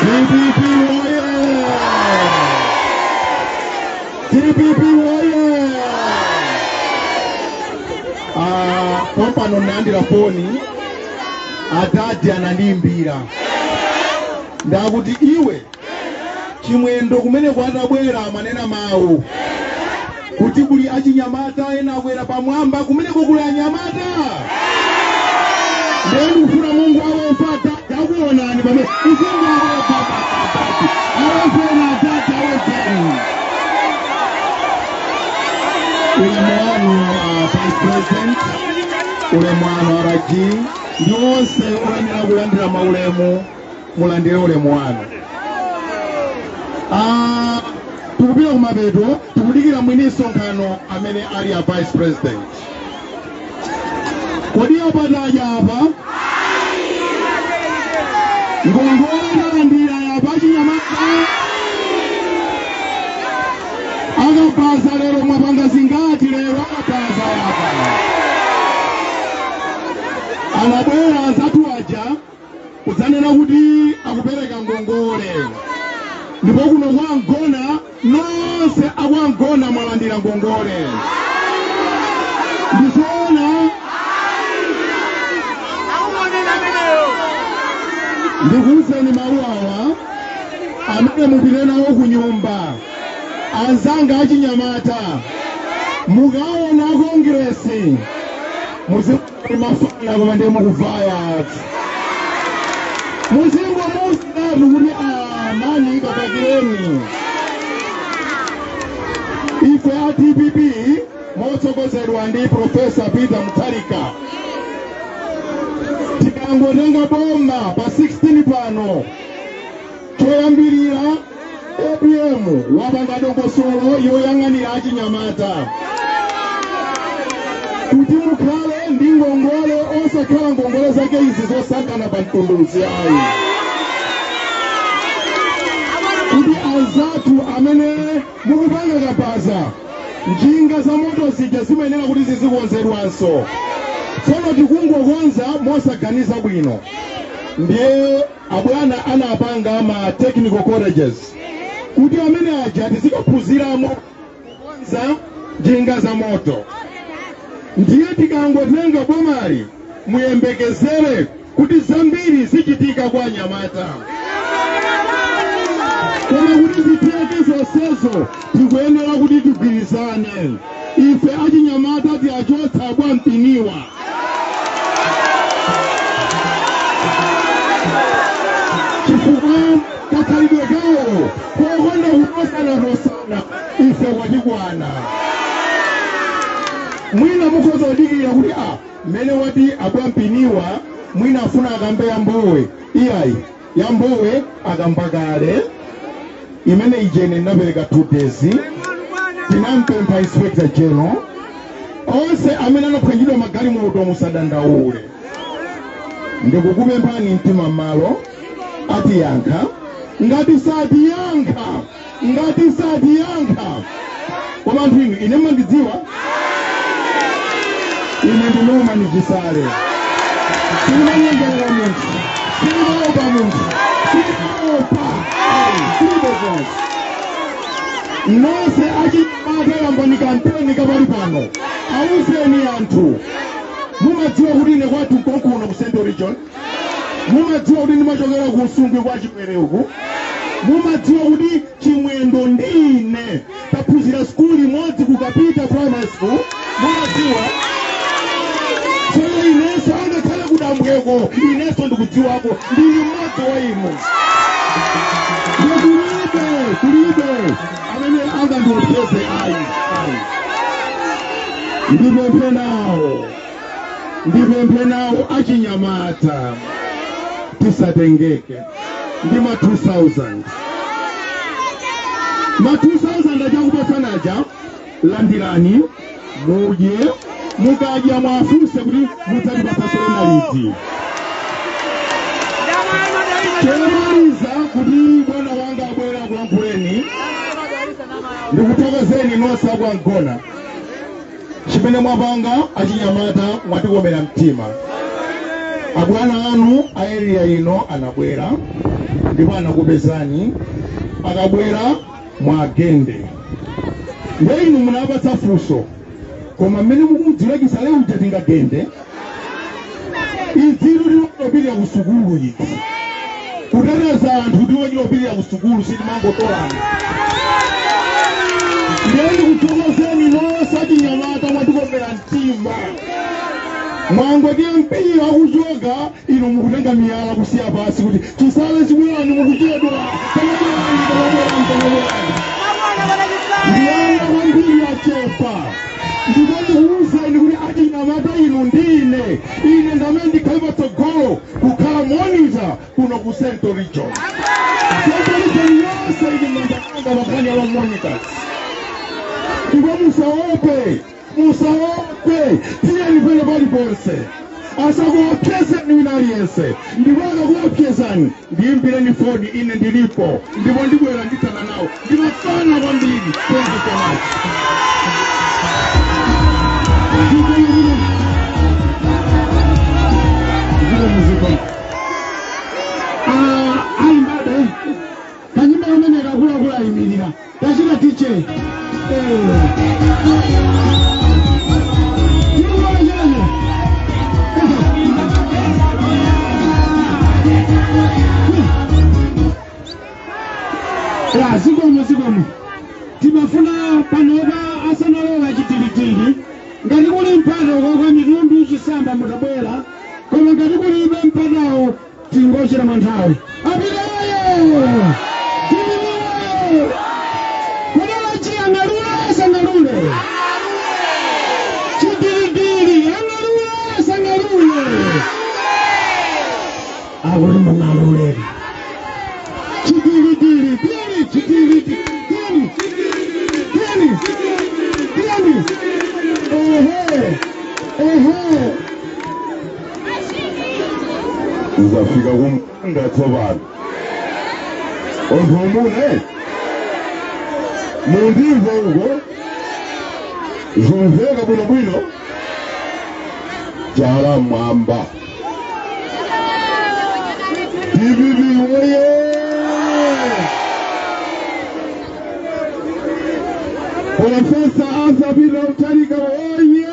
DPP woye! DPP woye! Ah, pompano nalandira foni, adadi anandiimbira ndakuti iwe Chimwendo kumene kwatabwera manena mawu kuti kuli achinyamata ena akwera pamwamba kumeneko kuli anyamata. Ndiye ndikufuna Mungu awofata takuonani pamene ufungu awofata awofena adadi awofeni. Ulemu wanu Vice President, ulemu wanu RG, ndi onse oyenera kulandira maulemu, mulandire ulemu wanu. Tikupita kumapeto, tikudikira mwini msonkhano amene ali a Vice President. Kodi apataja apa ngongole ndalandira yapa achinyamata akabaza lero mwapanga zingati lero akabaza yapa anabwera anzathu aja kudzanena kuti akupereka ngongole ndipo kuno kwa Ngona nonse akwangona mwalandira ngongole. Ndizoona ndikuwuzeni mawu awa amene mupite nawo ku nyumba. Anzanga achinyamata, mukaona Kongresi muzingoti mafana koma ndiye mukuvaya muzingomuuziratu kuti amani kapakireni. Ife a DPP motsogozedwa ndi Profesa Peter Mutharika tikangotenga boma pa 16 pano, choyambirira APM wapanga dongosolo yoyang'anira achinyamata kuti mukhale ndi ngongole, osakhala ngongole zake izi zosankhana pa mtunduzi ayi, kuti anzathu amene mukupanga kabaza njinga za moto zija zimayenera kuti zizikonzedwanso. Tsono tikungokonza mosaganiza bwino, ndiye abwana anapanga ma technical colleges kuti amene aja tizikaphunziramo kukonza njinga za moto. Ndiye tikangotenga bomali muyembekezere kuti zambiri zichitika kwa anyamata, koma kuti zitheke zonsezo tikuyenera kuti tigwirizane. Ife achinyamata tiachotsa kwa mpiniwa chifukwa kakhalidwe kawo kokonda kutosanatosana ife kwatikwana. Mwina mukhoza kudikirira kuti mmene wati abwampiniwa mwina afuna akambe yambowe. Iyayi, yambowe akamba kale imene ijene inapereka 2 days. Tinampempha Inspector General, onse amene anaphwanyidwa magalimoto musadandaule, ndikukupemphani mtima m'malo atiyankha. Ngati satiyankha, ngati satiyankha, koma anthu inu ine mmandidziwa, ine ndi Norman Chisale, sindimanyengerera munthu, sindimaopa munthu, sindimaopa silibe zonse. Nonse achinyamata yambani kampeni kapali pano, awuzeni anthu. Mumadziwa kuti ine kwathu nkonkuno ku Central Region, mumadziwa kuti ndimachokera ku Nsungwi kwa Chipwere uku, mumadziwa kuti Chimwendo ndi ine taphunzira skulu imodzi ku Kapita Primary School, mumadziwa. Tsono inenso angakhale kudambweko, inenso ndikudziwako, ndili mmodzi wa inu. Kulibe, kulibe amene angandiopseze ayi, ayi. Ndipemphe nawo, ndipemphe nawo achinyamata tisatengeke ndi ma 2000. Ma 2000 achakupatsanaja landirani mudye, mukadya mwafunse kuti mudzatipatsa liti. Chomaliza kuti bwana wanga abwera kulankhuleni, ndikuthokozeni nonse akwangona chimene mwapanga achinyamata, mwatikomera mtima. Abwana anu a area ino anabwera ndipo anakupezani, akabwera mwagende ndiye inu munapatsa funso, koma mmene mukumudziwira Chisale uja tingagende idziru tiwopirira ku sukulu idzi kuteteza anthu tiwopirira ku sukulu sitimangotolana. Ndiye ndikuthokozeni nonse achinyamata mwatikomera mtima. Mwangoti mpira akuchoka inu mukutenga miyala kusiya pasi kuti Chisale chibwerani, mukuchedwa, tamabwerani, tamabwerani, tamabwerani. Ndiyanga kwambiri achepa, ndipo ndikuwuzeni kuti achinyamata inu ndine ine ndamene ndikhale patsogolo kukhala monitor kuno ku Central Region. Central Region yonse ili manja mwanga pankhani ya monitors. Musaope, musaope, tiyeni pene paliponse. Asakuopsezeni wina aliyense, ndipo akakuopsezani ndiyimbireni foni, ine ndilipo, ndipo ndibwera ndithana nawo. Ndimafana kwambiri. Thank you so much. Ziko. Ayimbade kanyimba kamene kakulakula, ayimirira tachita tiche tikuona chene. Ya, zikomo, zikomo. Timafuna panopa asanalowa chitilitili, ngati kuli mpata kwa mitundu chisamba mutabwera, koma ngati kulibe mpatawo tingochera mwanthawi. Apitayo timiliyo kudala chiyang'alule sang'alule chitilitili, ang'alule sang'alule, akuti mung'alule chitilitili. Tiyeni chitilitili, tiyeni, tiyeni, tiyeni. Ehe, ehe. Uzafika kumunda tsopano onthu omune mundimva uko zumveka bwinobwino. Chala mwamba, DPP woye! Professor Arthur Peter Mutharika woye!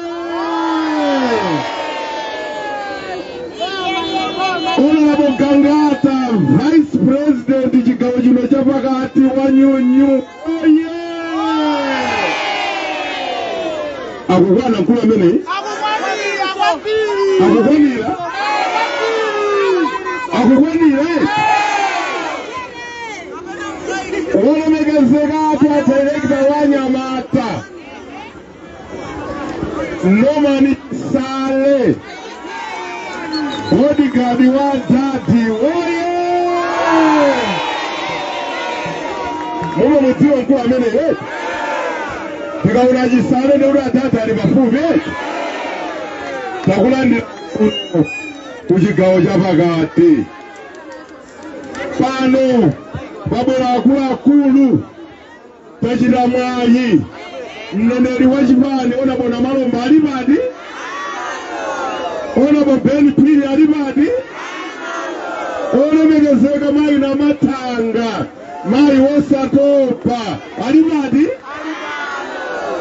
Honorable Gangata, Vice President chigawo chino chapakati wa nyunyu oye! Akukwana mkulu amene akukwanira, akukwanira. Wolemekezeka ati director wanyamata Norman Sale, bodyguard wa dadi woye! Muno mudziwa mkulu amene tikaona chisale ndekuti adadi ali pafupi. Takulandira kuchigawo chapakati. Pano pabwera akuluakulu, tachita mwayi. Mneneri wa chipani onabona Malomba ali pati, onabo Ben Phiri ali pati, olemekezeka mayi na Mathanga, mayi wosatopa ali pati,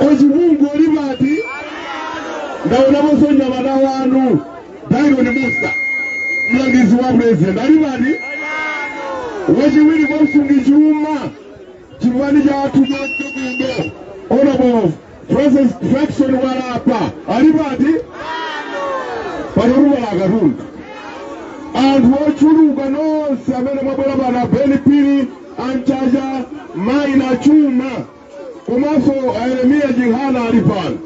ochipungu ali pati. Ndaonaponso mnyamata wanu Dairon Musa, mlangizi wa president ali pati, wachiwiri kwa msungi chuma chipani chathu chokuno Honorable Francis Fraction Walapa ali pati. Panoruwala katundu anthu ochuluka nonse amene mwabwera pano, Beni Phiri, Anchacha, mayi na chuma, komanso Yeremiya Chihana ali pano,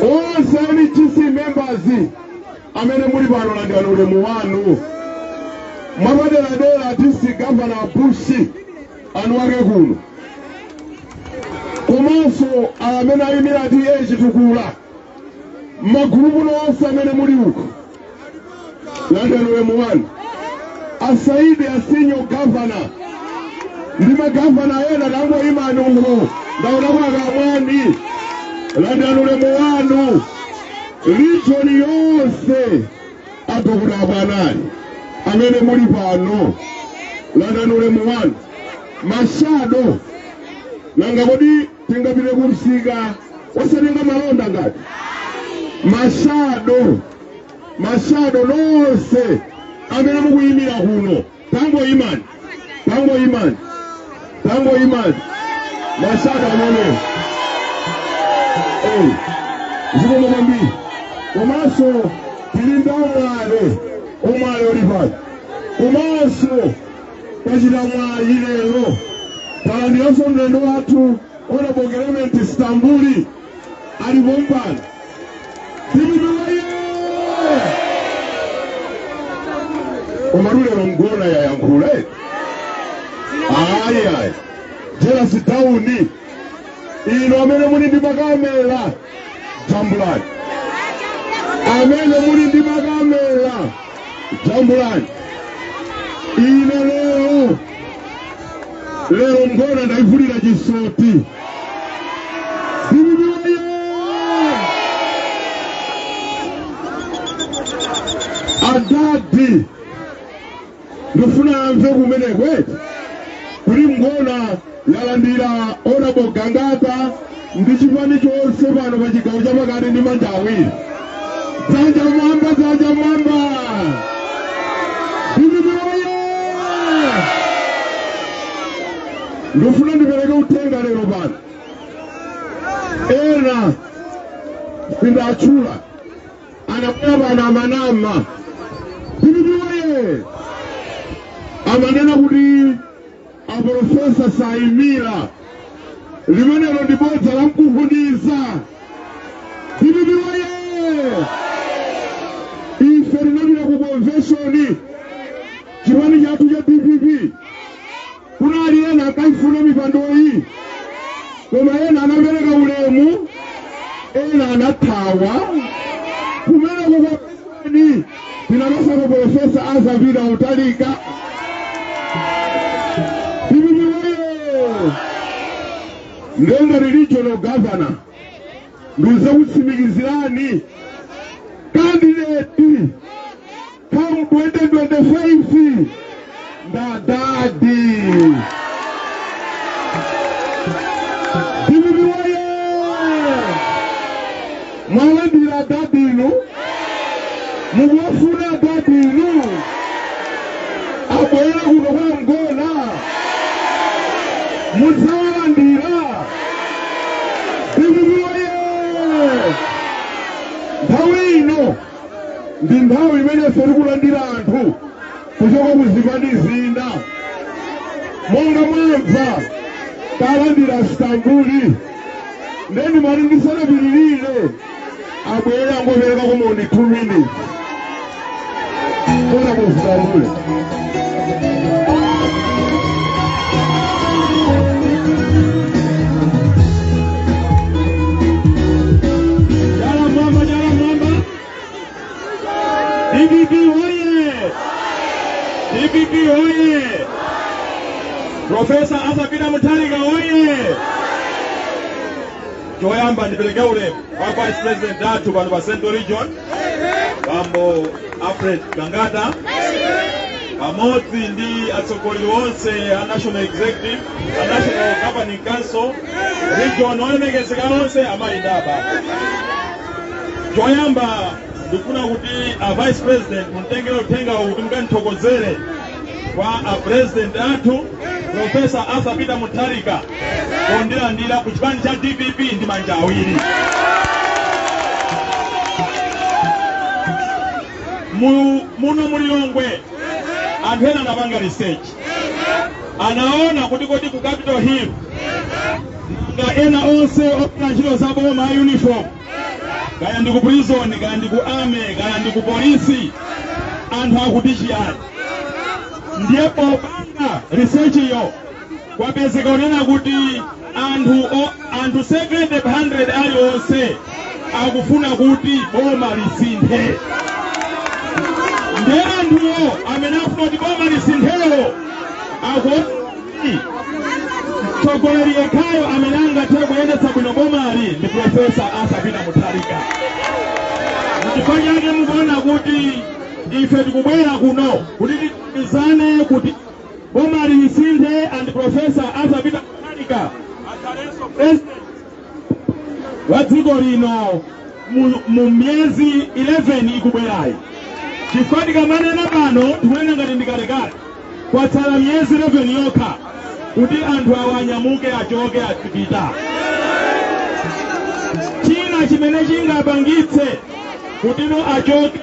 onse NGC members amene muli pano, landirani ulemu wanu mwapaderadera. District Governor Bushi anu ake kuno, komanso amene ayimira TA Chitukula, magulupu nonse amene muli uko, landirani ulemu wanu. Asaidi asinyo governor ndi magavana ena tangoimani uko, ndaona kwakamwani, landirani ulemu wanu. Region yonse, adokota abwanali amene muli pano, landirani ulemu wanu. Ma shadow, nanga kodi tingapite kumsika osatenga malonda ngati ma shadow? Ma shadow nonse amene mukuyimira kuno, tangoimani, tangoimani, tangoimani, ma shadow amene. Zikomo kwambiri. Komanso tili ndi omwale, omwale uli pano. Komanso tachita mwayi lero talandiranso mlendo wathu Honorable Clement Stambuli alipo mpano. DPP woye! Koma lero mgona yayankhula. Ayi ayi, jealous down. Inu amene muli ndi makamera, jambulani. Amene muli ndi makamera, jambulani. Ine lero lero Mng'ona ndayivulira chisoti. DPP woye! Adadi ndifuna amve kumeneko eti kuti Mng'ona yalandira Honorable Gangata ndi chipani chonse pano pa chigawo chapakati ndi manja awiri. Dzanja mwamba, dzanja mwamba. DPP woye! Ndifuna ndipereke uthenga lero pano. Ena sindatchula anabwera pano amanama. DPP woye! Amanena kuti aprofesa sayimira. Limenelo ndi bodza la mkunkhuniza. DPP woye! Ife tinapita ku convention, chipani chathu cha DPP. Kunali ena ankaifuna mipandoyi, koma ena anapereka ulemu, ena anathawa. Kumene ku convention tinapasako Profesa Arthur Peter Mutharika. DPP woye! Ndengati regional governor, ndikuzakutsimikizirani, candidate come 2025 ndadadi. DPP woye! Mwalandira adadi inu, mukuwafuna adadi inu, abwere kuno kwa Mng'ona, mudzawalandira. DPP woye! Nthawi ino ndi nthawi imene ife tikulandira anthu kuchoka ku zipani zina. Monga mwamva, talandira Stambuli. Ndeni mali ndisanapitirire, abwere angopereka kumoni 2 minutes. Kona ku Stambuli. Chala mwamba, chala mwamba. DPP oye! DPP oye! Profesa Arthur Peter Mutharika oye! Choyamba ndipereke ulemu kwa Vice President athu pano pa Central Region, Bambo Alfred Gangata, pamodzi ndi atsogoleri onse a National Executive, a National Governing Council, region, olemekezeka onse, amayi ndi ababa. Choyamba ndikufuna kuti a Vice President mutengere uthenga uwu kuti mukandithokozere kwa a President athu Professor Arthur Peter Mutharika pondilandira ku chipani cha DPP ndi manja awiri. Muno mulilongwe anthu ena anapanga research, anaona kuti kodi ku Capitol Hill nga ena onse ogwira ntchito za boma a uniform, kaya ndi ku prison, kaya ndi ku army, kaya ndi ku polisi, anthu akuti chiyani? Ndiye popanga research iyo kwapezeka kunena kuti anthu 700 aliwonse akufuna kuti boma lisinthe. Ndiye anthuwo amene akufuna kuti boma lisinthewo akuona kuti mtsogoleri yekhayo amene angathe kuyendetsa bwino bomali ndi Profesa Arthur Peter Mutharika. Chifukwa chake mukuona kuti ife tikubwera kuno kuti tithandizane kuti boma lisinthe and Profesa Arthur Peter Mutharika akhalenso president wa dziko lino mu miyezi 11 ikubwerayi. Chifukwa tikamanena pano tikunena ngati ndikalekale, kwatsala miyezi 11 yokha kuti anthu awa anyamuke, achoke, azipita. China chimene chingapangitse kutino achoke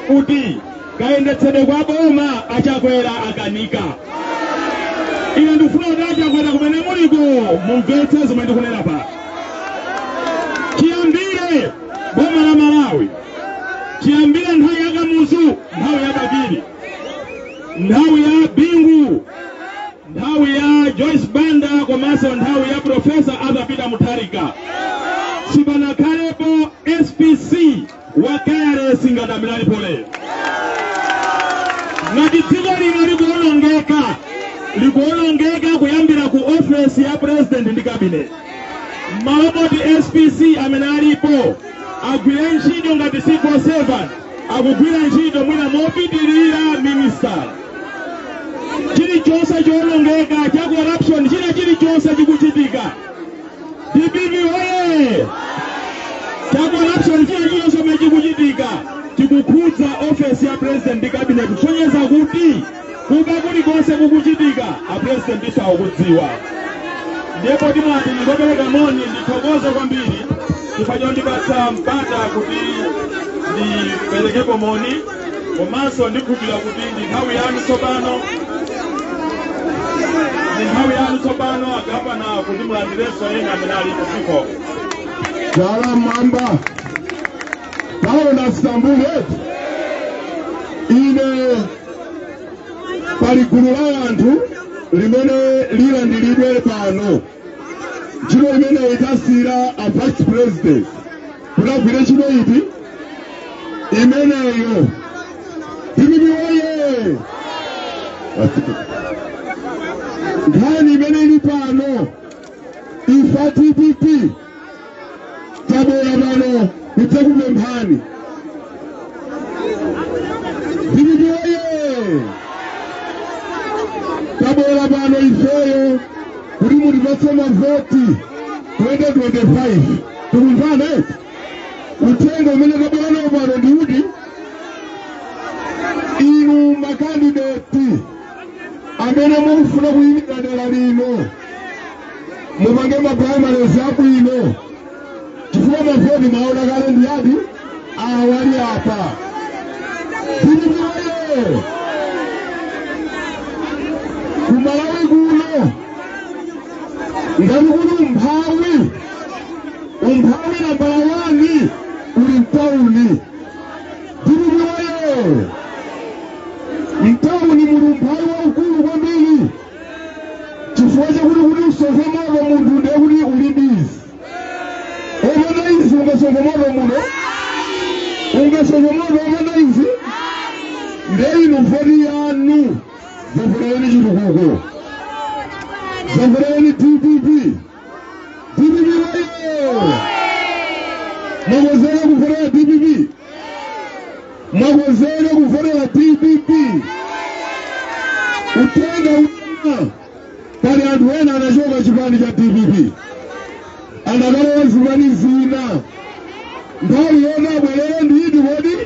kuti kayendetsedwe kwa boma achakwera akanika. Ine ndikufuna kuti achakwera kumene muliko mumvetse zomwe ndikunena pano. Chiyambire boma la Malawi, chiyambire nthawi ya Kamuzu, nthawi ya Bakili, nthawi ya Bingu, Nthawi ya Joyce Banda komanso nthawi ya Professor Arthur Peter Mutharika, sipanakhalepo SPC wa KRS ngati amene alipo lero. Ngati dziko lino likuwonongeka, likuwonongeka kuyambira ku ofesi ya president ndi cabinet. M'malo moti SPC amene alipo agwire ntchito ngati civil servant, akugwira ntchito mwina mopitirira minister. Chilichonse chowonongeka, cha corruption, china chilichonse chikuchitika. DPP oye! Cha corruption, china chilichonse chomwe chikuchitika chikukhudza ofesi ya president ndi cabinet, kusonyeza kuti kuba kulikonse kukuchitika, a president sakudziwa. Ndipo timati ndingopereka moni, ndithokoze kwambiri chifukwa chondipatsa mpata kuti ndiperekepo moni, komanso ndikhulupirira kuti ndi nthawi yanu tsopano, ndi nthawi yanu tsopano, agavana, kuti mulandirenso ena amene ali kufiko. Chala mamba taona Istanbul eti. Ine pali gulu la anthu limene lilandiridwe pano. Ntchito imene itasira a vice president kuti agwire ntchito iti imeneyo. DPP woye! Nkhani imene ili pano, ife DPP tabwera pano kudzakupemphani. DPP woye! Tabwera pano ifeyo kuti mutipatse mavoti 2025. Tikumvana eti? Uthenga umene tabwera nawo pano ndi kuti inu ma candidate amene mukufuna kuyimira dera lino, mupange ma primaries abwino, chifukwa mavoti mwaona kale ndi ati awali apa. DPP woye! Kumalawi kuno ngati kuti umphawi, umphawi nambala 1 uli mtauni. DPP woye! Mtauni muli umphawi waukulu kwambiri, chifukwa chakuti kuti usonkhe moto munthu ndiye kuti uli busy. Opanda izi ungasonkhe moto muno? Ungasonkhe moto opanda izi? Ndiye inu voti yanu zavotereni chitukuko, zavotereni DPP. DPP woye! Mwakonzeka kuvotera DPP? Mwakonzeka kuvotera DPP? Uthenga wina, pali anthu ena anachoka chipani cha DPP, anakalowa zipani zina. Nthawi yoti abwerere ndiyiti kodi?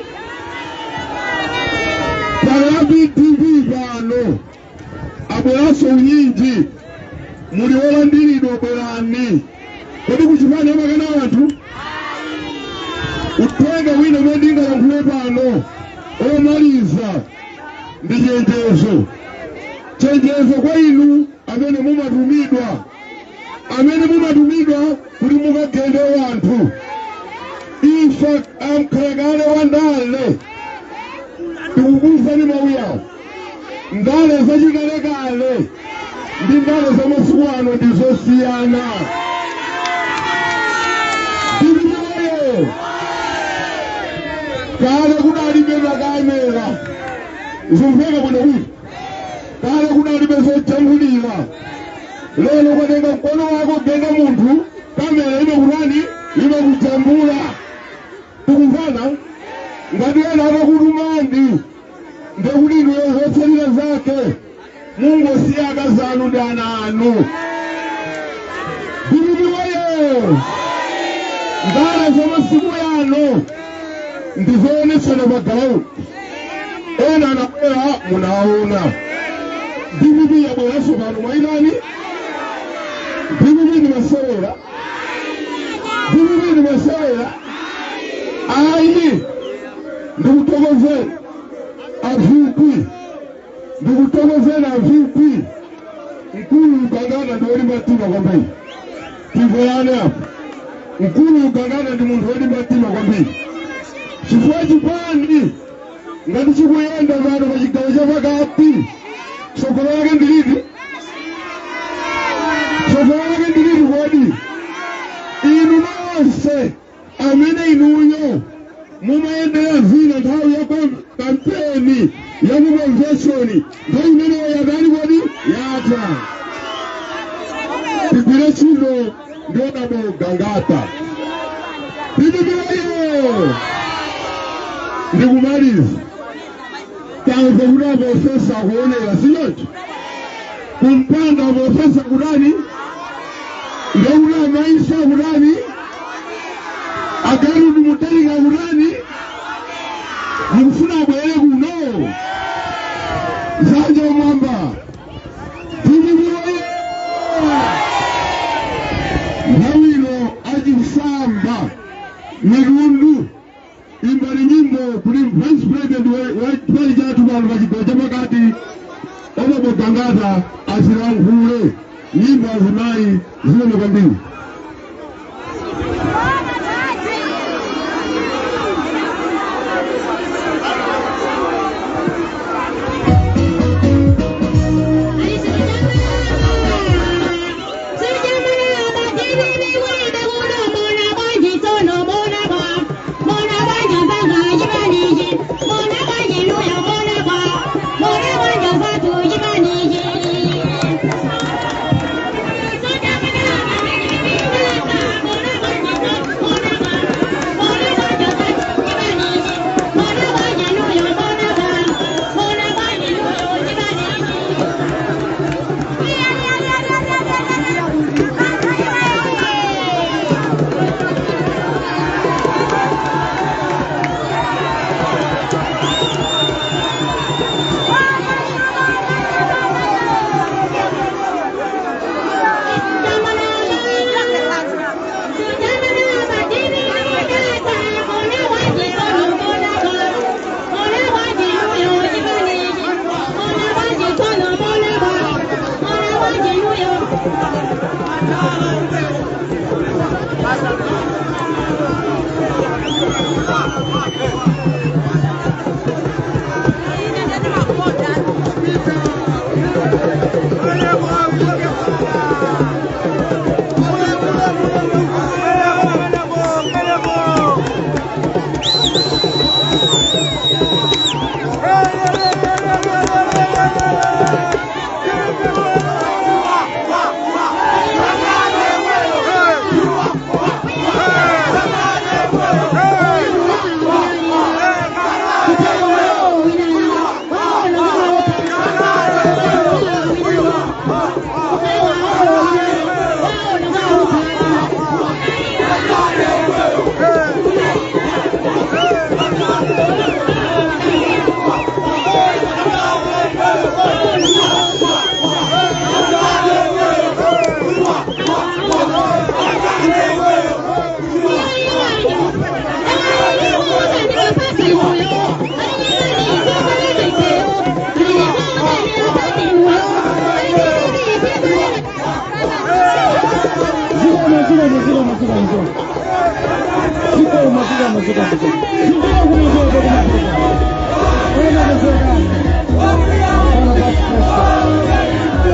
Pali PDP pano, abweranso unyinji. Muli wolandiridwa, bwerani. Kodi kuchipani amakana anthu? Uthenga wina umene ndingalankhule pano omaliza ndi chenjezo, chenjezo kwa inu amene mumatumidwa, amene mumatumidwa kuti mukagende wanthu. Ife amkhalakale wa ndale tikukuwuzani mawu yawo: ndale zachikalekale ndi ndale za masiku ano ndi zosiyana. DPP woye! Kale kudalibe makamera, zimveka bwino bwino. Kale kudalibe zojambulira. Lero ukatenga mkono wako kugenda munthu, kamera imakutani? Imakujambula. Tikumvana? Ngati ena atakutumani, ndekuti inuyo zotsalira zake mungosiya akazanu ndi ana anu. DPP woye! Ndale zamasiku yano ndizoonetsana pa ground. Ena anabwera, munaona. DPP yabweranso pano, mwayitani? DPP ndi masewera? DPP ndi masewera? Ayi. Ndikuthokozeni a VP, ndikuthokozeni a VP. Mkulu Gangata ndi wolimba mtima kwambiri. Timverane apo. Mkulu Gangata ndi munthu wolimba mtima kwambiri, chifukwa chipani ngati chikuyenda pano pa chigawo chapakati, tsogolo lake ndiliti? Tsogolo lake ndilili kodi? Inu nonse amene inuyo mumayendera zina nthawi ya kampeni ya ku convention, nthawi imeneyo yatani kodi? Yatha. Tigwire ntchito ndi Honourable Gangata. DPP woye! Ndikumaliza, tamva kuti aprofesa akuonera, sichoncho? Kumpanda aprofesa kutani? Ndekuti amaisa kutani? Agarudu Mutalika kutani? Mukufuna abwere kuno? Zanja mwamba. DPP woye! Nthawi ino achisamba mitundu imbani nyimbo kuti vice president wa chipani chathu pano pa chigawo chapakati, Honourable Gangata, azilankhule. Nyimbo azimayi, zimene kwambiri. Zikomo, zikomo, zikomo, zikomo, zikomo, zikomo, zikomo, zikomo, zikomo, zikomo. Olemekezeka Bwana Vice President.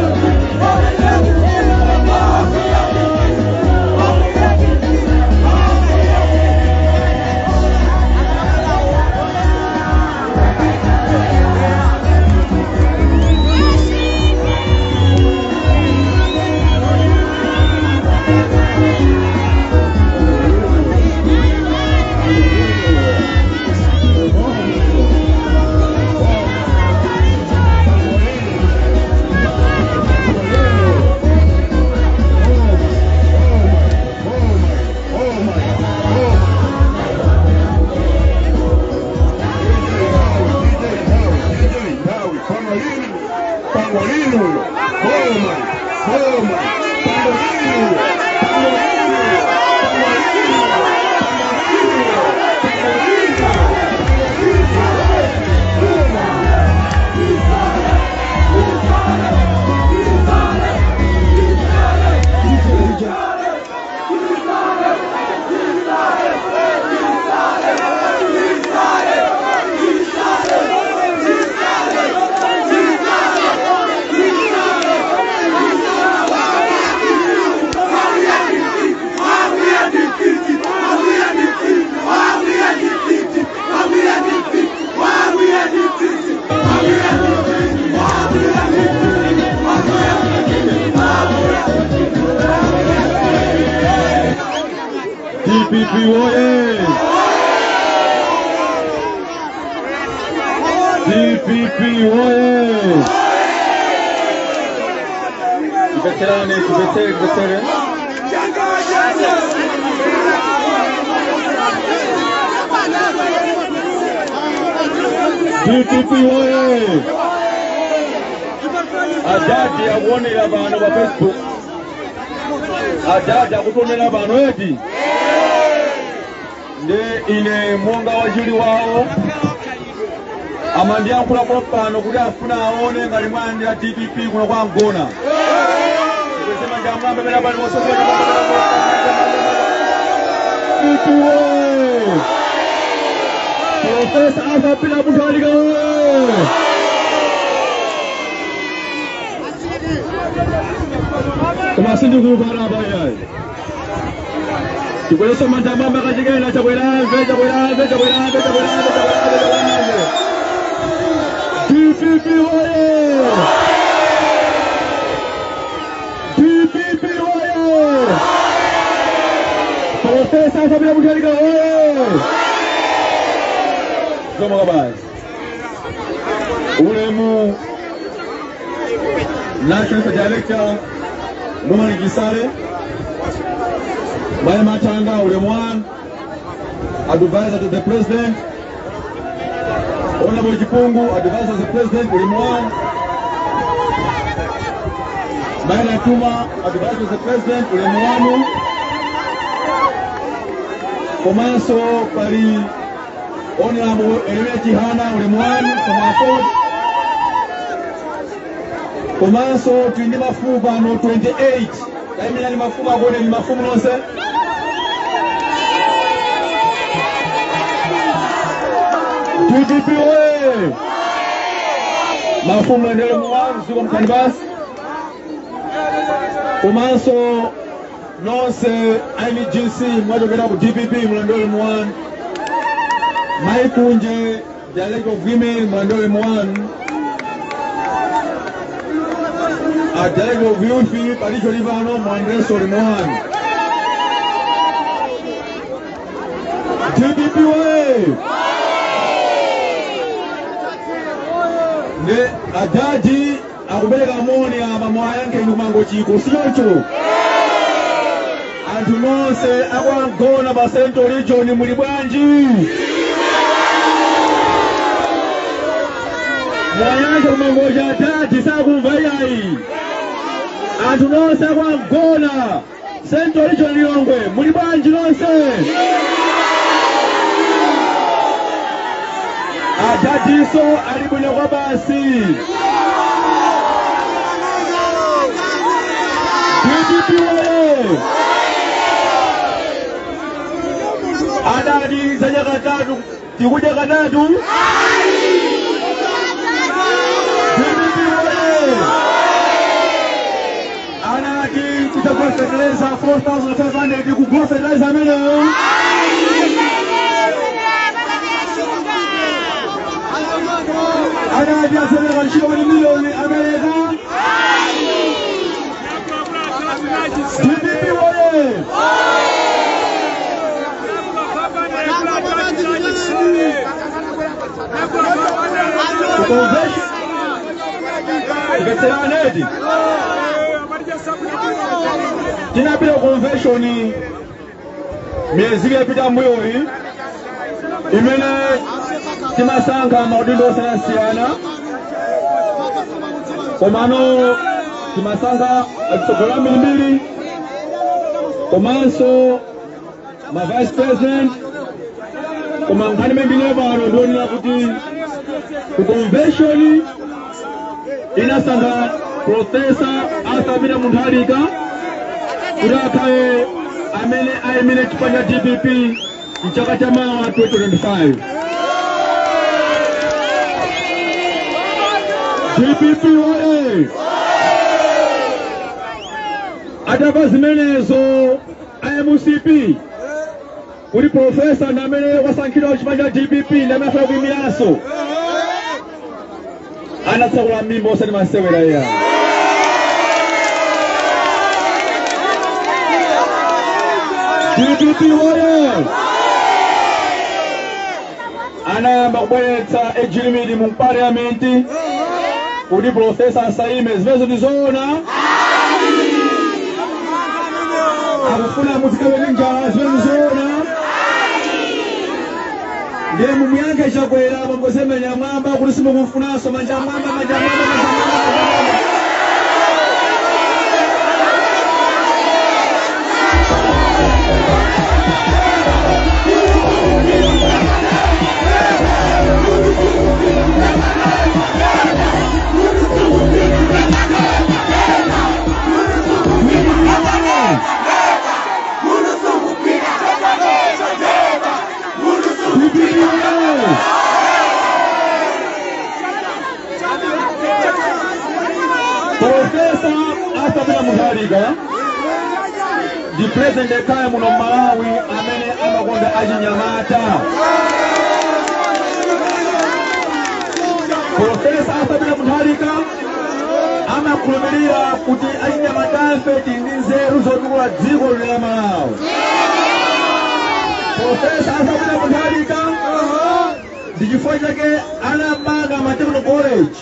DPP oye! DPP oye! Veterane, vetere, vetere. DPP oye! Adadi akuonera pano pa Facebook. Adadi akutionera pano eti. Nde ine monga wachiwiri wawo amandiyankhulapo pano kuti afuna aone ngati mwalandira DPP kuno kwa Mgona. DPP oye! Professor Arthur Peter Mutharika oye! Koma sindikuva apa iyayi. Tikwezese manja mwamba kachikena Chakwera amve, Chakwera amve, Chakwera amve, Chakwera amve, Chakwera amve, Chakwera amve. DPP oye! DPP oye! Professor Arthur Peter Mutharika oye! Zikomo kwabasi. Ulemu National Director Norman Chisale, Mai Matanga, ulemu wanu, Advisor to the President, Honorable Chipungu, Advisor to the President, ulemu wanu, Maina Tuma, Advisor to the President, ulemu wanu, komanso pali Honorable Yeremiah Chihana, ulemu wanu, from AFORD, komanso tili ndi mafumu pano 28. Tayimirani mafumu akuone ni mafumu nonse. DPP oye! Mafumu endele muwanu ziko mkhani basi. Komanso nonse NGC mwachokera ku DPP mulandire muwanu. Maikunje, Director of Women, mulandire muwanu. A Director of Youth palicho livano mulandirenso muwanu. DPP oye! Ne ajaji akupereka moni apa mwayankhe inu kumangochiko sichoncho. Anthu nonse akwangona pa Central Region muli bwanji? Mwayankhe kumangochi ajaji sakumva iyayi. Anthu nonse akwangona Central Region Lilongwe muli bwanji nonse? Ajajiso ali bwino kwa basi. DPP oye! Adadi zadya katatu tikudya katatu. DPP oye! Anati tidzagula fertilizer 4500 kugula fertilizer ameneyo. Anati asemera ntchito kuti miliyoni amereka. DPP oye! Convention Veteranedi tinapita convention miyezi yapita mbuyoyi imene timasankha maudindo osiyanasiyana, komano timasankha atsogoleri mbirimbiri komanso ma vice president. Koma nkhani imene ndine pano ndionera kuti ku convention inasankha Professor Arthur Peter Mutharika kuti akhale amene ayimire chipani cha DPP mchaka cha mawa 2025. DPP oye! Atamva zimenezo MCP kuti professor ndi amene wasankhidwa chipani cha DPP ndi amene afuna kuyimiranso, anatsekula mimba osati masewera iya. DPP woye! Anayamba kubweretsa age limit mu parliament kuti Professor asaime. Zimenezo ndizoona? Akufuna muzikabe ndi njala. Zimene ndizoona? Ndiye mumuyankhe Chakwera, mangozemenya mwamba kuti simukumfunanso. Manja mwamba, manja mwamba, manja mwamba, manja mwamba. DPP woye! Professor Arthur Peter Mutharika ndi president yekhayo muno Malawi amene amakonda achinyamata. Professor Arthur Peter Mutharika amakhulupirira kuti achinyamatafe tili ndi nzeru zotukula dziko lino la Malawi. Professor Arthur Peter Mutharika ndi chifukwa chake anamanga ma technical college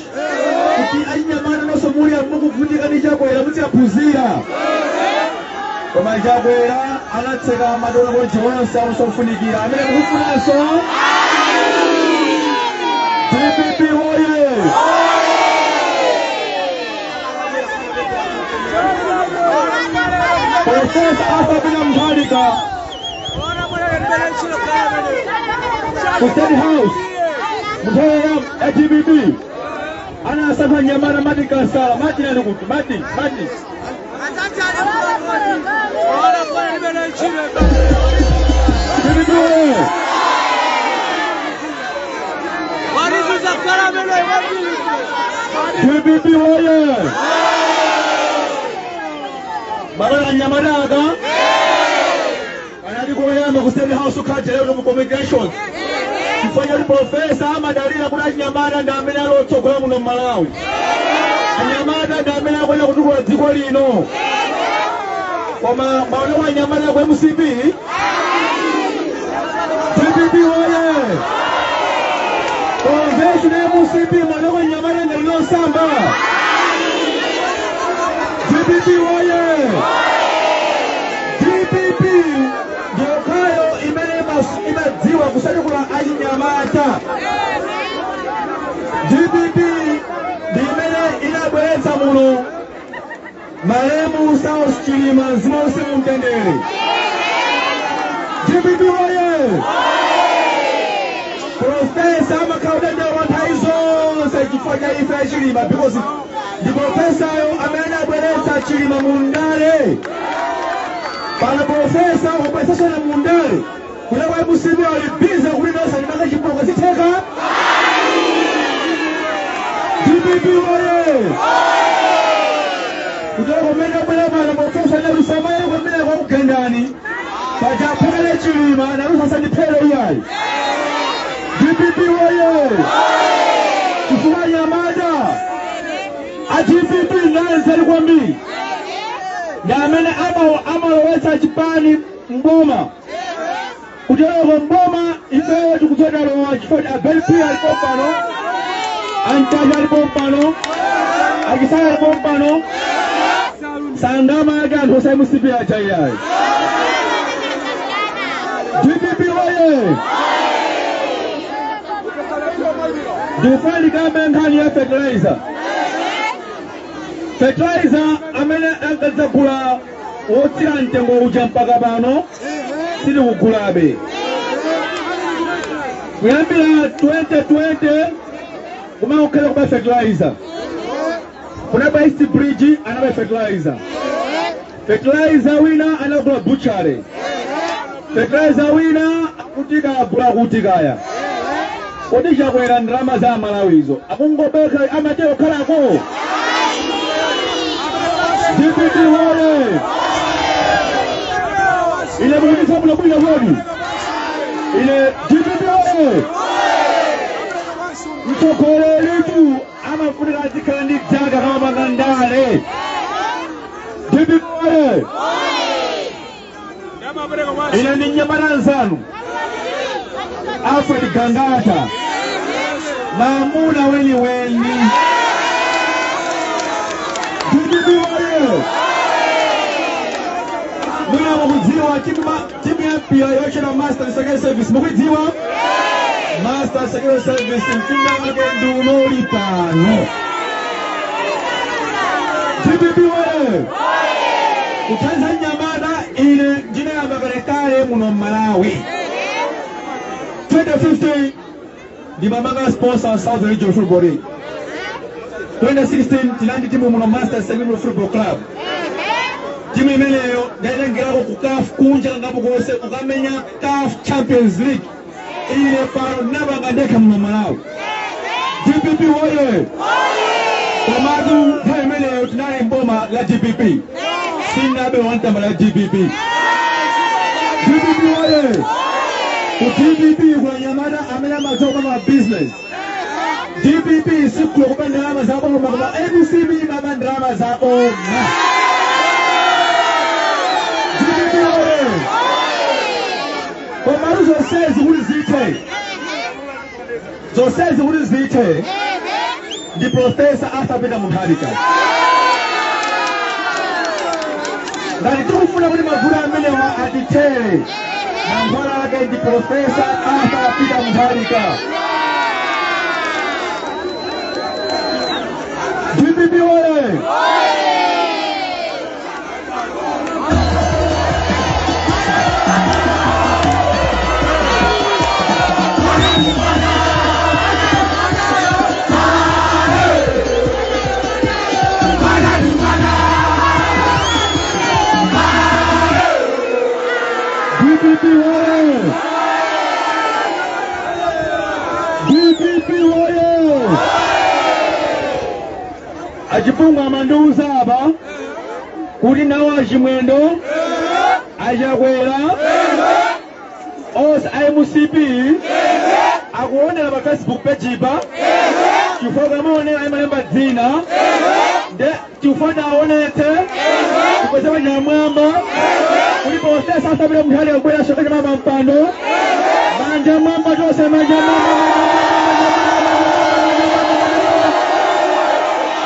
kuti achinyamata nonse muli mukuvutika ndi Chakwera muziyaphunzira. Koma Chakwera anatseka ma technical college onse akusofunikira amene mukufunanso. DPP woye! Professor Arthur Peter Mutharika ku State House munthawi ya DPP anasankha nyamata Martin Kansala. Martin ali kuti? Martin, Martin. DPP woye! DPP woye! Mabala nyamadaka anali kuyamba ku State House khaja mu communications chifukwa choti Professor amadalira kuti achinyamata ndi amene ali otsogola muno Malawi, anyamata ndi amene akuyenera kutukula dziko lino. Koma maoneko anyamata ku MCP. DPP woye! Convention ya MCP, maoneko anyamata ndi losamba. DPP woye! DPP ndiyokhayo imene imadziwa kusatukula achinyamata. DPP ndi imene inabweretsa muno malemu Saulos Chilima, mzimu wause mumtendere. DPP woye! Professor amakhala kudandaula nthawi zonse chifukwa cha ife ya Chilima, because ndi professoryo amene anabweretsa Chilima mundale. Pano Professor wabweretsanso mundale kuti kwa MCP ali busy kuti nonse ndimanga chipuka zitheka. DPP woye! Kutoka kumene abwera pano Professor nalusamaye kumene kwakugendani paja aphekele Chilima nalusa sandiphere iyayi. DPP woye! Chifukwa nyamata a DPP nanzeri kwambiri ndi amene amalowetsa chipani mboma. Kuteroko mboma ifeyo tikudzodalowa chifukwa a Ben Phiri alipo pano, Antaja alipo pano, Achisale alipo pano, sangama ake anthu osa MCP aja iyayi. DPP woye! Ndikufuna ndikambe nkhani ya fertilizer. Fertilizer amene ankadzagula wotsika mtengo uja mpaka pano sitikugulabe. Kuyambira 2020 kumakhala kuba fertilizer, kunaba East Bridge anaba fertilizer, fertilizer wina anagula butchery, fertilizer wina akutika agula kutikaya. Kodi Chakwera ndalama za Malawizo akungobeka amatero khalako? DPP woye! Ine mukunditsa muno bwino kodi? Ine DPP woye! Mtsogoleritu amafunika azikhala ndi dzaka kamapanga ndale. DPP woye! Ine ndi mnyamata nzanu Alfred Gangata, mamuna weniweni. DPP woye! Mwina mukudziwa timu ya mpira yochera Master Security Service, mukudziwa Master Security Service, mtunda wake ndi unoli pano. DPP woye! Kuthandiza mnyamata ine ndinayamba kalekale muno Mmalawi. 2015 ndimamanga sponsor South Region Football League. 2016 tinandi timu muno, Master Security Football Club. Timu imeneyo ndaitengerako ku CAF, kunja kangapo konse kukamenya CAF Champions League. Ine pano ndinapanga ndekha muno Malawi. DPP woye! Komatu nthawi imeneyo tinali mboma la DPP, sinabe wantamba la DPP. DPP woye! Ku DPP kuna nyamata amene amadziwa kupanga business. DPP sikulo kuba ndalama za boma, koma MCP imaba ndalama za boma. DPP woye! Komatu zonsezi kuti zithe, zonsezi kuti zithe ndi Professor Arthur Peter Mutharika. Ngati tikufuna kuti mavuto amenewa atithere, mankhwala ake ndi Professor Arthur Peter Mutharika. DPP woye! DPP woye! DPP woye! Achipungu amandiuza apa kuti nawo Achimwendo, Achakwera, onse a MCP akuonera pa Facebook page pa, chifukwa kamaonera imalemba dzina nde chifukwa aonetse kukweza panyamwamba kuti Professor Arthur Peter Mutharika kubwera chaka chamama mpando. Manja mwamba tonse, manja mwamba.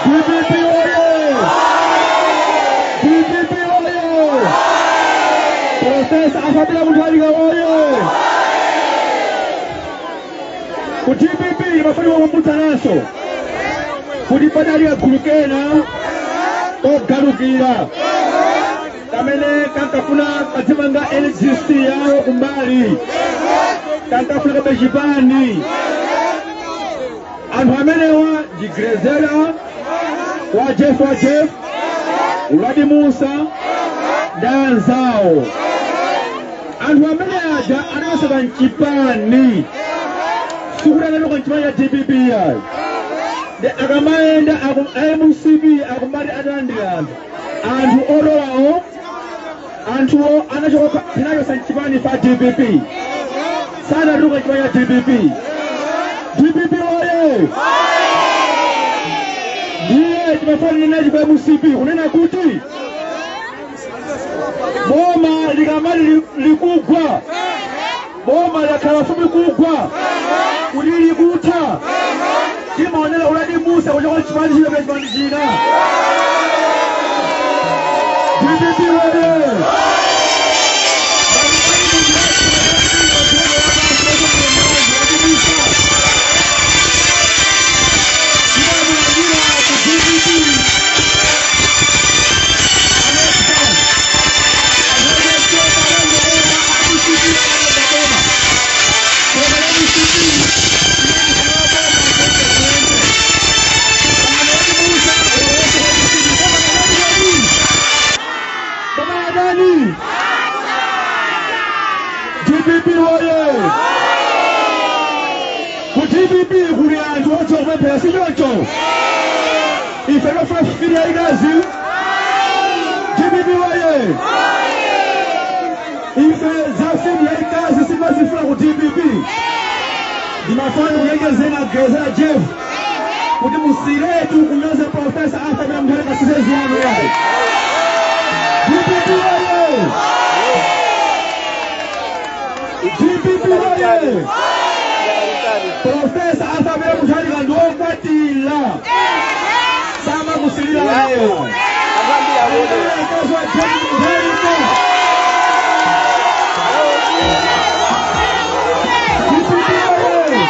DPP oye! DPP oye! Professor Arthur Peter Mutharika oye! Ku DPP mafuni wakumbutsananso kuti padali kagulu kena kogalukira kamene kankafuna kadzimanga NGC yawo kumbali, kankafuna kabe chipani. Anthu amenewa ndi Grezera wa Jeff, wa Jeff Uladi Musa ndi anzawo. Anthu amene aja anasaka mchipani, sikuti anatoka mchipani cha DPP yayo. Ndi akamayenda MCP akumati atalandira anthu, anthu otolawo, anthuwo anachoka, tinachosa mchipani fa DPP, sanatuluka chipani cha DPP. DPP oye! Ndiye timafanira nachi kwa MCP kunena kuti boma likamati likugwa, boma lakhala fupi kugwa, kuti likutha, timaonera Uladi Musa kuchoka chipani china kwa chipani china. DPP oye! Baba nani? DPP oye! Ku DPP kuli anthu odziwa kupemphera, si choncho? Ife tofuna fili yayikazi. DPP oye! Ife za fili yayikazi simazifuna ku DPP. Ndimafuna kuyenjezena Grezera Jeff kuti musiretu kunyoza Professor Arthur Peter Mutharika, sisezi yanu yayi. DPP oye! DPP oye! Professor Arthur Peter Mutharika ndiwokwatira, samakusilira lero. Mkazi wa James Mutharika. DPP oye!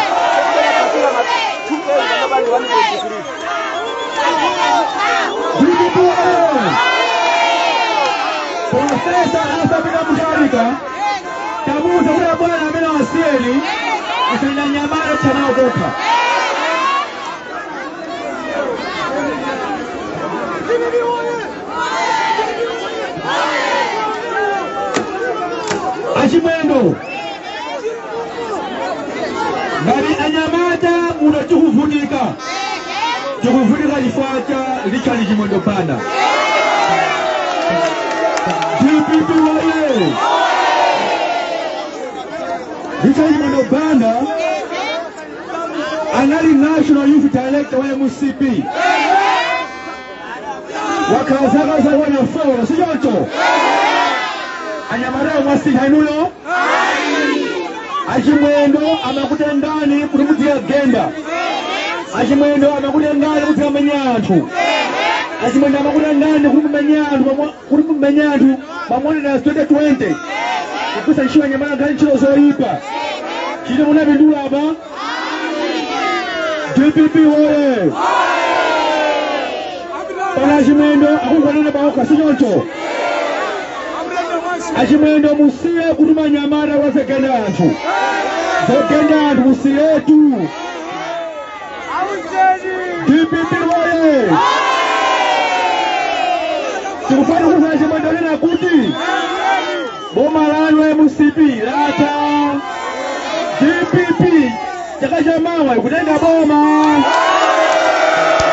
DPP oye! Professor Arthur Peter Mutharika tamuza kuti bwana amene wasiyeni isanyanyamala tanaokoka. Achimwendo ngati anyamata muno tikuvutika, tikuvutika chifukwa cha Richard Chimwendo Banda. DPP oye! Richard Chimwendo Banda anali National Youth Director wa MCP wakhala zaka zakwana 4, sichoncho? Anyamata mwasintha inuyo. Achimwendo amakutengani kuti mudziyagenda. Achimwendo amakutengani kuti mumenye anthu. Achimwendo amakutengani kuti mumenye anthu, kuti mumenye anthu mamonera 2020 kukusa ntchito anyamata nkhani ntchito zoyipa. Chiti munapindula apa? DPP oye! Pana Achimwendo akukwanena paokha, sichoncho? Achimwendo musiye kutuma anyamata wazegenda anthu, zogenda anthu musiyetu. DPP oye! Tikufana kuza Achimwendo lena kuti boma lanu MCP latha. DPP chaka chamawa ikutenga boma.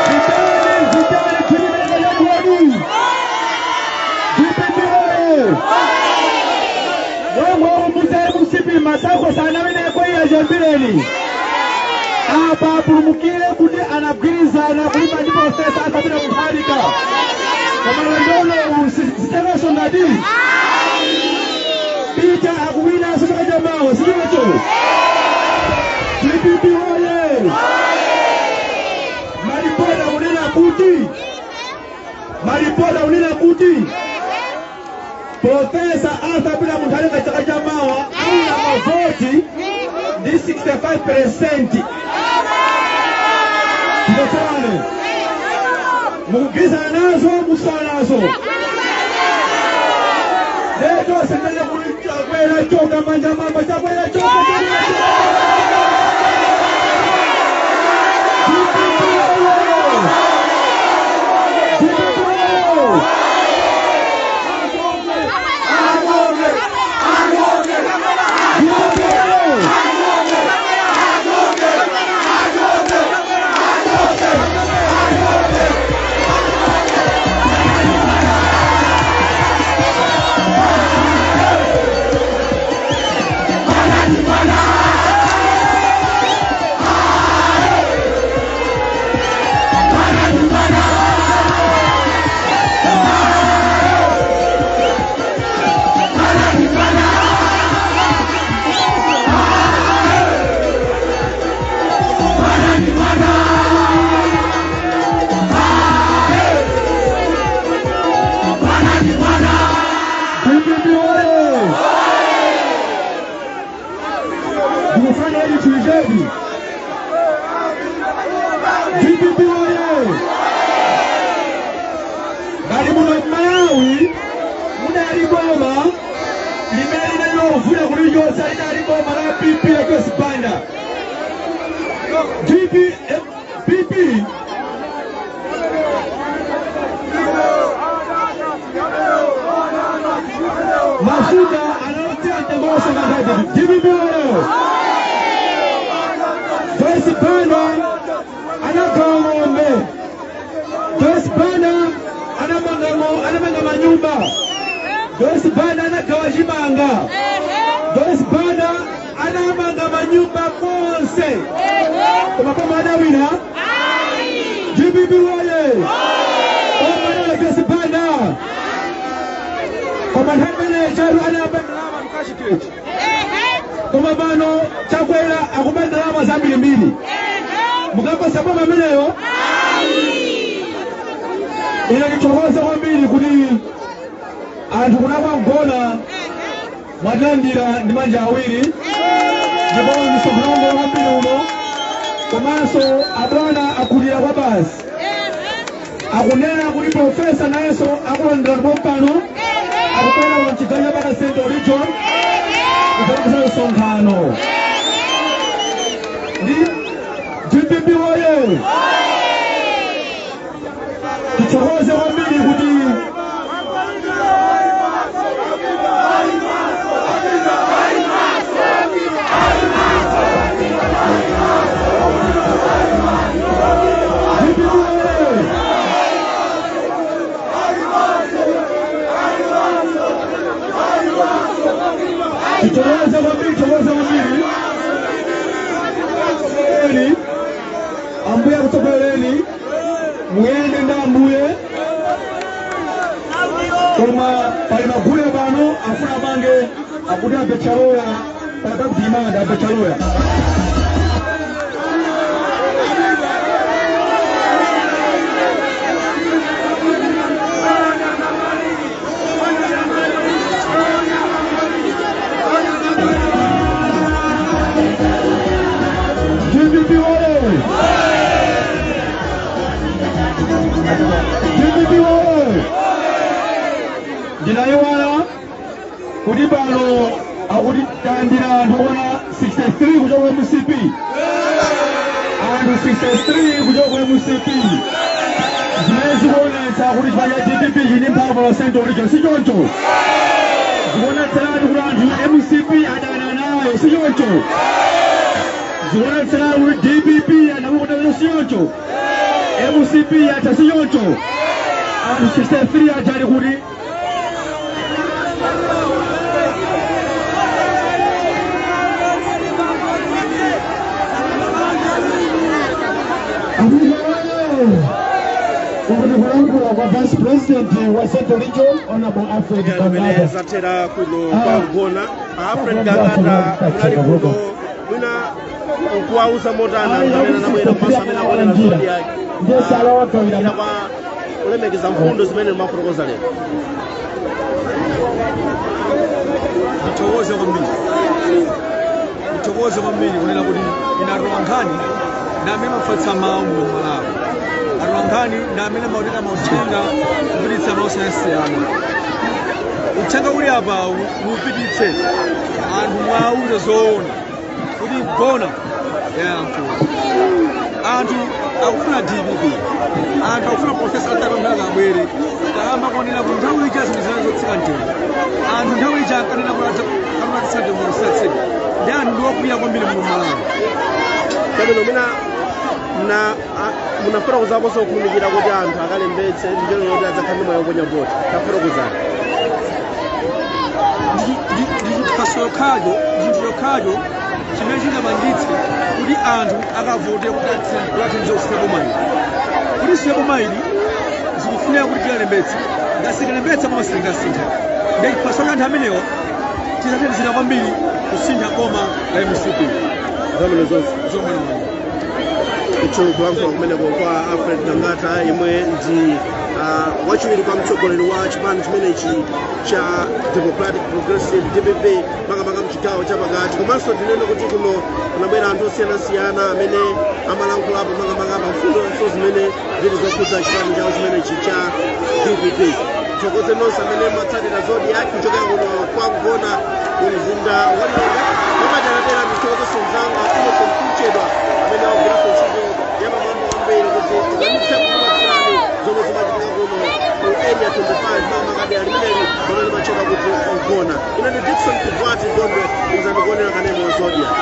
Zitani zitani khilimeleka yaduwadu. DPP oye! Wongwe umbuza MCP masako sana wene kwa jambireni apa apulumukire kuti anagwirizana kulimba ndi Professor Arthur Peter Mutharika. Koma ndono zitakaso ngati Peter akuwina chaka chamawa, sichoncho? DPP oye! Malipota unena kuti, malipota unena kuti Professor Arthur Peter Mutharika chaka chamawa auna mavoti ndi 65%. Tikotsane mukugwirizana nazo, musana nazo. Leto sendele kuli chakwera choka manja mamba chakwera choka. DPP oye! Ndikufanya hili tuijedi. DPP oye! Bali muno Malawi munali boma limene linalovuta kulichotsa, linali boma la PP la Joyce Banda. DP PP mafuta anaotia mtengoso na DPP oye! Joyce Banda anagawa ng'ombe. Joyce Banda anamanga manyumba. Joyce Banda anagawa chimanga. Joyce Banda anamanga manyumba konse. Koma boma adawina? DPP oye! Boma la Joyce Banda. Koma nthawi imene charu anayamba ndalama mkashiketi. Koma pano Chakwera akuba ndalama zambirimbiri. Mukapasa boma ameneyo? Ine ndithokoze kwambiri kuti anthu kunakwagona mwatilandira ndi manja awiri, ndipo msonkhano kwambiri uno. Komanso abwana akhutira kwa basi, akunena kuti professor nayenso akulandira ndipo pano akubwera ku chigawo cha Bata Central Region kudzapangisa msonkhano ndi DPP woye. Tithokoze kwambiri kuti DPP woye. Tithokoze kwambiri, tithokoze kwambiri. Eni Ambuye akutsogolereni, muyende ndi Ambuye. Koma pali magule pano afuna apange akuti apechaloya pakakudimanda apechaloya. DPP woye! DPP woye! Ndinayiwala kuti pano akuti tayandira anthu okwana 63 kuchoka ku MCP, anthu 63 kuchoka ku MCP, zimene zikuonetsa kuti chipani cha DPP chili mphamvu pa Central Region, si choncho? Zikuonetseratu kuti anthu MCP adana nayo, si choncho? Zikuonetseratu kuti DPP anamukutanso, si choncho? MCP atha, si choncho? Anthu 63 aja ali kuti? Ukuti kulankhula kwa Vice President wa Central Region, Honorable Alfred Amene Gangata. Zathera kuno kwa Mgona. Alfred Gangata, munali kuno, mwina nkuwauza motani anthu amene anabwera komanso amene akuonera Zodiak Ndiye sala wagawira ira kwa kulemekeza mfundo zimene mumafotokoza lero? Ndithokoze kwambiri, ndithokoze kwambiri kunena kuti ine atolankhani ndi amene amafatsa mawu mu Malawi. Atolankhani ndi amene amaoneka mauthenga kupititsa mawu osiyanasiyana. Uthenga uli apawu muupititse, anthu mwauze zoona kuti gona yayankhula. Anthu akufuna DPP, anthu akufuna Professor Arthur Mutharika abwere, kamba kuonera kuti nthawi ija zinthu zinali zotsika mtengo. Anthu nthawi ija ankanena kuti amatitsa mtengo, kusatsika, ndi anthu ndi okwiya kwambiri muno Malawi. Chabwino, mwina na munafotokozaponso kufunikira kuti anthu akalembetse ndichonena kuti adzakhale ndi mwayi woponya voti. Tafotokozani. Ndi chiphaso yokhacho, ndi chinthu chokhacho chimene chingapangitse kuti anthu akavote kuti athandize kusintha boma ili. Kuti sintha boma ili zikufunika kuti tikalembetse. Ngasikalembetsa boma silingasintha. Ndi chiphaso cha anthu amenewa tizathandizira kwambiri kusintha boma la MCP. Zabwino zonse. Zomwe. Icho kulankhula kumeneko kwa Alfred Gangata, yemwe ndi wachiwiri kwa mtsogoleri wa chipani chimenechi cha Democratic Progressive, DPP, makamaka mchigawo chapakati. Komanso tinene kuti kuno kunabwera anthu osiyanasiyana amene amalankhulapo makamaka pa mfundonso zimene zili zokhudza chipani chawo chimenechi cha DPP. Thokoze nonse amene mwatsatira Zodiak kuchokera kuno kwa Mgona mu mzinda wa Lilongwe. Mwapaderadera ndithokozenso mzanga Innocent Kuchedwa amene akugwiranso ntchito yapamwamba kwambiri kuti tikwanitse kukupatsirani zomwe zimachitika kuno ku Area 25, makamaka dera limeneli lomwe limatchedwa kuti Mgona. Ine ndi Dickson Kivwati Gondwe, izandikuonera kanemo Zodiak.